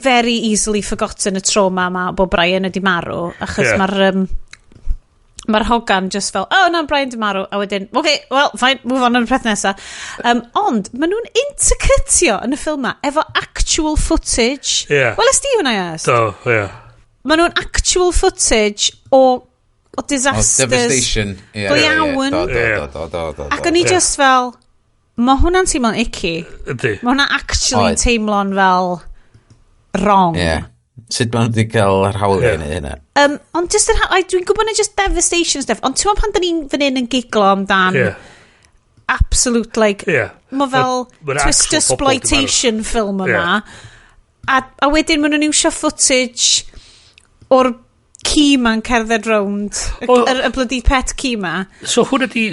very easily forgotten y trauma ma bod Brian ydi marw, achos mae'r mae'r hogan just fel, "Oh no, Brian di marw," a wedyn, "Okay, well, fine, move on yn y peth nesa." Ond, maen nhw'n intercutio yn y ffilm ma efo actual footage. Ie. Wel, ys di hwnna, yes? Do, ie. Maen nhw'n actual footage o disasters. O devastation. Ie, Go ie, ie. iawn. Do, do, do, do, do, do, Ac o'n i do. just fel, mae hwnna'n teimlo'n icky. Ydy. Mae hwnna actually Oedd. teimlo'n fel wrong. Ie. Sut maen nhw wedi cael yr hawliau i neud hynna? Ond just yr, dwi'n gwybod na just devastation stuff, ond ti'n meddwl pan da ni'n fan hyn yn giglo amdan absolute, like, mae fel Ma' twist actual pobl 'di marw. exploitation film yma. A wedyn maen nhw'n iwsio footage o'r ci ma'n cerdded rownd, y bloody pet ci ma. So hwnna di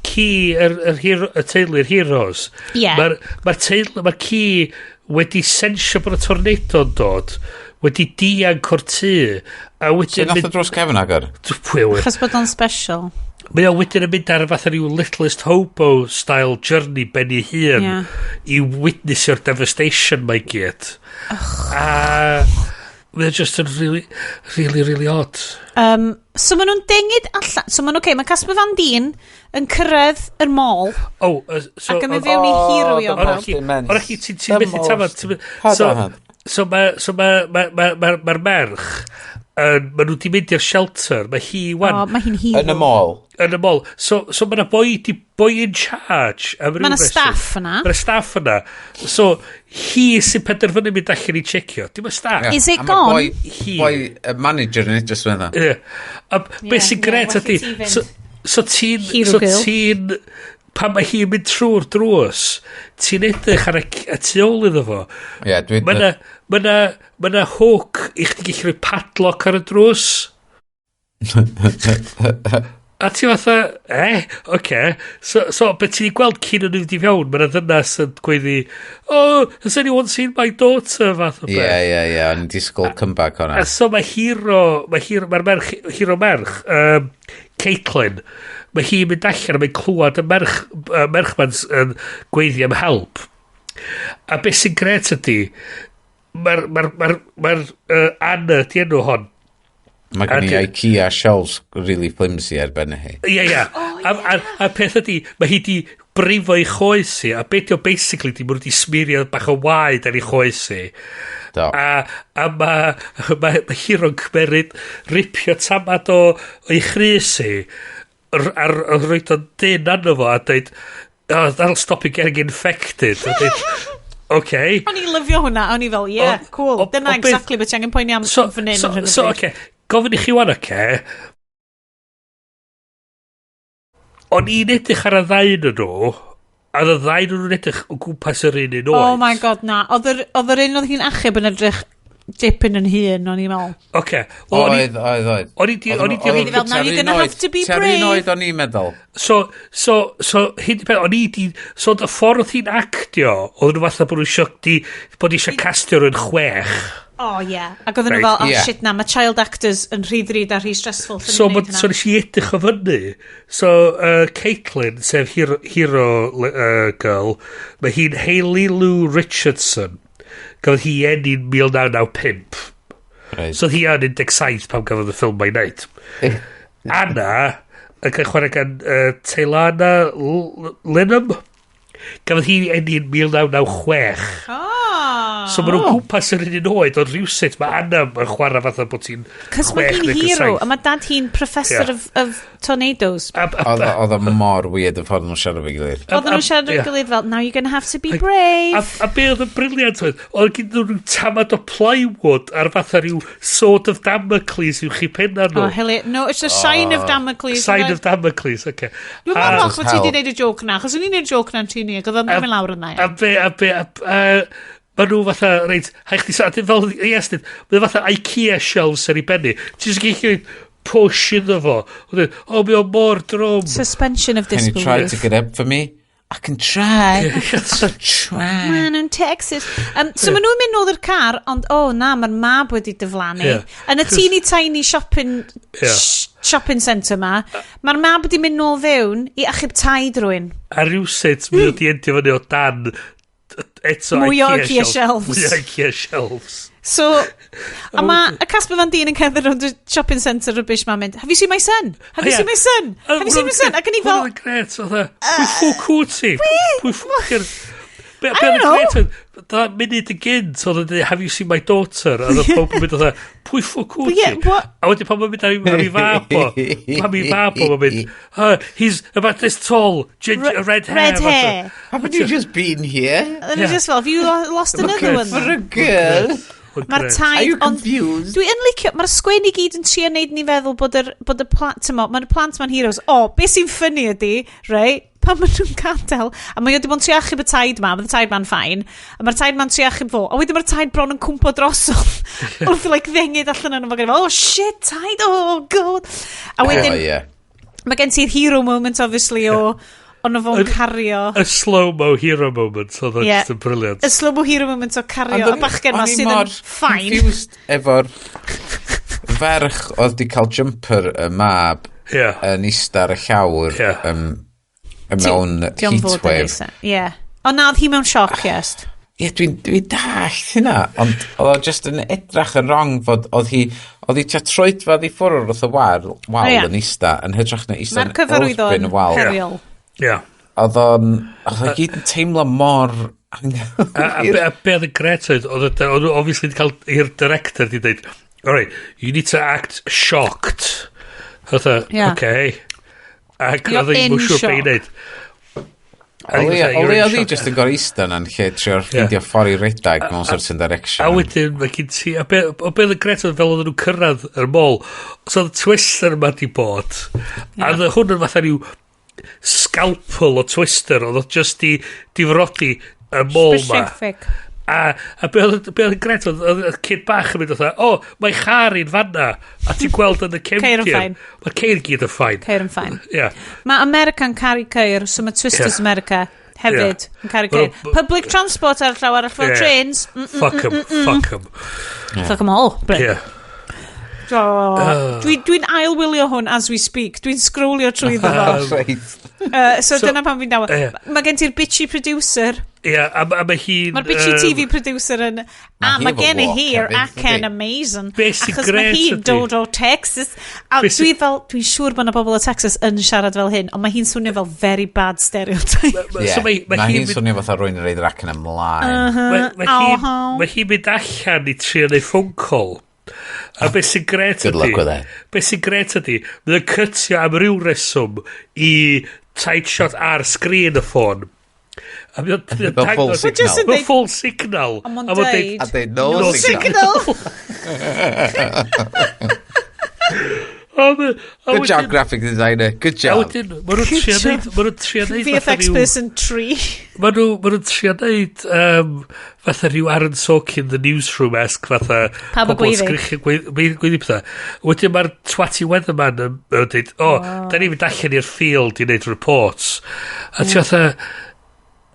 ci yr hero, y teulu'r heroes. Ie. Mae'r ma teulu, mae'r ci wedi sensio bod y tornado'n dod, wedi dianc o'r tŷ, a Sut wedyn nath o dros cefn agor? Pwy a ŵyr. Achos bod o'n special. Mae o wedyn yn mynd ar fatha rhyw Littlest Hobo style journey ben ei hun i witnessio'r devastation mae gyd. A mae o just yn really, really, really odd. So maen nhw'n dengid allan. So maen nhw, okay, mae Casper Van Dien yn cyrraedd yr mall Oh, so, ac yn mynd fewn i hero i o O'r bawb. O'r chi, ti'n methu tafod. Hold So, on. so mae so ma, ma, ma, ma, ma'r merch, mae nhw di mynd i'r shelter, mae hi wan O, mae hi'n hero. Yn y mall. Yn y mall. So mae yna boi in charge. Am ryw Mae 'na reswm. staff yna. Mae 'na staff yna. So, hi sy'n penderfynu mynd allan i checio. Dim y staff. Is it A ma' gone? Boi, Hi. boi y manager yn edrych yn Ie. A beth sy'n Ie, gret well i ydy, ti fynd. so ti'n, Hero so girl. ti'n, pan mae hi'n mynd trwy'r drws, ti'n edrych ar y tu ôl iddo fo. Ie, dwi'n... Mae na hook i chdi gallu rhoi padlock ar y drws. A ti fatha, oce. Okay. So, beth ti'n gweld cyn yn mynd i fewn, mae yna ddynas yn gweiddi, "Oh, has anyone seen my daughter?" fath o Ie, beth. ie, ie, o'n i'n disgwyl comeback o'na. A so mae hero, mae'r merch, hero merch, Caitlin, mae hi'n mynd allan a mae'n clywed y merch ma'n yn gweiddi am help. A beth sy'n gret ydy, mae'r ma ma ma Anna, di enw hon. Mae gen i IKEA shelves really flimsy ar ben hi. Ie. A peth ydy, mae hi di brifo ei choes hi, a beth yw basically di, mae nhw di smeario bach o waed ar ei choes hi. Do. A ma Hero'n cymeryd ripio tamad o'i chrys hi, a roed o'n dyn arno fo, a dweud, "Oh, that'll stop you getting infected." A dweud, "Okay." O'n i'n lyfio hwnna, o'n i fel, "Yeah, cool." Dyna exactly beth ti angen poeni am fan hyn ar hyn o So, bryd. okay, gofyn i chi wan, okay. O'n i'n edrych ar y ddau yn nhw, a oedd y ddau yn nhw'n edrych o gwmpas yr un un oed. Oh my God, na. Oedd yr un oedd hi'n achub yn edrych dipyn yn hŷn, o'n i'n meddwl. Oce. Wel, Oedd, oedd, oedd. O'n i di... O'n i di... Oedd O'n i fel, "Now you're gonna have to be Tua'r un brave." oed o'n i'n meddwl. So, hyn di peth, o'n i di... So, y ffordd oedd hi'n actio, oedd nhw fatha bod nhw isio, bod eisiau castio rhywun 6. Oh, yeah. Ac oedden nhw Right. fel, "Oh Yeah. shit, na, mae child actors yn rhy ddrud a rhy stressful." Lle So, ni'n neud hynna? so nes i edrych o fyny. So, Caitlin, sef hero girl, mae hi'n Hayley Lou Richardson. Gafodd hi eni'n 1995. Right. So, oedd hi yn 17 pan gafodd y ffilm ei wneud. Anna, yn cael chwarae gan Taylana Lynham. Gafodd hi eni'n 1996. Oh. So maen nhw'n gwmpas yr un oed, ond rhywsut mae Anna yn chwarae fatha bod ti'n Cos mae 6 hi'n neu hero, 7. a mae dad hi'n professor of tornadoes. Oedd o mor weird y ffordd nhw'n siarad efo'i gilydd. Oedden nhw'n siarad efo'i gilydd fel, "Now you're gonna have to be brave." A be oedd yn brilliant oedd, oedd gen nhw rhyw tamad o plywood ar fatha rhyw sword of Damocles uwch i penna nhw. Oh, hilarious. No, it's a sign of Damocles. Sign of Damocles, oce. Dwi'n meddwl falch bod ti wedi gwneud y joke na, achos o'n i'n gwneud y joke na'n tŷ ni, ac oedd o'n mynd lawr yna. A be, a be, a, a, Mae nhw fatha, reit, hai chdi sa, fel, yes, dyd, mae fatha Ikea shelves ar ei benni. Ti'n just gallu push iddo fo. O, mae o mor drwm. Suspension of Can you disbelief. try to get up for me? I can try. So try. Man yn Texas. So maen nhw'n mynd nôl i'r car, ond o oh, na, mae'r mab wedi diflannu. Ie. Yn y teeny tiny shopping, Ie. shopping centre ma, mae'r mab wedi mynd nôl fewn i achub taid rhywun. A rhywsut, mae o di endio fyny o dan eto Mwy o Ikea shelves. Mwy o Ikea shelves. So, a mae y Casper Van Dien yn cerdded rownd y shopping centre rubbish ma'n mynd, have you seen my son? Have you Ie. seen my son? Have you seen my son? Ac yn i fel, Hwna'n gret, oedd e, pwy ffwc wyt ti? Pwy ffwc yr... Be I be don't oedd yn know. gret oedd, da munud yn gynt, oedd yn dweud, have you seen my daughter? A oedd pob yn mynd oedd, pwy ffwc wyt Yeah, ti? what? A wedyn pan mae'n mynd ar ei fab o, pan ei fab o, mae'n mynd, he's about this tall, ginger, red hair. Red fatha. hair. Haven't you just been here? And yeah. Just fel, have you lost another Looking one? for a girl? Mae'n Mae'r grêt. taid, Are you ond confused? dwi yn licio, mae'r sgwennu gyd yn trio neud ni feddwl bod yr, bod y plant, tymo, mae'r plant ma'n heroes. O, beth sy'n ffynnu ydi, rei, pan maen nhw'n gadael, a mae o wedi bod yn trio achub y taid ma, mae'r taid ma'n ffain, a mae'r taid ma'n trio achub fo, a wedyn mae'r taid bron yn cwmpo drosodd, wrth like ddengyd allan yno fo, gyda fo, oh shit, taid, oh god. A wedyn, Oh, yeah. mae gen ti'r hero moment, obviously, o, ond o fo'n cario. Y slow-mo hero moment, oedd o'n Ie. just yn brilliant. Y slow-mo hero moment o cario Ond y bachgen ma o'n i sydd yn mor ffain. confused efo'r ferch oedd di cael jumper y mab Ie. yn ista ar y llawr Ie. mewn Dio'n fod yn heatwave. neis. Ie. Ond na, oedd hi mewn sioc, yes. Ie, dwi'n dwi dallt hynna, ond oedd o just yn edrach yn wrong fod oedd hi, oedd hi tua troedfedd i ffwrdd wrth y wal, wal O, ie. yn ista, yn hytrach na ista Mae'r yn cyfarwyddo elfyn yn y wal. heriol. Ie. Oedd o'n, oedd o gyd yn teimlo mor A, a, be, a be oedd yn gret oedd, oedd oedd nhw obviously wedi cael i'r director di dweud, alright, you need to act shocked. Oedd o, Ie. okay. Ac You're oedd ddim in yn siŵr be i shock. wneud. A O ni'n leia fatha, o "You're in leia oedd hi shock." just yn gorau ista na'n lle trio ffeindio ffordd i redag mewn certain direction. A wedyn mae gen ti, a be, o be oedd yn gret oedd fel oedden nhw'n cyrraedd yr mall, so oedd y twister yma di bod, a oedd hwn yn fatha rhyw scalpel o twister, oedd o just di difrodi y mall ma. Specific. A be oedd yn gret oedd, oedd y kid bach yn mynd oedd, o, mae char i'n fanna, a ti'n gweld yn y Ceir yn cefndir. fine. Mae'r ceir gyd yn ffain. Ceir yn ffain. Ie. Mae America'n caru ceir, so mae Twisters Ie. America hefyd Ie. yn caru ceir. Wel, Public transport ar y llaw arall fel Ie. trains. Mm, mm, Fuck 'em, mm, mm, mm. fuck 'em. Fuck 'em all. Bryn. Ie. Oh. Dwi'n dwi ail-wylio hwn as we speak. Dwi'n scrollio trwy fo. Reit. So, So- dyna pan fi'n dawa. Ie. Mae gen ti'r bitchy producer. Ie, a, a mae hi'n... Mae'r bitchy yym, TV producer yn... A hi mae efo gen i walk hi'r hefyd, acen yndi? amazing. Be sy'n Achos mae grêt hi'n ydi- dod o Texas. A Be sy- dwi fel, dwi'n siŵr bod yna bobl o Texas yn siarad fel hyn, ond mae hi'n swnio fel very bad stereotype. Ma- Ie, So mae, mae Mae hi'n hi'n mynd- swnio fatha rwy'n reid yr acen ymlaen. Mae mae hi'n Oho. mae hi'n mynd allan i trio neud phone call. A beth sy'n gret Good ydi... luck with that. Beth sy'n gret ydi, mae o'n cytio am ryw reswm i tight shot ar sgrin y ffôn. A mae o'n mae o'n Fel full dangos- signal. Jyst yn Fel deud- full signal. A ma'n A ma'n deud- A deud no, No signal. Signal! A ma- a Good job, wedyn- graphic designer. Good A job. wedyn, ma' nhw'n trio neud... Ma' nhw'n trio neud fatha VFX ryw- person 3. Ma' nhw, ma nhw'n trio neud um, fatha rhyw Aaron Sorkin The Newsroom-esque fatha Pawb yn pobl gweiddi. sgrichio gweiddi pethau. Wedyn mae'r twatty weatherman yn yn dweud, o, oh, da ni'n mynd allan i'r field i neud reports. A ti fatha,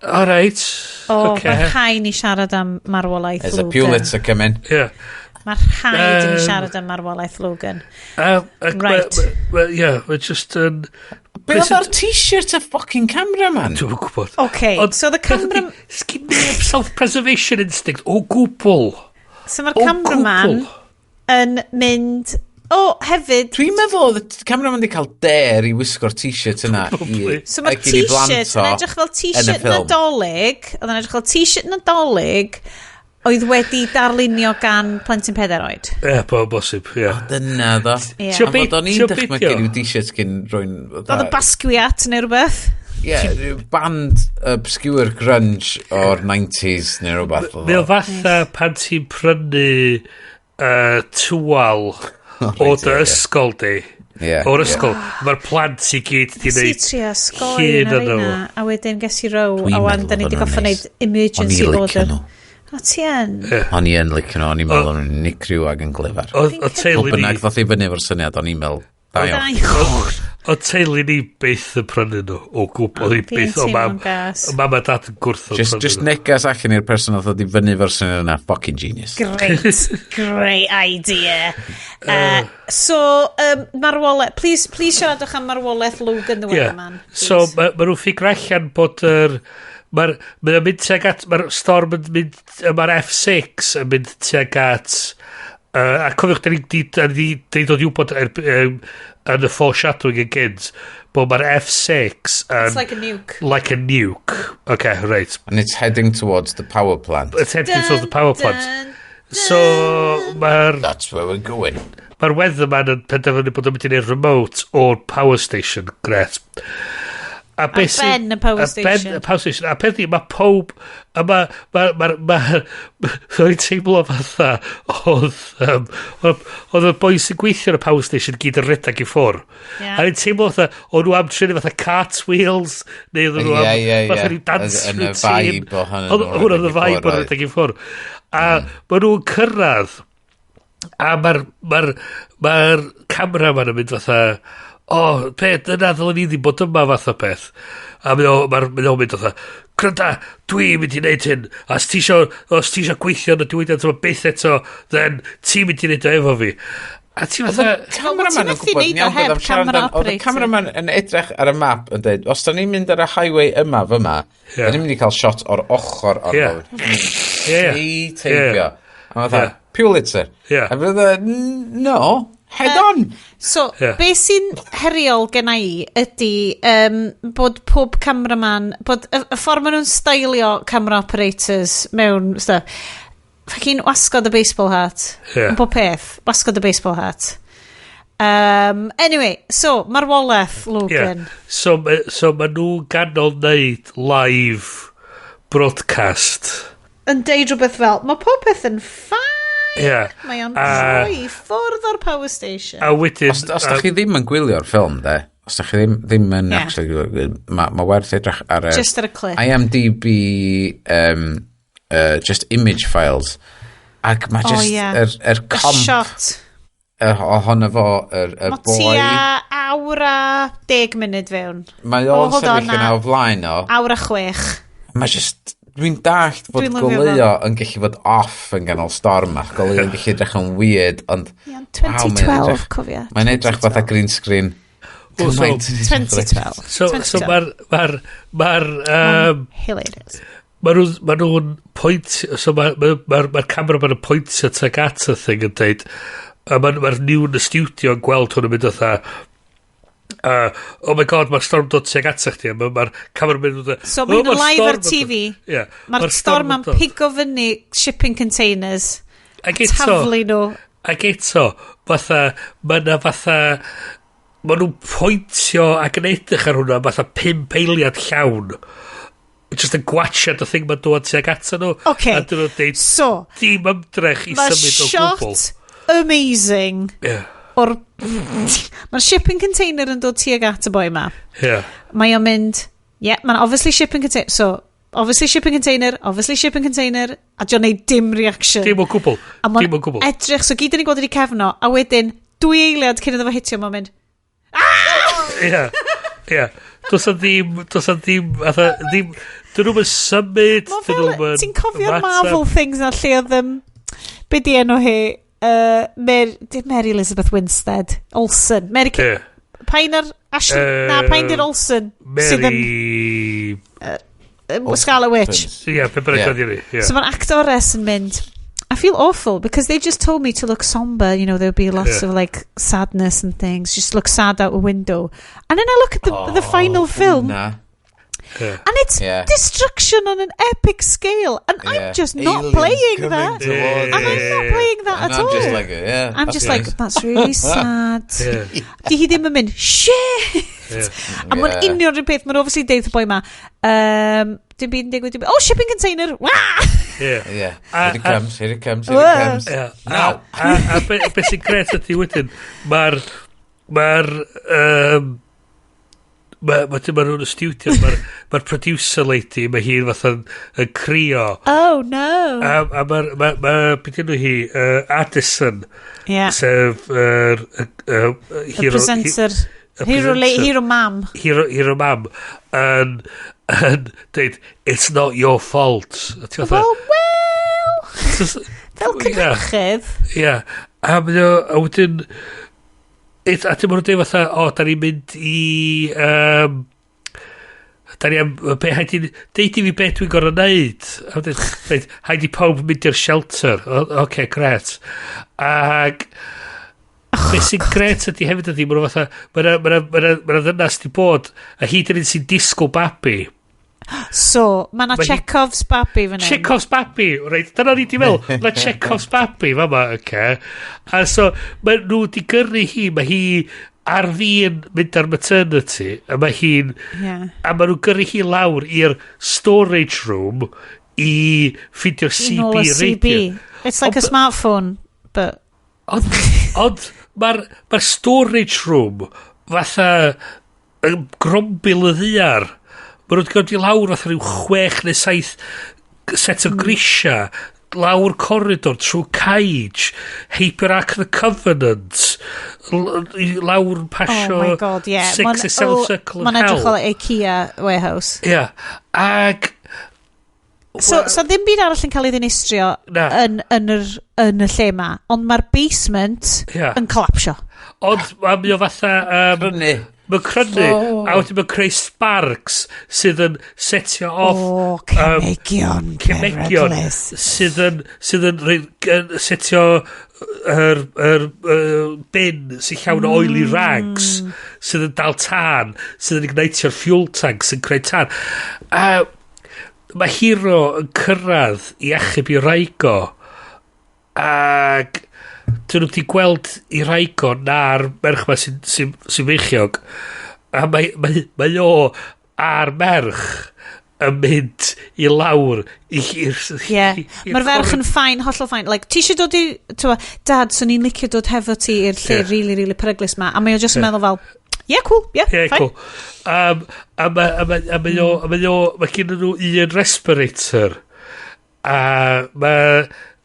all right, O, okay. mae rhaid ni siarad am marwolaeth There's a Logan. Pulitzer coming. Yeah. Mae rhaid i ni siarad am marwolaeth Logan. Right. Yeah, mae just yn... Be oedd ar t-shirt y fucking cameraman? Dwi'n gwybod. Okay, Ond so the peth ydi, camera... Sgyn neb self-preservation instinct o gwbl. So mae'r O cameraman gwbl. yn mynd... O, hefyd... Dwi'n meddwl oedd y cameraman wedi cael dare i wisgo'r t-shirt yna. Probably. So mae'r ac i ni blant t-shirt o yn edrych fel yn y t-shirt ffilm. Nadolig. Oedd yn edrych fel t-shirt Nadolig oedd wedi darlunio gan plentyn pedair oed. Ie, yeah, bosib, ie. Dyna ddo. Ie. A fod o'n i'n Tio dychmygu beidio? rhyw t-shirt gyn rwy'n... Oedd y Basquiat neu rhywbeth. Ie, rhyw band obscure grunge o'r 90s neu rhywbeth. oedd Mae o o. fatha pan ti'n prynu tywal o Reit, dy ie, ie. ysgol di. Ie, O'r ie. ysgol. Mae'r plant i gyd di Nes i wneud trio sgoi llun yn yno ar fo. reina, a wedyn ges i row, Dwi'n a wan, meddwl da ni bod wedi nhw'n goffa neis. wneud emergency O'n i licio order. nhw. O, ti yn? O'n i yn licio nhw, o'n i'n meddwl o'n unigryw ac yn glyfar. Oedd teulu ni... Bynnag ddoth i fyny efo'r syniad, o'n i'n meddwl, da iawn. Oedd teulu ni byth yn prynu nhw o gwbl. Oedd hi byth, o mam, mam a dad yn gwrthod just, prynu Just negas allan i'r person oedd ddod i fyny efo'r syniad yna, fucking genius. Great, great idea. So, marwolaeth, please, please siaradwch am marwolaeth Logan the Weatherman. Yeah. So, ma nhw'n ffigur allan bod yr... Mae'r mae mynd tuag at, mae'r storm yn mynd, mae'r F6 yn mynd tuag at, a cofiwch, da ni dod i wybod yn y foreshadowing yn gynt, bod mae'r F6 yn... It's like a nuke. Like a nuke. Okay, right. And it's heading towards the power plant. It's heading towards the power plant. Dun, dun. So, mae'r... That's where we're going. Mae'r weatherman yn penderfynu bod yn mynd i wneud remote o'r power station. Gret. A ben y power station. Ben y power station. A peth i, mae pob... A mae... Mae... Mae'n teimlo fatha oedd y boi sy'n gweithio ar y power station gyd yn redag i ffwr. Yeah. A ni'n teimlo fatha, o'n nhw am trin fatha cartwheels, neu oedd nhw am fatha rhyw dance routine. Yn y vibe o hynny. Hwn oedd y vibe o'n redag i ffwr. A maen nhw'n cyrraedd, a mae'r ma cameraman yn mynd fatha, o, peth, dyna ddylen ni ddim bod yma fath o peth. A mae o'n mynd fatha, gwranda, dwi'n mynd i wneud hyn, a os ti isio gweithio yn y diwydiant yma byth eto, then ti'n mynd i wneud o efo fi. A ti fatha... Cameraman yn gwybod yn iawn beth am siarad amdan. Oedd y cameraman yn edrych ar y map yn dweud, os da ni'n mynd ar y highway yma fyma, da ni'n mynd i cael shot o'r ochr o'r road. Teipio. A fatha, Pulitzer. A fatha, no... Head on! So, yeah. Be sy'n heriol genna i ydy bod pob cameraman, bod y ffordd maen nhw'n stylio camera operators mewn stuff, fucking wasgod y baseball hat. Yeah. Pob peth, wasgod y baseball hat. Anyway, so, marwolaeth, Logan. Yeah. So maen nhw'n ganol wneud live broadcast. Yn deud rhywbeth fel, mae pob peth yn fine. Yeah. Mae o'n troi ffwrdd o'r power station. A wedyn... Os da chi ddim yn gwylio'r ffilm, de, os da chi ddim yn actually... Mae werth edrych ar y... Just ar y clip. IMDb, just image files. Ac mae just yr comp... Y shot. Ohono fo, yr boi... Mae tua awr a 10 munud fewn. Mae o'n sefyll yna o flaen o. Awr a 6. Mae just... Dwi'n dallt fod goleuo yn gallu fod off yn ganol storm a goleuo yn gallu edrych yn weird, ond... 2012, cofia. Mae'n edrych fatha green screen. 2012. So mae'r... Hilarious. Mae nhw'n pwynt... So mae'r cameraman yn pwyntio tuag at y thing yn deud, a mae'r new yn y studio yn gweld hwn yn mynd fatha... oh my god, mae'r storm dod tuag atach chdi. Mae'r cameraman yn dod... So mae'n live ar TV. Yeah, mae'r storm yn pigo fyny shipping containers. Ac eto, taflu nhw. Ac eto, fatha, mae na fatha... Mae nhw'n pwyntio ac yn edrych ar hwnna fatha 5 eiliad llawn. Just yn gwatchad y thing mae'n dod tuag ato nhw. Okay. A dyn nhw'n deud, so, dim ymdrech i symud o gwbl. Mae shot amazing. Yeah. O'r... Mae'r shipping container yn dod tuag at y boi ma. Yeah. Mae o'n mynd... Yeah, mae'n obviously shipping container... So, obviously shipping container, obviously shipping container, a dio'n neud dim reaction. Dim o gwbl. A Dim o gwbl. Edrych, so gyd yn ei gweld wedi cefno, a wedyn, 2 eiliad cyn iddo fo hitio, mae'n mynd... Ah! Ie, ie. Does na ddim, fatha, ddim... Dyn nhw'n symud, dyn nhw'n... Ti'n cofio'r Marvel things na lle oedd... Be di enw hi? Mary Elizabeth Winstead Olsen. Mary... Yeah. Pain ar Ashley... na, pain di'r Olsen. Mary... Scarlet Witch. Ie, pe bynnag oedd hi. So mae'r actores yn mynd, I feel awful because they just told me to look somber, you know, there'll be lots of like sadness and things, just look sad out a window. And then I look at the final film. Na. Yeah. And it's destruction on an epic scale, and I'm just not Aliens playing that. And I'm not playing that and at I'm all. Just like, yeah, I'm just like, that's really sad. Yeah. Di hi ddim yn mynd, shit! Yeah. A mae'n union rhywun peth, mae'n obviously deud y boi ma, dim byd yn digwydd, dim byd, oh, shipping container, wah! Yeah. Yeah. Here it comes, here it comes, here it comes. Yeah. Now! A beth sy'n gret ydy wedyn, mae'r Mae ma, ma nhw'n y studio, mae'r ma producer lady, mae hi'n fatha yn crio. Oh, no. A mae'r, ma, beth enw hi, Addison. Yeah. Sef, hero, presenter. Hero, hero mam. Hero mam. Yn dweud, "It's not your fault." Well, fel cynhyrchydd. Ie. Yeah. A mae o, a wedyn, a dim ond dweud fatha, o, da ni'n mynd i... Da ni am, be, haid i, deud i fi beth dwi'n gorau neud. A wedyn, reit, haid i pawb mynd i'r shelter. Oce, okay, gret. Ag, beth sy'n gret ydy hefyd ydy, maen nhw fatha, mae yna ddynas di bod, a hyd yn un sy'n disgwyl babi. So, mae yna Chekhov's baby fan hyn. Chekhov's baby, reit, dyna ni di fel, mae Chekhov's baby, fama, oce. Okay. A so, mae nhw di gyrru hi, mae hi ar fin mynd ar maternity, a mae hi'n, a mae nhw'n gyrru hi lawr i'r storage room i ffeindio'r CB radio. It's like a smartphone, but... Ond mae'r ma storage room fatha grombil y ddaear. Mae nhw wedi godi lawr fatha rhyw 6 neu 7 set o grisia, lawr corridor, trwy cage, heibio'r Ark of the Covenant, lawr pasio Oh my God, yeah. Six or seven circle of Mae'n edrych hell. fel IKEA warehouse. Yeah. Ag So ddim byd arall yn cael ei ddinistrio Na. yn y lle ma, ond mae'r basement yn collapsio. Ond mae o fatha... Crynu. Mae'n crynu, a wedyn mae'n creu sparks sydd yn setio off... O, cemegion cemegion peryglus. sydd yn setio yr bin sy'n llawn o oily rags sydd yn dal tân, sydd yn ignitio'r fuel tank sy'n creu tân. A mae Hero yn cyrraedd i achub i wraig o ac dyn nhw wedi gweld i wraig o na'r merch ma sy feichiog a mae o a'r merch yn mynd i lawr i'r Ie. Mae'r ferch yn fine, hollol fine. Like, ti eisiau dod i... Tywa, "Dad, swn i'n licio dod hefo ti i'r lle really, really peryglus ma." A mae o just yn meddwl fel, "Yeah, cool, yeah, Yeah, fine." cool. A mae o, mae gen nhw un respirator. A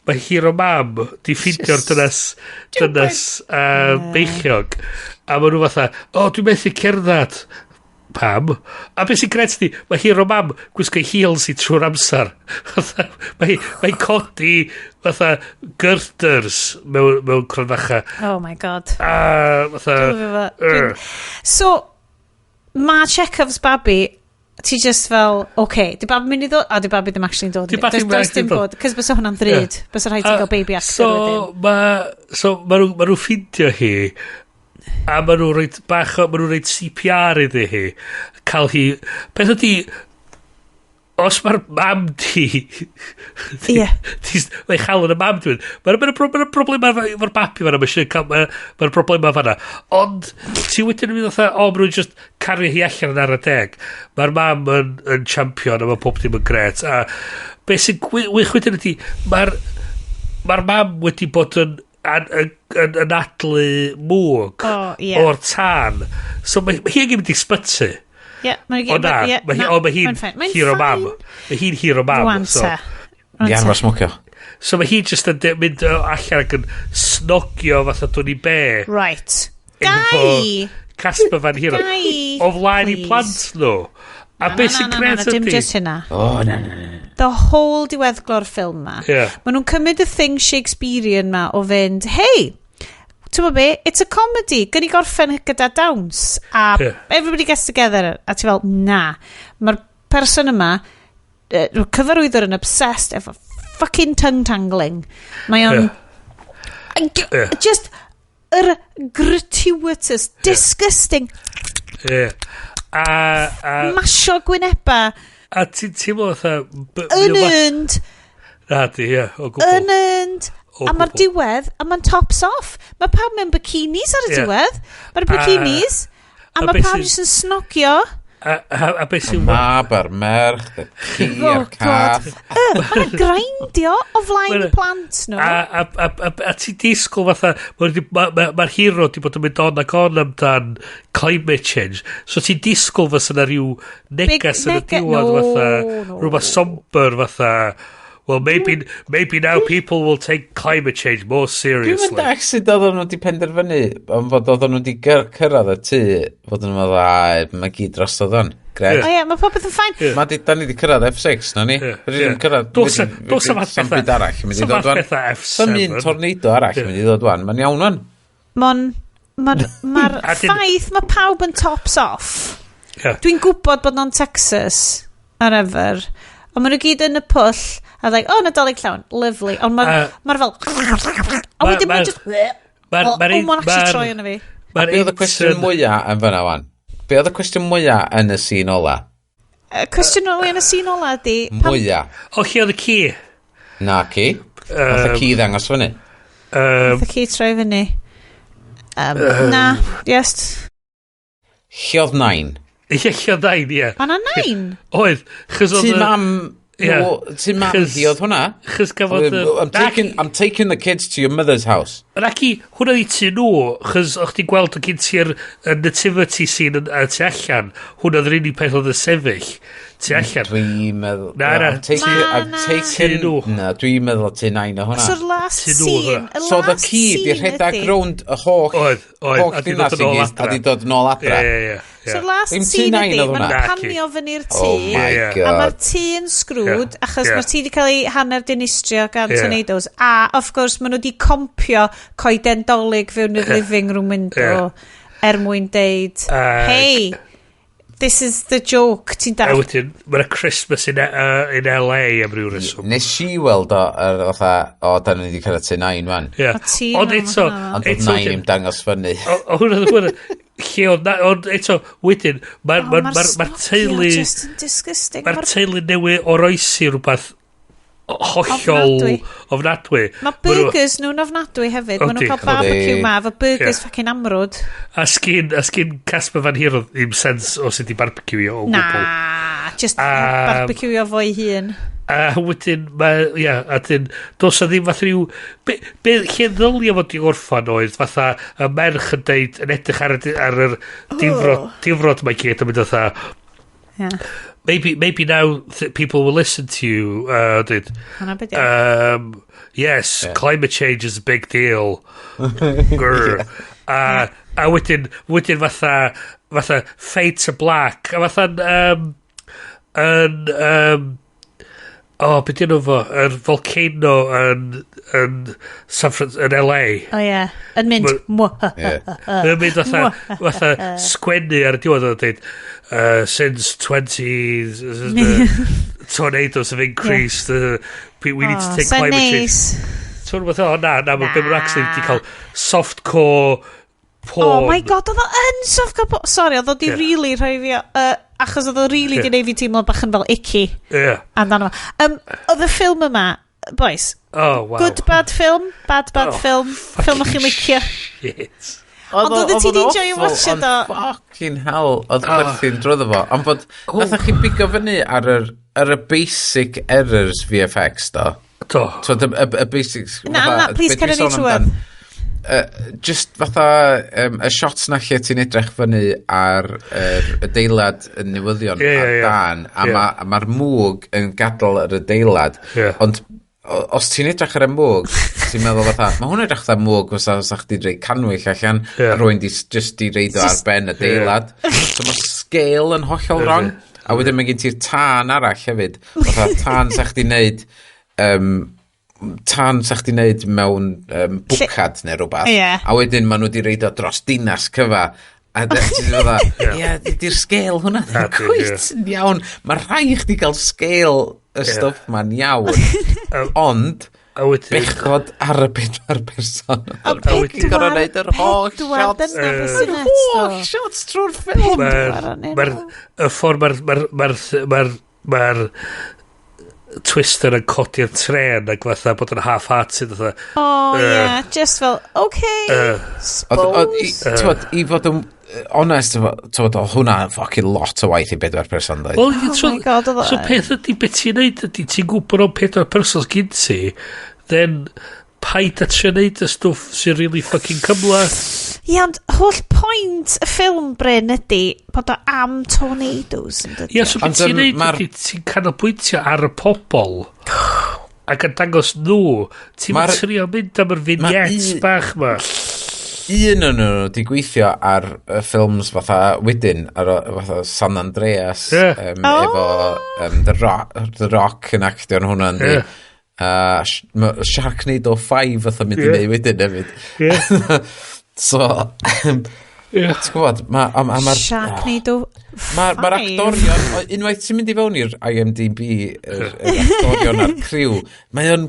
mae Hero Mam di ffeindio'r dynas beichiog. A maen nhw fatha, "O, dwi'n methu cerdded." Pam? A beth sy'n gret di, mae Hero Mam gwisgo heels i trwy'r amser. Fatha, mae codi fatha girders mewn cromfacha. Oh my God. A fatha... Dwi'n lyfio fo. So, mae Chekhov's baby, ti just fel, okay, di babi mynd i ddod? A di babi ddim actually'n dod. Di babi Does, ddim does dim actually dod. bod, cos bysa hwnna'n ddrud. Bysa rhaid ti gael baby actor So, wedyn. ma, so ma nhw ffindio hi a ma nhw roed bach o, ma nhw roed CPR iddi hi cael hi peth ydi os mae'r mam di mae'n chael yn y mam di mynd mae'r broblem efo'r babi fanna mae'r broblem fanna ond ti wedyn yn mynd fatha o ma nhw'n just cario hi allan yn ar y deg mae'r mam yn champion a mae pob dim yn gret a beth sy'n wych wedyn ydi mae'r mam wedi bod yn anadlu mwg Oh, ie. o'r tân. So mae hi angen mynd i sbyty. Ie, mae'n O na, mae hi, o, mae hi'n mae'n fine. Mae'n hero mam. fine. Mae hi'n hero mam. Rwan So, te. Rwan Di te. arfer smocio. So mae hi just yn mynd allan ac yn snogio fatha dwn i be. Right. Efo Gai! Casper Van Hero. Gai! O flaen i Please. plant nhw. A Na, beth na, sy'n na, na, gret na, dim ydi... just hynna. O, na, na, na. The whole diweddglo'r ffilm ma. Ie. Maen nhw'n cymryd y thing Shakespearean ma o fynd, "Hey, ti'n be, it's a comedy, gyn i gorffen gyda dawns." A everybody gets together, a ti fel, na. Mae'r person yma, cyfarwyddwr yn obsessed efo fucking tongue tangling. Mae o'n... Just yr gratuitous, disgusting, Ie. A masio gwyneba, a ti'n teimlo fatha mae o unearned, Na di, ie, o gwbl. Unearned. O A mae'r gwbl. diwedd, a mae'n tops off. Mae pawb mewn bikinis ar y diwedd. Mae'r bikinis, a a mae beth pawb sy'n jyst yn snogio. A beth sy'n Mab a'r merch, y ci Oh, a'r cath. Mae'n grindio o flaen Ma' 'na- plant nhw. A ti'n disgwyl fatha, mae'r ma hero di bod yn mynd on ac on amdan climate change. So ti'n disgwyl fysa na rhyw negas yn y diwedd no, fatha, no. rhywbeth somber fatha, well, maybe now people will take climate change more Dwi'n seriously. mynd all sut oedden nhw wedi penderfynu, ond fod oedden nhw wedi cyrraedd y tŷ, fod yn meddwl, a, mae gyd drosodd o'n. Gret. O ie, mae popeth yn fine. Ma di, da ni wedi cyrraedd F6, na ni? Ie, Fedri ie. ddim cyrraedd... Do's do's 'na fath Sam petha- byd arall yn mynd i do's 'na ddod fath wan. petha F7. Sam un tornado arall yn mynd i ddod wan. Mae'n iawn wan. Mon, mae'r ma A dyn- ffaith mae pawb yn tops off. Ie. Dwi'n gwybod bod nhw'n Texas ar efer. Ond maen nhw gyd yn y pwll. A like, oh, Nadolig llawn. Lovely. Ond mae'r ma fel... A wedyn mae'n just... Ma'r- O, ma'r oh, un- mae'n actually ma'r- troi yna fi. Ma'r Be oedd y cwestiwn intern- mwyaf yn fyna wan? Be oedd y cwestiwn mwyaf yn y sîn ola? Y cwestiwn ola yn y sîn ola ydi... pam- Mwyaf. O, lle oedd y ci? Na ci. Nath y ci ddangos fyny. Nath y ci troi fyny. Na, yes. Lle oedd nain? Ie, lle oedd nain, ie. O na nain? Oedd. Chos oedd Ti y- mam... Ie. No, ti mam hi oedd hwnna? Chos gafodd y- I'm taking the kids to your mother's house. Ond ac i, hwnna di tu nhw, chos o'ch ti'n gweld o gyn ti'r y nativity scene yn, tu allan, hwnna oedd yr unig peth oedd yn sefyll tu allan. Dwi'n meddwl... Na, na. I'm taking... I'm taking... Tŷ nhw. Na, dwi'n meddwl ti nain o hwnna. So'r last Tŷ nhw oedd scene, hwnna. y So oedd y last ci di scene rhedeg ydi... rownd y holl... Oedd, oedd, holl a di ddinas dod i yn ôl gyd, adra. a di dod nôl adra. Ie, ie, ie. So'r last Dim tŷ scene nain ydi, oedd maen hwnna. nhw'n panio fyny'r tŷ. Oh my Ie, ie. god. A mae'r tŷ yn screwed, Ie. achos Ie. mae'r tŷ wedi cael ei hanner dinistrio gan Ie. tornadoes. A, of course, maen nhw wedi compio coeden dolig fewn i'r living room window er mwyn deud, Ag- hey, this is the joke, ti'n A dall. wedyn, mae'n Christmas in LA am ryw reswm. Nes i weld o ar fatha, o, da ni wedi cyrraedd tŷ nain wan. Ie. O, ti Ond mewn eto, hwnna. Ond oedd eto nain wedyn- i'm dangos fyny. O, hwnna, hwnna, lle oedd na, ond eto, wedyn, mae'r Oh, ma, ma'r ma, ma snocio teulu, just yn disgusting. mae'r Ma'r teulu newydd oroesi rhywbeth hollol Ofnadwy. ofnadwy. Mae Ma' nhw- burgers nhw'n ofnadwy hefyd. Maen nhw'n Yndi. cael barbecue Yndi. ma, efo burgers Ie. fucking amrwd. A sgyn Casper Van Hero ddim sens o sut i barbecue o gwbl. Na, just barbecue fo'i hun. A wedyn, mae, ia, a dyn, dos a ddim fath rhyw, be, lle ddylia fod i orffan oedd, fatha, y merch yn deud, yn edrych ar, ar yr difrod, difrod mae gyd yn mynd fatha, Yeah. Maybe now people will listen to you, dweud, Hwna be di o. Yes, climate change is a big deal. Grr. A wedyn fatha Fade to Black, a fatha yn, o, beth dyn nhw fo? Yr volcano yn San Fran, yn LA. O ie, yn mynd. Ie. Mae'n mynd fatha sgwennu ar y diwedd o'n dweud, since 20, the tornadoes have increased, we need to Oh, take so climate change. neis. So rhywbeth, o na, na, mae beth actually wedi cael softcore porn. Oh my god, oedd o yn softcore porn. Sorry, oedd o di Ie. really rhoi fi... Achos oedd o really Ie. di neud fi teimlo bach yn fel icky. Yeah. Amdano fo. Oedd y ffilm yma, boys, Oh, wow. good bad film, bad bad Oh, film, ffilm o'ch chi'n licio. Shit. Ond oeddet ti 'di enjoio watchad o? Fucking hell, oedd chwerthin drwyddo fo. Ond bod, nath chi bigo fyny ar y basic errors VFX, do? Do. So, y basics... Na, na, please, be dwi'n cera ni sôn trwodd. amdan, just fatha y shots na lle ti'n edrych fyny ar yr adeilad y newyddion Ie, ie, ar ie. dan, a Ie. mae'r mwg yn gadael yr adeilad. Ie. Ond os ti'n edrych ar y mwg, ti'n meddwl fatha, mae hwn edrych fatha mwg fysa chdi rhoi canwyll allan, Ie. a rwy'n di, just di reid o ar ben adeilad. So mae'r scale yn hollol wrong. A wedyn mae gen ti'r tân arall hefyd. Fatha tân sa chdi neud, tân sa chdi neud mewn bwcad neu rhywbeth. Ie. A wedyn maen nhw wedi reid o dros dinas cyfa. A ti'n fatha, ie, di'r scale hwnna ddim Na, di, cweit yn iawn. Mae rhaid i chdi gael scale y stwff ma'n iawn. Ond, A wedyn... bechod ar y pedwar person. A Fucking gorfod neud yr holl pedwar, shots. dyna be sy'n Yr nuts, holl though. shots trwy'r ffilm. Pedwar ohonyn Mae'r nhw. y ffordd mae'r twister yn codi'r tren ac fatha bod yn half-hearted fatha. Oh, yeah, just fel, okay, Oedd- oedd- i- suppose. T'wod, i fod yn, Honest, tywod, oedd hwnna fucking lot o waith i bedwar person, dweud. Wel, Oh so, my God, oedd o so yn. peth ydy, beth ti'n neud ydy, ti'n gwybod o'n pedwar person gyn ti, then paid a trio neud y stwff sy'n really fucking cymhleth. Ie, ond holl pwynt y ffilm, Bryn, ydy bod o am tornadoes, yn dydi? Ie, so beth Ond, ti'n neud ydy, ti'n canolbwyntio ar y pobol ac yn dangos nhw. Ti'n trio mynd am yr vignettes bach ma. Un o'n nhw wedi gweithio ar y ffilms fatha wedyn, ar fatha San Andreas, efo The Rock yn actio yn hwnna, yndi. Sharknado 5 fatha mynd i neud wedyn hefyd. So, ti'n gwybod, mae'r Sharknado Mae'r ma 5. actorion, unwaith ti'n mynd i fewn i'r IMDb, yr actorion a'r criw, mae o'n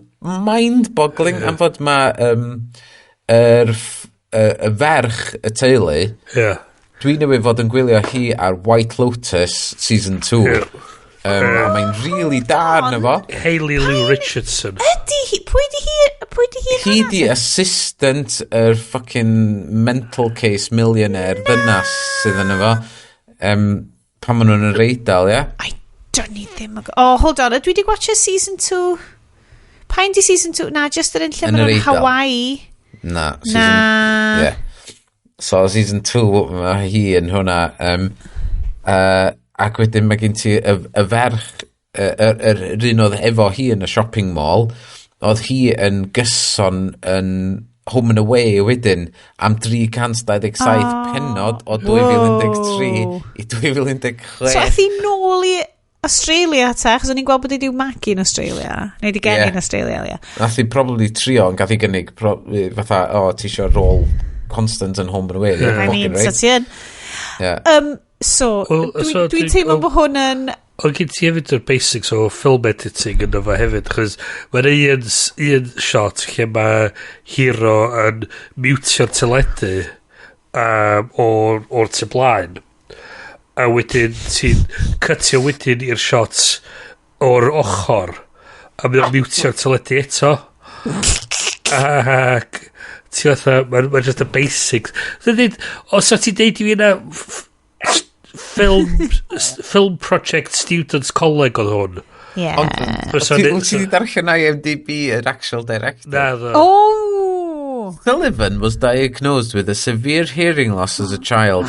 mind-boggling am fod mae y ferch y teulu, dwi newydd fod yn gwylio hi ar White Lotus Season 2. A mae'n really da arno fo. Haley Lou Richardson. Ydy hi, pwy di hi, pwy di hi? Hi di assistant yr fucking mental case millionaire ddynas sydd yna fo. Pan maen nhw'n yr Eidal, ie? I don't ni ddim yn. Oh, hold on, ydw i di watch season 2? Pa'n di season 2? Na, just yr un lle Yn maen yr nhw'n Eidal. Hawaii. Na. Season, Na. Yeah. So, season 2, mae hi yn hwnna. Ac wedyn mae gen ti y ferch, yr un oedd efo hi yn y shopping mall, oedd hi yn gyson yn Home and Away wedyn am 327 pennod o 2013 i 2016. So, aeth hi nôl i Australia te, achos o'n i'n gweld bod hi 'di magu yn Australia. Neu di geni yn Australia, ie. Nath hi probably trio, ond gath hi gynnig fatha, "O, ti isio rôl constant yn Home and Away?" Yeah. I mean, Fucking so right. ti yn. So, Wel, dwi'n so dwi teimlo bod hwn yn. Ond gen ti hefyd yr basics o film editing ynddo fo hefyd, chos mae'n un shot lle mae hero yn mutio'r teledu o'r tu blaen. A wedyn ti'n cytio wedyn i'r shots o'r ochr, a mae'n mutio'r teledu eto. Ac ti fatha, mae'n ma just y basics. Dwi'n dweud, os o ti'n deud i fi yna, film project students coleg oedd hwn. Yeah. Ond, wyt ti wedi darllen IMDb yr actual director? Na, ddo. Oh! Sullivan was diagnosed with a severe hearing loss as a child.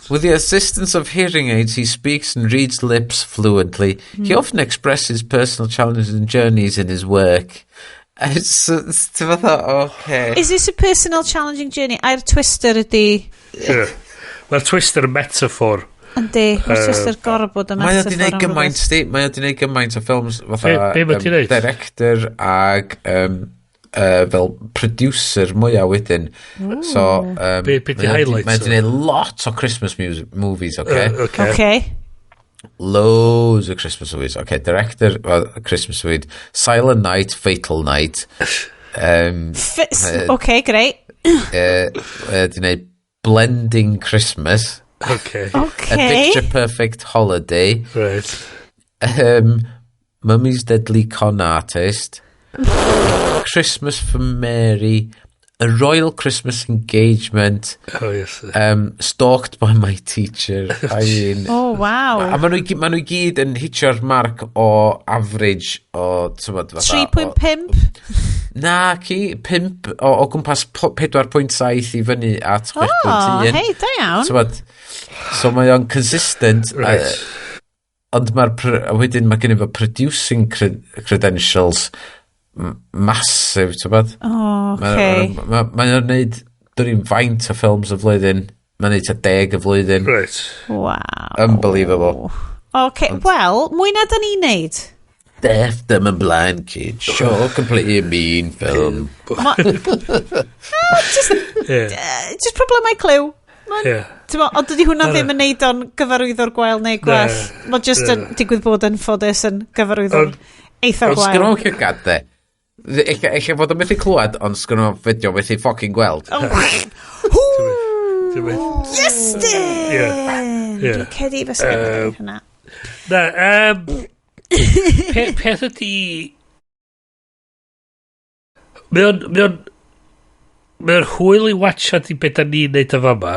With the assistance of hearing aids, he speaks and reads lips fluently. He often expresses personal challenges and journeys in his work. It's ti fatha, okay. Is this a personal challenging journey? Ai'r twister ydi? Yeah. Mae'r twister yn metaphor. Yndi, mae'r twister gorau bod yn Mae o metaphor di wneud am gymaint, rhywbeth. sti, mae o di wneud gymaint o ffilms fatha Be mae di wneud? director ag fel producer mwyaf wedyn. So, Be di highlights Mae o di o? wneud lot o Christmas music, movies, okay? Okay. Okay. Loads of Christmas movies. Okay, director well, Christmas movie. Silent Night, Fatal Night. Okay, great. Di wneud Blending Christmas. A Picture Perfect Holiday. Mummy's Deadly Con Artist. Christmas for Mary. A Royal Christmas Engagement. Oh, yes. Stalked by My Teacher. I mean, Oh, wow. A maen nhw, ma nhw i gyd yn hitio'r mark o average o, tywod, fatha, 3.5? Na, ci, 5, o gwmpas 4.7 i fyny at 6.1. Oh, hei, da iawn. Tywod, so mae o'n consistent. Ond mae'r, a wedyn mae gen i fo producing credentials massive, tywod. Oh, okay. Mae o'n neud, dwi'n i'n faint o ffilms y flwyddyn. Mae'n neud tua 10 y flwyddyn. Wow. Unbelievable. Okay, wel, mwy na da ni'n neud. Deaf, Dumb and Blind Kid Show, completely mean film. Just, just problemau clyw. T'mo, ond dydy hwnna Na, ddim yn neud o'n gyfarwyddwr gwael neu gwell. Mae just yn digwydd bod yn ffodus yn gyfarwyddwr eitha Ond sgynno gwael. fo'm llygad, de. Ella fod o'n methu clywed, ond sgynno fo fideo methu fucking gweld. Yes, dyn! Ie. Dwi'n cedi fysa hwnna. Na, peth ydi, mae o'n hwyl i watchad i beth da ni'n neud o fama.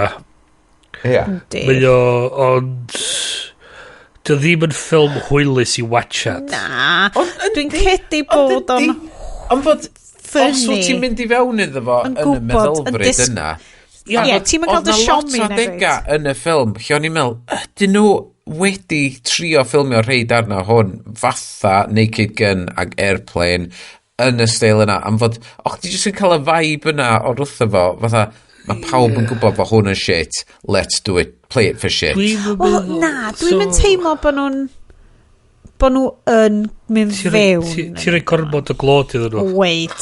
Yeah. Mae o, ond... Dio ddim yn ffilm hwylus i watchad. Na, dwi'n credu bod o'n Ond fod, funny. Os wyt ti'n mynd i fewn iddo fo yn y meddylfryd yna. Ie, ti'n mynd cael dy siomi. Oedd 'na lot o adega yn y ffilm, lle o'n i'n meddwl, ydyn nhw wedi trio ffilmio rhai darna hwn fatha Naked Gun ag Airplane yn y steil yna, am fod, och, ti jyst yn cael y vibe yna o'r wrtho fo, fatha, mae pawb yn gwybod fod hwn yn shit, let's do it, play it for shit. Wel, na, dwi'n mynd teimlo bod nhw'n bod nhw yn mynd fewn. Ti'n rhoi gormod o glod iddyn nhw. Wait.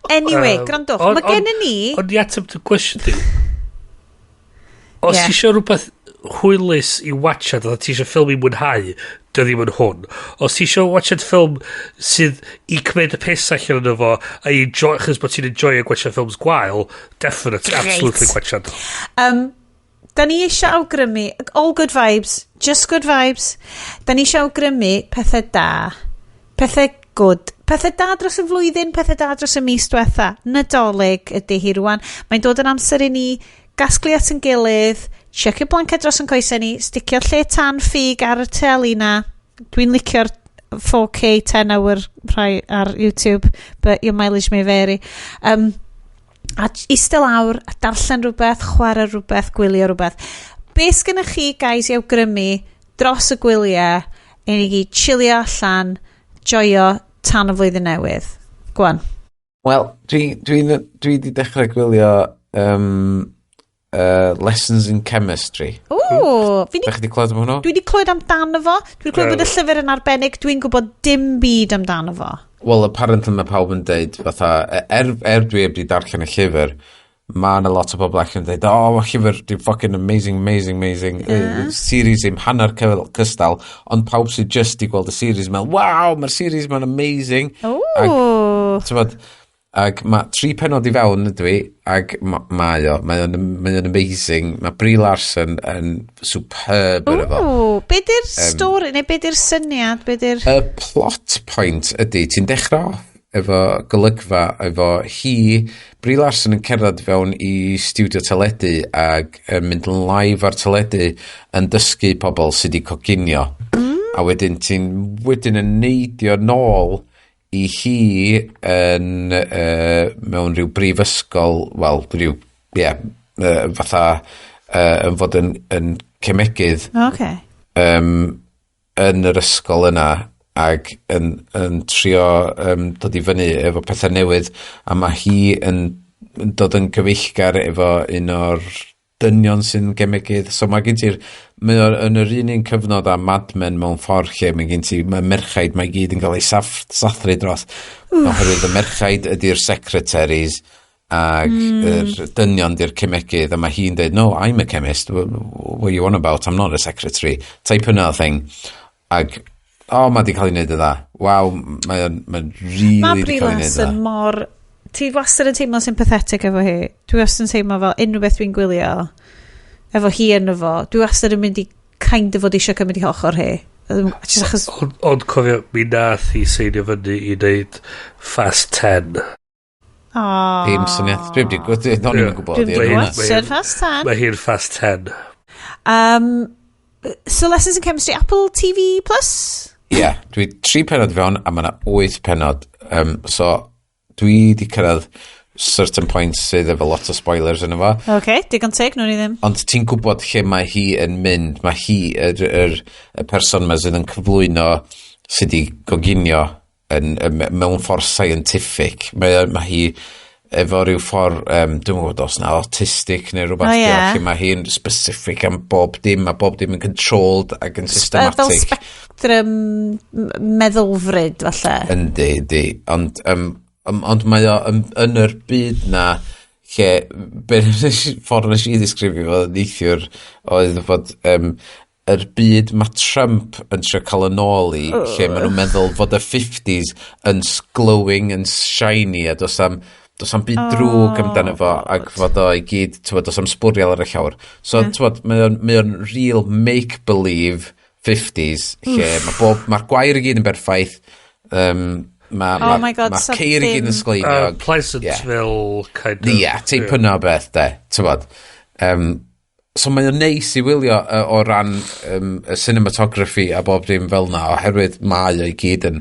Anyway, gwrandwch, mae gen i ni... Ond i ateb dy gwestiwn di, os ti eisiau rhywbeth hwylus i watchad, oedd ti eisiau ffilm i mwynhau, dy ddim yn hwn. Os ti eisiau watchad ffilm sydd i cymryd y piss allan yno fo, a i enjoy, chos bod ti'n enjoyo gwachad ffilms gwael, definitely, absolutely gwachad. Da ni eisiau awgrymu, all good vibes, just good vibes. Da ni eisiau awgrymu pethau da, pethau good, pethau da dros y flwyddyn, pethau da dros y mis diwetha. Nadolig ydy hi rwan. Mae'n dod yn amser i ni gasglu at yn gilydd, checio blanced dros yn coesau ni, sticio lle tan ffug ar y teli na. Dwi'n licio'r 4K 10 hour rhai ar YouTube, but your mileage may vary. A eistedd lawr, a darllen rhywbeth, chwarae rhywbeth, gwylio rhywbeth. Be sgynnych chi, guys, i awgrymu dros y gwyliau, i ni gyd chilio allan, joio tan y flwyddyn newydd? Gwan. Wel, dwi di dechrau gwylio Lessons in Chemistry. O, fi Da chi di clywed am hwnnw? Dwi wedi clywed amdano fo. Dwi wedi clywed bod y llyfr yn arbennig. Dwi'n gwybod dim byd amdano fo. Wel, apparently mae pawb yn deud, fatha, er dwi heb di darllen y llyfr, mae yna lot o bobl allan yn deud, oh, mae llyfr di fucking amazing, amazing, amazing. Series im hanner cystal, ond pawb sydd just di gweld y series meddwl, wow, mae'r series ma'n amazing. O. Ag, ag mae 3 penod i fewn ydw i, ag mae o'n amazing. Mae Brie Larson yn superb yn efo. O, be di'r stori, neu be di'r syniad, be di'r... Y plot point ydy, ti'n dechrau off efo golygfa, efo hi, Brie Larson yn cerdded fewn i studio teledu ag yn mynd yn live ar teledu yn dysgu pobl sydd wedi coginio. A wedyn ti'n wedyn yn neidio nôl i hi yn mewn rhyw brifysgol, wel, rhyw, ie, yeah, fatha yn fod yn cemegydd yn yr ysgol yna ac yn trio dod i fyny efo pethau newydd, a mae hi yn dod yn gyfeillgar efo un o'r dynion sy'n gemegydd. So mae gen ti'r, mae o yn yr un cyfnod â Mad Men mewn ffordd lle mae gen ti, mae merchaid, mae gyd yn cael ei sathru dros. Oherwydd y merchaid ydy'r secretaries ac yr dynion di'r cemegydd, a mae hi'n dweud, no, I'm a chemist, what are you on about, I'm not a secretary, type yna thing. Ac, oh, mae di cael ei wneud yn dda. Waw, mae really Mae di Brie cael ei wneud yn dda. Larson mor... Ti wastad yn teimlo sympathetic efo hi. Dwi wastad yn teimlo fel unrhyw beth dwi'n gwylio efo hi yn efo. Dwi wastad yn mynd i kind of fod eisiau cymryd i ochr hi. Just achos... Ond cofio, mi nath i seinio fyny i wneud Fast 10. Aww. Dim syniad. Dwi'n di gwybod, o'n i'n gwybod. Dwi'n i hwnna. gwybod. Fast 10. Mae hi'n Fast 10. So Lessons in Chemistry, Apple TV Plus? Ie, yeah, dwi 3 penod fewn a mae yna 8 penod. So, dwi di cyrraedd certain point sydd efo lot o spoilers yn efo. OK, digon teg, nhw'n i ddim. Ond ti'n gwybod lle mae hi yn mynd. Mae hi, y person yma sydd yn cyflwyno, sydd wedi goginio mewn ffordd scientific. Mae hi efo rhyw ffordd, dwi'n gwybod os na autistic neu rhywbeth, O, ie. lle mae hi'n specific am bob dim, a bob dim yn controlled ac yn Fel systematic. spectrum meddylfryd, falle. Yndi, yndi. Ond, ond mae o yn yr byd na lle, be ffordd nes i ddisgrifio fo neithiwr oedd fod yr byd mae Trump yn trio cael yn ôl i, lle maen nhw'n meddwl fod y 50s yn glowing and shiny a does am byd drwg amdano fo, ac fod o i gyd, t'wod, does am sbwriel ar y llawr. So, t'wod, mae o'n real make-believe 50s, lle mae'r gwair i gyd yn berffaith, Oh my God, ma so ceir i gyd yn sgleiniog. Pleasantville, kind of. Ie, teip yna o beth, de, t'wod. So mae o'n neis i wylio o ran y cinematography a bob dim fel na, oherwydd mae o i gyd yn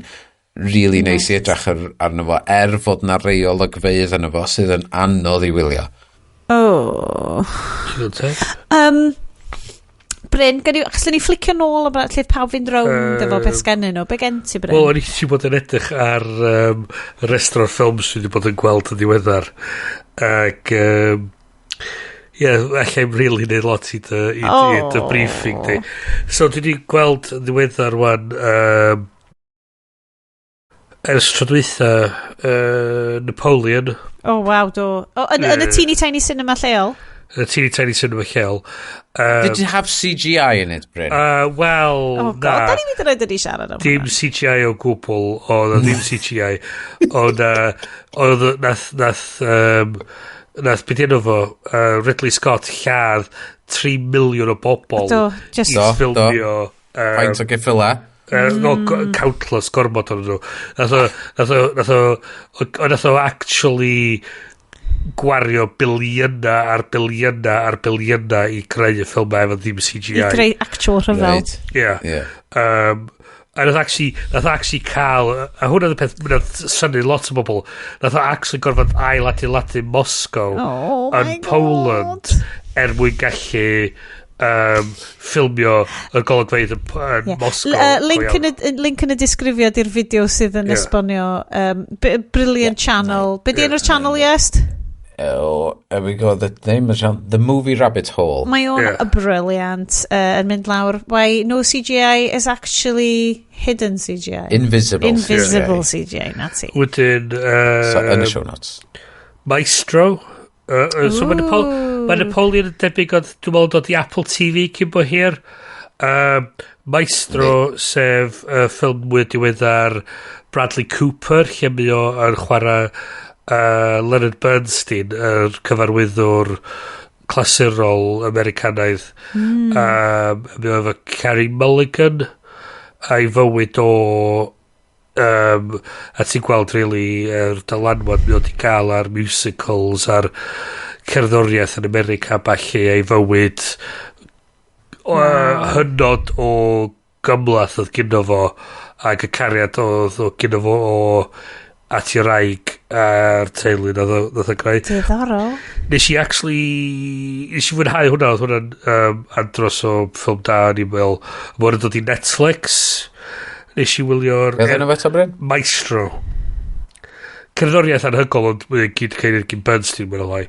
really neis i edrych arno fo, er fod na rei olygfeydd arno fo sydd yn anodd i wylio. Oh. Bryn, allan ni flicio nôl am lle pawb fynd rownd efo beth sgennyn nhw. Be gen ti, Bryn? Wel, o'n i wedi bod yn edrych ar y restr o'r ffilm sydd wedi bod yn gweld yn ddiweddar. Ac, ie, yeah, allai'm really neud lot i dy briefing di. So, dwi wedi gweld yn ddiweddar wan, ers tro dwytha, Napoleon. Oh, waw, do. Oh, yn y teeny tiny cinema lleol? Y teeny tiny cinema lleol. Did you have CGI in it, Bryn? Wel, Oh, God, na. da ni wedi roed ydi siarad am Dim hwnna. CGI o gwbl, oedd o ddim CGI. Oedd, nath, beth enw fo, Ridley Scott lladd 3 miliwn o bobl Do, just i Do, do. ffilmio. Faint o geffyla? No, countless, gormod o'n nhw. Nath o actually gwario biliyna ar biliyna ar biliyna i creu y ffilm efo ddim CGI. I greu actual rhyfel. Right. Yeah. Yeah. A nath actually cael, a hwnna oedd y peth, nath synnu lot o bobl, nath o actually gorfod ail adeiladu Moscow Oh my yn Poland er mwyn gallu ffilmio y golygfeydd yn Moscow. Link, Go yn y, link yn y disgrifiad i'r fideo sydd yn esbonio brilliant channel. Be di enw'r channel, Iest? Oh, there we go. The name of the channel, The Movie Rabbit Hole. Mae o'n brilliant yn mynd lawr. Why no CGI is actually hidden CGI. Invisible. Invisible CGI, na ti. Wedyn So, yn y show notes. Maestro. So mae Napoleon yn debyg oedd, dwi'n meddwl, dod i Apple TV cyn bo hir. Maestro, sef ffilm mwy diweddar Bradley Cooper, lle mae o yn chwarae Leonard Bernstein, yr cyfarwyddwr clasurol Americanaidd. Mae o efo Carey Mulligan a'i fywyd o a ti'n gweld really yr dylanwad mae o wedi gael ar musicals a'r cerddoriaeth yn America ballu a'i fywyd o, hynod o gymhleth oedd gyno fo ac y cariad oedd o gyno fo o at ei wraig a'r teulu nath o greu. Diddorol. Nes i fwynhau hwnna, oedd hwnna'n andros o ffilm da, o'n i'n meddwl, mae hwnna'n dod i Netflix. Nes i wylio'r Beth enw fo eto, Bryn? Maestro. Cerddoriaeth anhygoel, ond mae'n gyd cael gyn Bernstein, mae'n lai.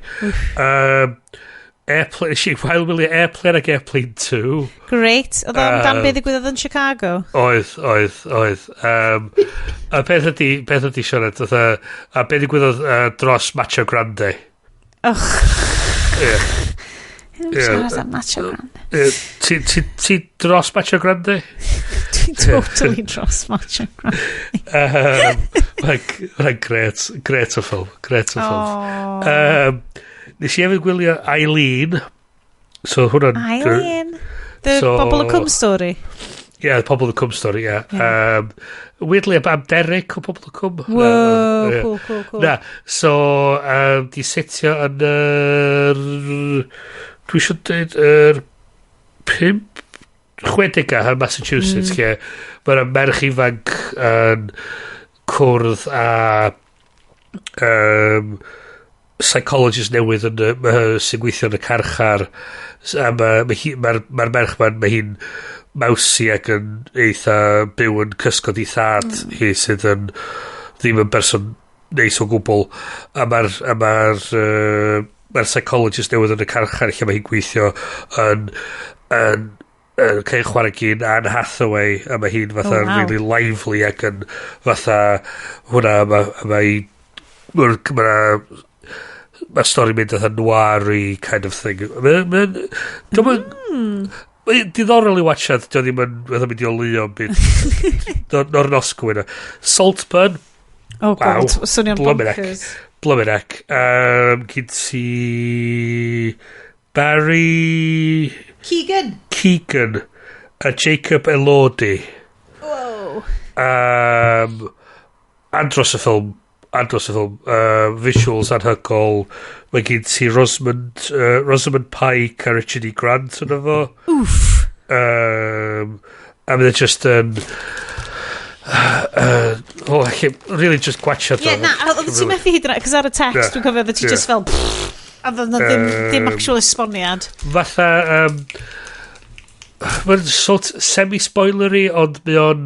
Airplane, nes i wael wylio Airplane ac Airplane 2. Great. Oedd o amdan beth ddigwyddodd yn Chicago? Oedd. A peth ydy siarad, a beth ddigwyddodd dros Macho Grande. Och. Ie. Siarad am Macho Grande. Ti dros Macho Grande? Dwi'n totally dros Macho Grande. Mae'n gret, gret o ffilm, gret o ffilm. Oh. Nes i hefyd gwylio Eileen. So hwnna'n Eileen. The Pobol y Cwm story. Yeah, the Pobol y Cwm story, yeah. Weirdly, am Derek o Pobol y Cwm. Whoa, Na, ie. cool. Na, so, di setio yn yr... Dwi eisiau dweud yr 60au yn Massachusetts, lle mae'na merch ifanc yn cwrdd â psychologist newydd sy'n gweithio yn y carchar a ma merch ma'n mae hi'n mousy ac yn eitha byw yn cysgod i thad hi sydd yn ddim yn berson neis o gwbl a mae'r psychologist newydd yn y carchar lle mae hi'n gweithio yn cael chwarae gyn Anne Hathaway a mae hi'n fatha Oh, wow. really lively ac yn fatha hwnna a mae stori mynd fatha noir-y kind of thing. Mae'n diddorol i watchad, dio ddim yn fatha mynd i oleuo byd. No'r nosgwyl yna. Saltburn. Oh Wow. God, swnio'n Blimey heck. bonkers. Blimey heck. Gyd ti Barry Keegan. Keegan a Jacob Elordi. Whoa. Andros y ffilm andros o ffilm. Visuals anhygoel. Mae gen ti Rosamund Pike a Richard E. Grant yn efo. Oof. A mae just yn... Oh, really just gwachio. Ie, na, oedd ti'n methu hyd yn oed, cos ar y text, dwi'n cofio, oedd ti just fel, pfft, a oedd 'na ddim actual esboniad. Fatha mae'n sort semi-spoilery, ond mae o'n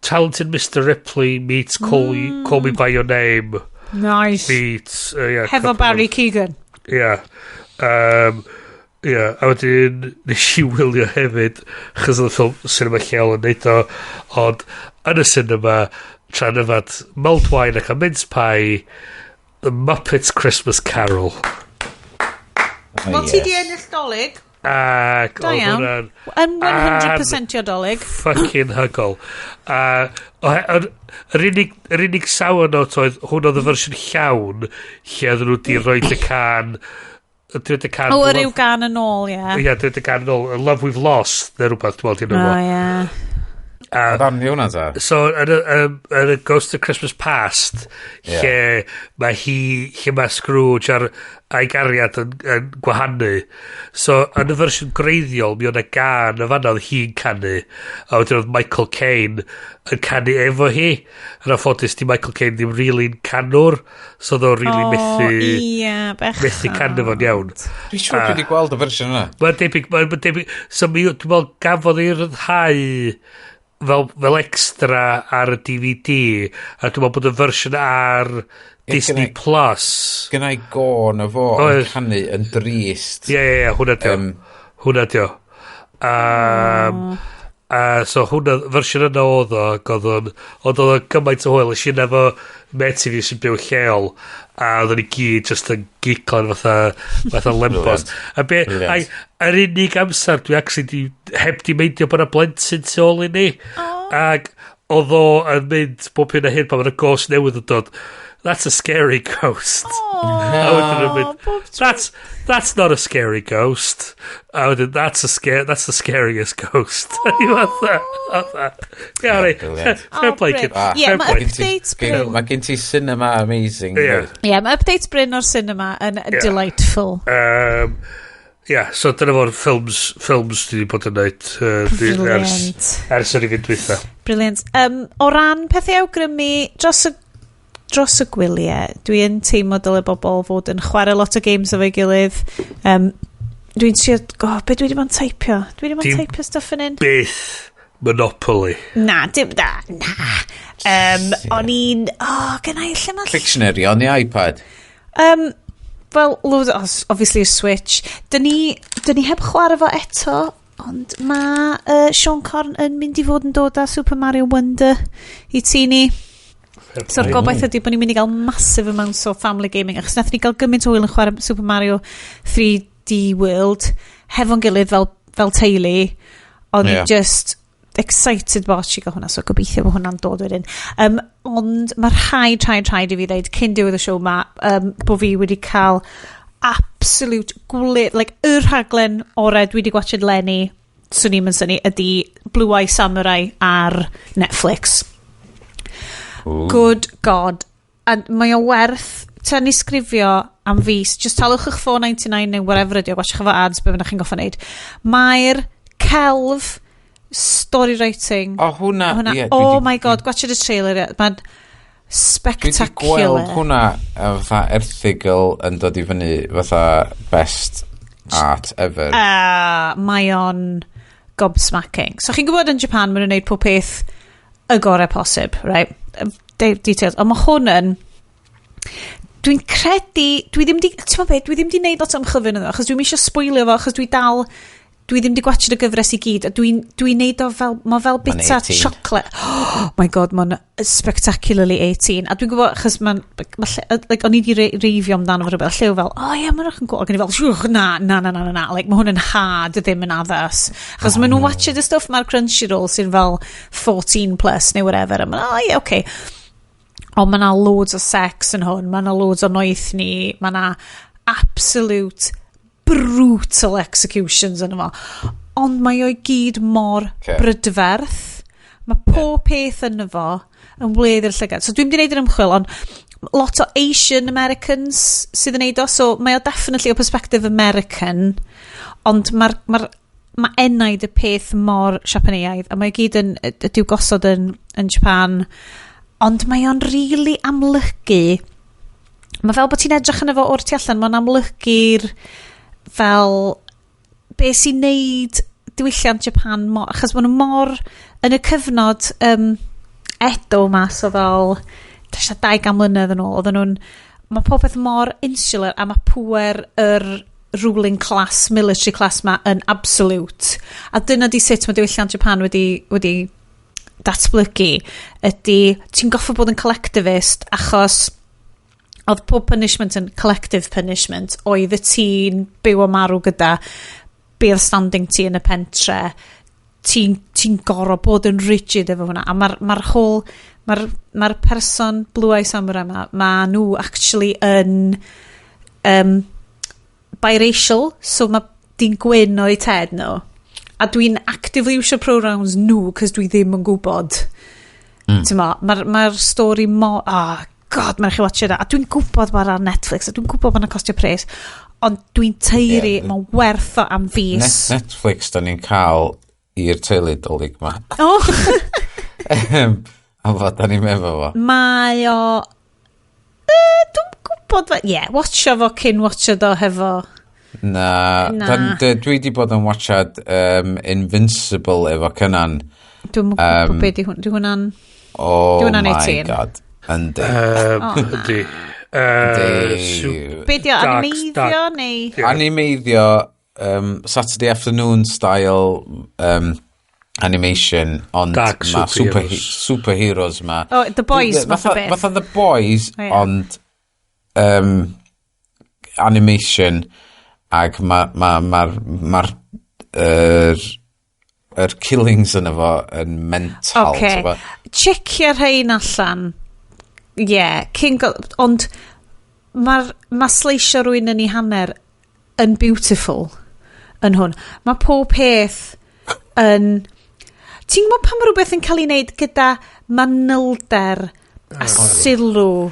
Talented Mr. Ripley meets Call Me By Your Name Nice. meets yeah, Hefo couple Barry Keoghan. Yeah. Yeah, a wedyn nes i wylio hefyd, chos oedd y ffilm cinema lleol yn neud o, ond yn y cinema, tra'n yfad mulled wine ac a mince pie, The Muppets Christmas Carol. Oh, Wel, ti di ennill Dolig. Ac Da oedd iawn. hwnna'n Yn 100% o Dolig. Fucking hygol. A yr unig sour note oedd hwn oedd y fersiwn llawn lle oedden nhw di rhoi y can y can O, yr yw gan yn ôl, ie. Ie, dweud y can yn ôl, Love We've Lost, neu rhywbeth, dwi'n meddwl, O, di ie. A ddarn di hwnna ta? So, yn y Ghost of Christmas Past, lle mae hi, lle mae Scrooge a'i gariad yn gwahanu. So, yn y fersiwn greiddiol, mi oedd y gan y fanna oedd hi'n canu, a wedyn oedd Michael Caine yn canu efo hi. Yn anffodus, di Michael Caine ddim really'n canwr, so oedd o'n really O, methu, ie, bechod. methu canu fo'n iawn. Dwi'n siŵr dwi wedi gweld y fersiwn yna. Mae'n debyg, mae'n debyg, so mi, dwi'n meddwl gafodd ei ryddhau fel extra ar y DVD, a dwi'n meddwl bod y fersiwn ar Disney Plus. Gynna i gôn o fo yn Oes. canu yn drist. Ie, hwnna dio. Hwnna dio. A so hwnna, fersiwn yna oedd o, ac oedd o'n, ond oedd o'n gymaint o hwyl, es i efo met i fi sy'n byw lleol, a oedden ni gyd just yn giglan fatha lembos. A be, Brilliant. Yr unig amser dwi actually di, heb di meindio bod yna blentyn tu ôl i ni. Ac oedd o yn mynd bob hyn a hyn pan mae'na ghost newydd yn dod. "That's a scary ghost." A wedyn yn mynd, That's not a scary ghost." A wedyn, That's the scariest ghost." A ni fatha, yeah, right. Brilliant. Fair play, kid. Ah, Ie, Fair ma' play. updates Bryn. Mae gen ti cinema amazing. Ie. Ie, mae updates Bryn o'r cinema yn Ie. delightful. Yeah, so dyna fo'r ffilms dwi wedi bod yn neud ers, Brilliant. ers yr i fynd dwytha. Brilliant. O ran pethau awgrymu, dros y gwyliau, dwi yn teimlo dyle bobl fod yn chwarae lot o games efo'i gilydd. Dwi'n trio... Oh, be dwi wedi bod yn teipio? Dwi wedi bod yn Dim teipio stuff yn un? Byth Monopoly. Na, dim... Na, na. O'n i'n... Oh, gynna i lle ma... Dictionary on the iPad. Wel, loads, obviously y Switch. Dyn ni heb chwarae fo eto, ond mae Sean Corn yn mynd i fod yn dod â Super Mario Wonder i ti ni. So'r gobaith ydy bod ni'n mynd i gael massive amounts o family gaming, achos nath ni gael gymaint o hwyl yn chwarae Super Mario 3D World hefo'n gilydd fel teulu, ond yeah, just excited bod i gael hwnna, so gobeithio bod hwnna'n dod wedyn. Ond mae rhaid i fi ddeud cyn diwedd y siow ma, bod fi wedi cael absolute gwledd, like, y rhaglen orau dwi wedi gwachod leni, swn i'm yn synnu, ydy Blue Eye Samurai ar Netflix. Ooh. Good God. A mae o werth tynnu sgrifio am fus. Just talwch eich 4.99 neu whatever ydi o, watchwch efo ads be bynnag chi'n goffa wneud. Mae'r celf story writing. O, hwnna, hwnna ie, dwi oh 'di- my God, gwachod y trailer. Mae'n Dwi wedi spectacular. gweld hwnna fatha erthygl yn dod i fyny fatha best art ever. Mae o'n gobsmacking. So chi'n gwybod yn Japan, maen nhw'n gwneud pob peth y gorau posib, right? Details. Ond mae hwn yn... Dwi'n credu... Dwi ddim di... Ti'n gwbod beth? Dwi ddim di wneud lot o ymchwil fyny iddo, achos dwi'n eisiau sboilio fo, achos dwi dal... Dwi ddim di gwachod y gyfres i gyd, a dwi'n dwi neud o fel... Mae fel Ma'n bita 18. chocolate. Oh my God, mae'n spectacularly 18. A dwi'n gwybod, achos mae'n... Ma like, o'n i di reifio amdano fo rhywbeth, llew fel, oh ie, mae'n yn cool. Ac o'n i fel, "Siwch, na, na, na, na, na, na. Like, mae hwn yn hard, ddim yn addas." Achos oh, maen nhw'n watchad y stwff mae'r Crunchyroll sy'n fel 14 plus neu whatever. A ma'n, oh ie, okay. Ond mae yna loads o sex yn hwn, mae yna loads o noethni, mae yna absolute brutal executions yn yma. Ond mae o'i gyd mor brydferth. Mae pob peth yn fo yn wledd i'r llygad. So dwi'n mynd i wneud yr ymchwil, ond lot o Asian Americans sydd yn neud o, so mae o definitely o perspective American, ond ma enaid y peth mor Siapaneaidd, a mae o gyd yn, ydyw gosod yn Japan, ond mae o'n really amlygu, mae fel bod ti'n edrych yn efo o'r tu allan, mae'n amlygu'r fel be sy'n neud diwylliant Japan mor, achos maen nhw mor yn y cyfnod Edo ma, so fel 200 mlynedd yn ôl, oedden nhw'n, mae popeth mor insular a mae pŵer yr ruling class, military class ma yn absolute. A dyna di sut mae diwylliant Japan wedi datblygu, ydy ti'n goffo bod yn collectivist achos oedd pob punishment yn collective punishment, oedd y ti'n byw o marw gyda be oedd standing ti yn y pentre, ti'n gorfod bod yn rigid efo hwnna, a mae'r ma whole mae'r person Blue Eye Samurai ma, ma nhw actually yn biracial, so mae dyn gwyn o'i ted nhw. A dwi'n actively iwsio pronouns nhw, cos dwi ddim yn gwybod. Mae'r ma stori mo... Oh, God, mae'n chi watch it. A dwi'n gwybod bod ar Netflix, a dwi'n gwybod bod yna costio pres, ond dwi'n taeri, yeah, mae'n werth o am fis. Netflix da ni'n cael i'r teulu Dolig ma. Oh. A fod da ni'n meddwl fo. Mae o... Dwi'n gwybod... Ie, yeah, watcho fo cyn watcho do hefo... Na, Na. Dwi di bod yn watchad Invincible efo Cynan. Dwi'n gwybod be di hwn. Di hwnna'n... Oh Di hwnna'n my 18? God. Yndi. Oh, na. Yndi. Yndi. Be di o, animeiddio neu... Animeiddio, Saturday afternoon style animation, ond Dark ma superheroes. Superheroes ma. Oh, The Boys math o beth. Fatha The Boys, O, ie. ond animation, ac mae'r ma, ma, ma, yr killings yn efo yn mental. Oce. T'bo'? Checio rhain allan. Ie, yeah, cyn ond mae'r ma sleisio rhywun yn ei hanner yn beautiful yn hwn. Mae pob peth yn... Ti'n gwybod pan mae rhywbeth yn cael ei wneud gyda manylder a sylw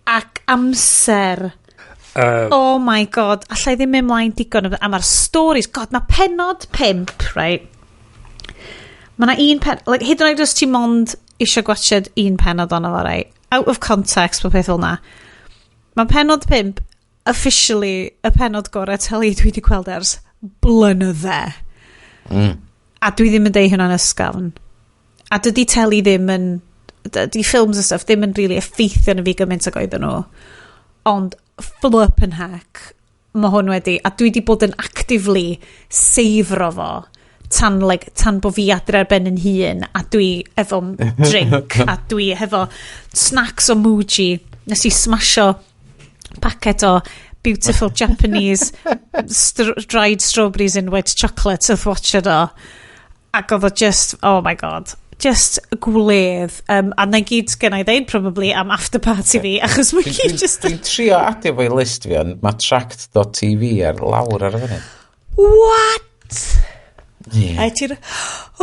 ac amser? Oh my God, allai ddim mynd mlaen digon. A mae'r stories, God, mae pennod 5, right? Mae na un pen... Like, hyd yn oed os ti mond eisiau gwatchad un pennod ono fo, right? Out of context, bod peth fel na. Mae pennod 5 officially y pennod gorau teli dwi wedi gweld ers blynydde. A dwi ddim yn deud hynna'n ysgafn. A dydy teli ddim yn... Dydy films a stuff ddim yn really effeithio na fi gymaint ag oedden nhw. Ond flippin' heck, mae hwn wedi... A dwi wedi bod yn actively safro fo tan, like, tan bo fi adre ar ben yn hun a dwi efo drink a dwi hefo snacks o Muji. Nes i smasho packet o beautiful Japanese dried strawberries in white chocolate wrth watchad o. Ac oedd o just, oh my God, just gwledd. A na i gyd gen i ddeud probably am after party fi, achos mae gyd just... Dwi'n trio adio fo i list fi, ond mae tracked.tv ar lawr ar y funud. What? Yeah. A ti'n...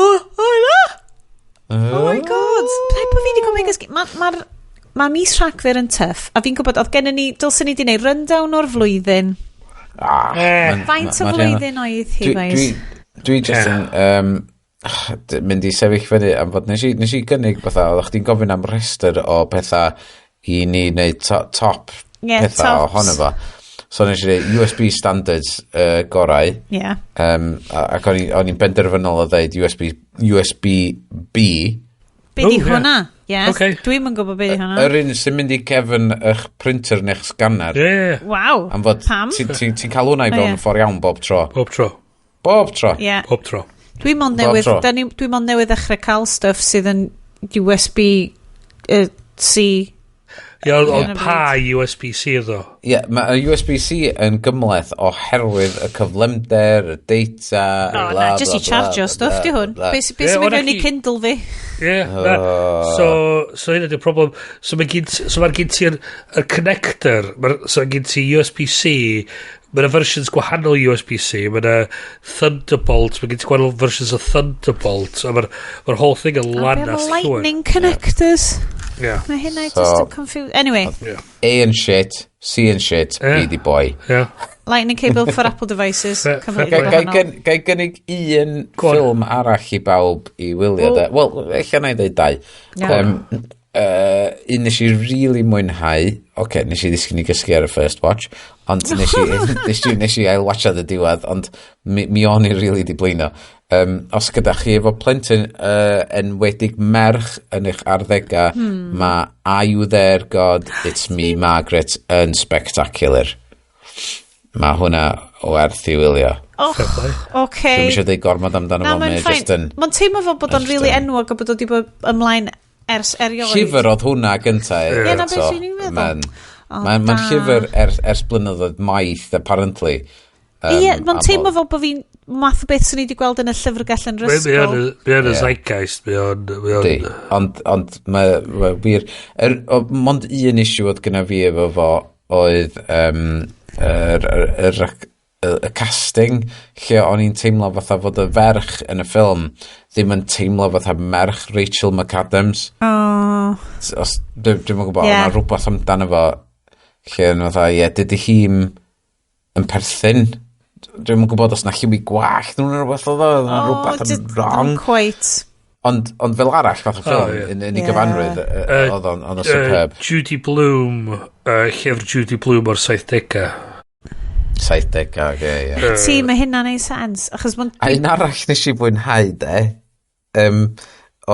Oh, na! Oh my God. Paid bod fi wedi gwybod gysgu. Mae'r ma mis Rhagfyr yn tough, a fi'n gwybod, oedd gennym ni, dylswn ni wedi gwneud rundown o'r flwyddyn. Ah, Faint o flwyddyn oedd hi, boys? Dwi just yn mynd i sefyll fyny am fod nes i gynnig fatha, oeddech chdi'n gofyn am rhestr o pethau i ni wneud top Ie, pethau tops. ohono fo. So nes i dweud USB standards gorau. Ac o'n i'n benderfynol o dweud USB B. Be di Oh, ie. hwnna? Yes. Ocê. Dwi'm yn gwybod be di hwnna. Yr un sy'n mynd i cefn eich printer neu'ch scanner. Ie. Waw. Am fod Pam? ti'n ti, ti cael hwnna i O, fewn ie. ffordd iawn bob tro. Bob tro. Bob tro. Ie. Bob tro. Dwi mond Bob newydd, tro. dwi mond newydd ddechrau cael stuff sydd yn USB C. Ie, ond Ie. pa USB-C ddo? Ie, mae USB-C yn gymhleth oherwydd y cyflymder, y data, O, bla, na, just bla, i charge bla, o stuff bla, di hwn. bla. Be sy'n Ie, mynd o'na fewn i Kindle fi? Ie, na. So hynna di'r problem. So mae gen, so mae'r gen ti'r y connector, so mae gen ti USB-C, Mae yna versions gwahanol USB-C, mae yna Thunderbolt, mae gen ti gwahanol versions o Thunderbolt, a mae'r ma whole thing yn lanast llwyr. Lightning connectors. Yeah. Mae hynna so, just yn confused. Anyway. Yeah. A yn shit, C yn shit, yeah. B di boy. Yeah. Lightning cable for Apple devices. Gai gynnig un ffilm arall i bawb i wylio. Wel, ella na i ddeud dau. Yeah. Un nes i really mwynhau, oce, okay, nes i ddisgyn i gysgu ar y first watch, ond nes i ail-watchad y diwedd, ond mi o'n i really di blino. Os gyda chi efo plentyn enwedig merch yn eich arddegau, mae Are You There God, It's Me Margaret yn spectacular. Mae hwnna o werth i wylio. Oh, okay. Dwi'm eisiau deud gormod amdano fo, mae'n just yn... Mae'n teimlo fel bod o'n really enwog a bod o wedi bod ymlaen ers erioed. Llyfr oedd hwnna gynta. Ie, na beth sy'n i'n meddwl. Mae'n llyfr ers blynyddoedd maith, apparently. Ie, mae'n teimlo fel bod fi'n math o beth sy'n ni wedi gweld yn y llyfrgell yn yr ysgol. Mae o'n y zeitgeist, mae o'n... Ond mae wir... Mond un issue oedd gyda fi efo fo oedd y casting, lle o'n i'n teimlo fatha fod y ferch yn y ffilm ddim yn teimlo fatha merch Rachel McAdams. Oh. Os, dwi'n gwybod, yeah. O'na rhywbeth amdano fo lle yn fatha, ie, dydy hi'm yn perthyn. Dwi'n gwybod os na lliw i gwallt nhw'n rhywbeth oedd o, o'na rhywbeth yn wrong. Quite. Ond fel arall, fath o ffilm, yn ei gyfanrwydd, oedd o'n superb. Judy Blume, llyfr Judy Blume o'r 70au. 70au, ie. Ti, mae hynna'n neud sens. Achos a un arall nes i fwynhau, de,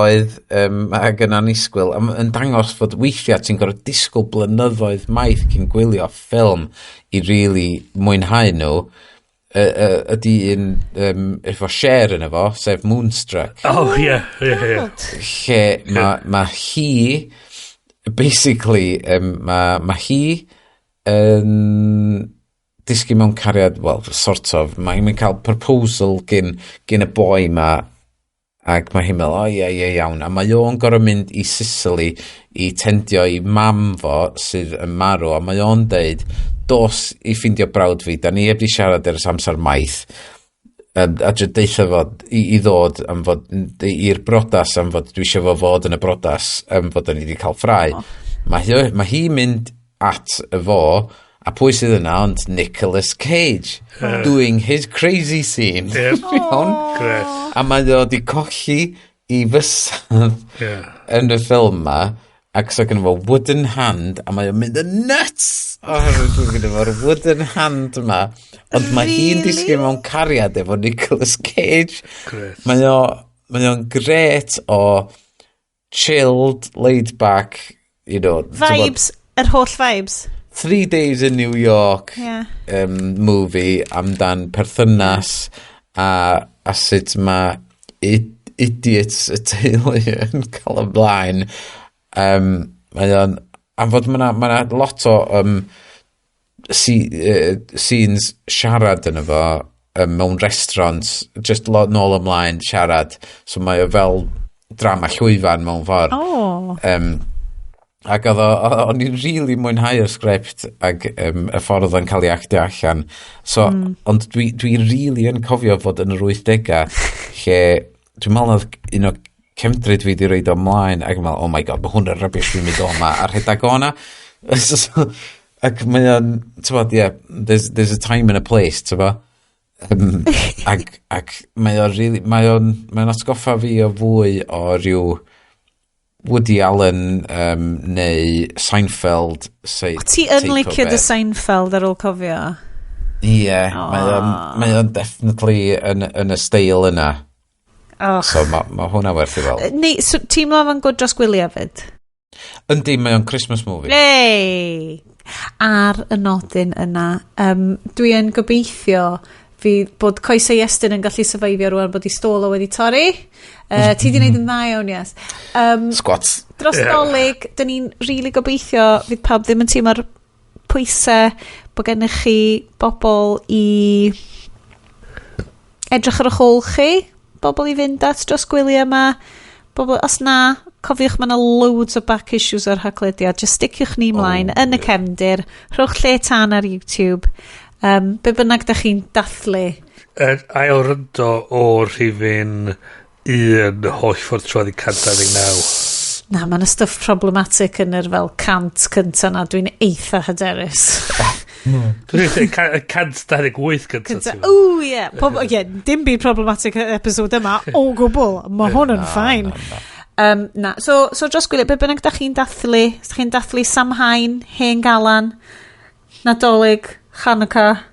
oedd ag yn annisgwyl, yn dangos fod weithiau ti'n gorfod disgwyl blynyddoedd maith cyn gwylio ffilm i really mwynhau nhw, ydy un efo Cher yn efo, sef Moonstruck. Oh, ie, ie. Lle mae hi, basically, mae hi yn disgyn mewn cariad, well, sort of, mae'n cael proposal gyn y boi ma, ac mae hi'n meddwl, o ie, ie, iawn, a mae o'n gorfod mynd i Sicily i tendio i mam fo sydd yn marw, a mae o'n deud, dos i ffindio brawd fi, da ni heb di siarad ers amser maith, a jyst deutha fo i ddod am fod, i'r brodas am fod dwi eisiau fo fod yn y brodas am fod da ni wedi cael ffrau. Oh. Mae hi mynd at y fo, a pwy sydd yna ond Nicolas Cage doing his crazy scene. Yep. Great. A mae o wedi colli i fysedd yn y ffilm ma, ac so gynno fo wooden hand, a mae o'n mynd yn nuts oherwydd gynno fo'r wooden hand yma. Ond mae hi'n disgyn mewn cariad efo Nicolas Cage. Great. Mae o'n gret o chilled, laid back, you know. Vibes, yr holl vibes. 3 Days in New York movie amdan perthynas a sut mae idiots y teulu yn cael ymlaen. Mae o'n, am fod mae 'na lot o scenes siarad yn efo mewn restaurant, just lot nôl ymlaen siarad, so mae o fel drama llwyfan mewn ffordd. Oh. Ac oedd o'n i'n really mwynhau'r sgript ac y ffordd oedd o'n cael ei actio allan. So, ond dwi really yn cofio fod yn yr 80au lle dwi'n meddwl oedd un o cefndryd fi di roid o ymlaen ac yn meddwl, oh my god, mae hwn yn rubbish dwi'n mynd o yma a rhedeg o hwnna. Ac mae o'n, ti'n bod, yeah, there's a time and a place, ti'n bod. Ac mae o'n really, mae o'n atgoffa fi o fwy o ryw Woody Allen neu Seinfeld. O, ti yn licio dy Seinfeld ar ôl cofio? Ie, yeah, mae o'n definitely yn y steil yna. Oh. So mae hwnna werth i weld. Neu, so, ti'n meddwl fo'n good dros gwyliau fyd? Yndi, mae o'n Christmas movie. Hey! Ar y nodyn yna, dwi yn gobeithio fi bod coesau Iestyn yn gallu survivio rwan bod i stôl o wedi torri. Ti di wneud yn dda iawn, yes. Squats. Dros Dolig, dyn ni'n really gobeithio fydd pawb ddim yn teimlo'r pwysau bod gennych chi bobl i edrych ar eich ôl chi, bobl i fynd at dros gwyliau yma, bobl, os na, cofiwch mae yna loads o back issues o'r haglediad, just sticiwch ni ymlaen yn y cefndir, rhowch lle tân ar YouTube. Be bynnag da chi'n dathlu. Yr ail ryndo o'r rhifyn un holl ffordd trwodd i 129. Na, mae yna stuff problematic yn yr fel 100 cynta na. Dwi'n eitha hyderus. Dwi'n dweud 128 cynta. Cynta. Ww, ie. Ie, dim byd problematic episode yma o gwbl. Mae hwn yn fine. Na, so dros gwyliau, be bynnag da chi'n dathlu? Os da chi'n dathlu Samhain, Hen Galan, Nadolig, Hanukkah,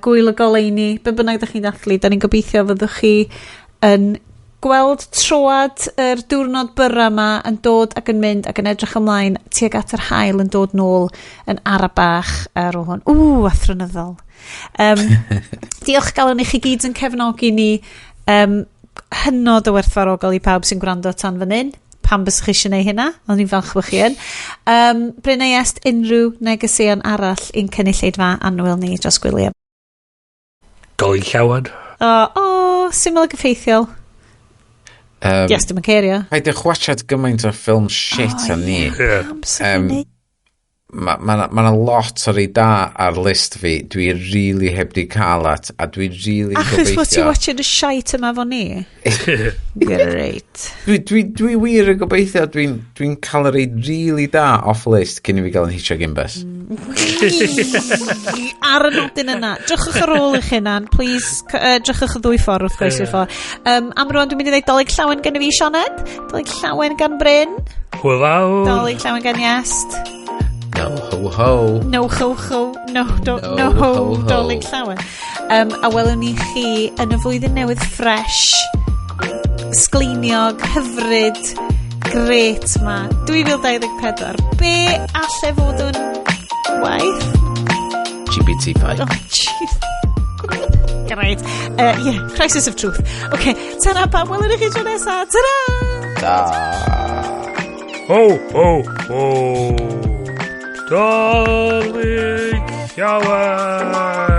Gwyl y Goleuni, be bynnag da chi'n dathlu, da ni'n gobeithio fyddwch chi yn gweld troad yr diwrnod byra yma yn dod ac yn mynd ac yn edrych ymlaen tuag at yr haul yn dod nôl yn ara bach ar ôl hwn. Ww, athronyddol. Diolch galon i chi gyd yn cefnogi ni. Hynod o werthfawrogol i pawb sy'n gwrando tan fan hyn. Pam bys chi eisiau gwneud hynna? Ond ni'n falch bod chi yn. Bryn a Iest, unrhyw negeseuon arall i'n cynulleidfa annwyl ni dros gwyliau? Dolig llawen. O, oh, syml ag effeithiol. Yes, dim yn cerio. Paid watchad gymaint o ffilm shit oh, a ni. Pam sy'n neud? Mae ma 'na lot o rei da ar list fi dwi really heb di cael at a dwi really Achos bod ti gobeithio watching y shite yma fo ni? Great. Dwi wir yn gobeithio dwi'n dwi cael y rei really da off list cyn i fi gael yn hitio gyn bus. Ar y nodyn yna, drychwch ar ôl eich hunan, please, drychwch y ddwy ffordd wrth groesi'r ffordd. Am rwan dwi'n mynd i ddweud Dolig llawen gen i fi, Sioned, Dolig llawen gan Bryn, Hwyl fawr. Dolig llawen gan Iest. No ho ho. No ho ho, no, do, no, No ho, ho ho. Dolig llawen. A welwn ni chi yn y flwyddyn newydd fresh, sgleiniog, hyfryd, gret ma, 2024. Be alle fod yn waith? GPT-5. Oh, jeez. Great. Yeah, crisis of truth. OK, ta-ra pawb, welwn ni chi tro nesa. Ta-ra! Da. Ho, ho, ho. Dolig llawen.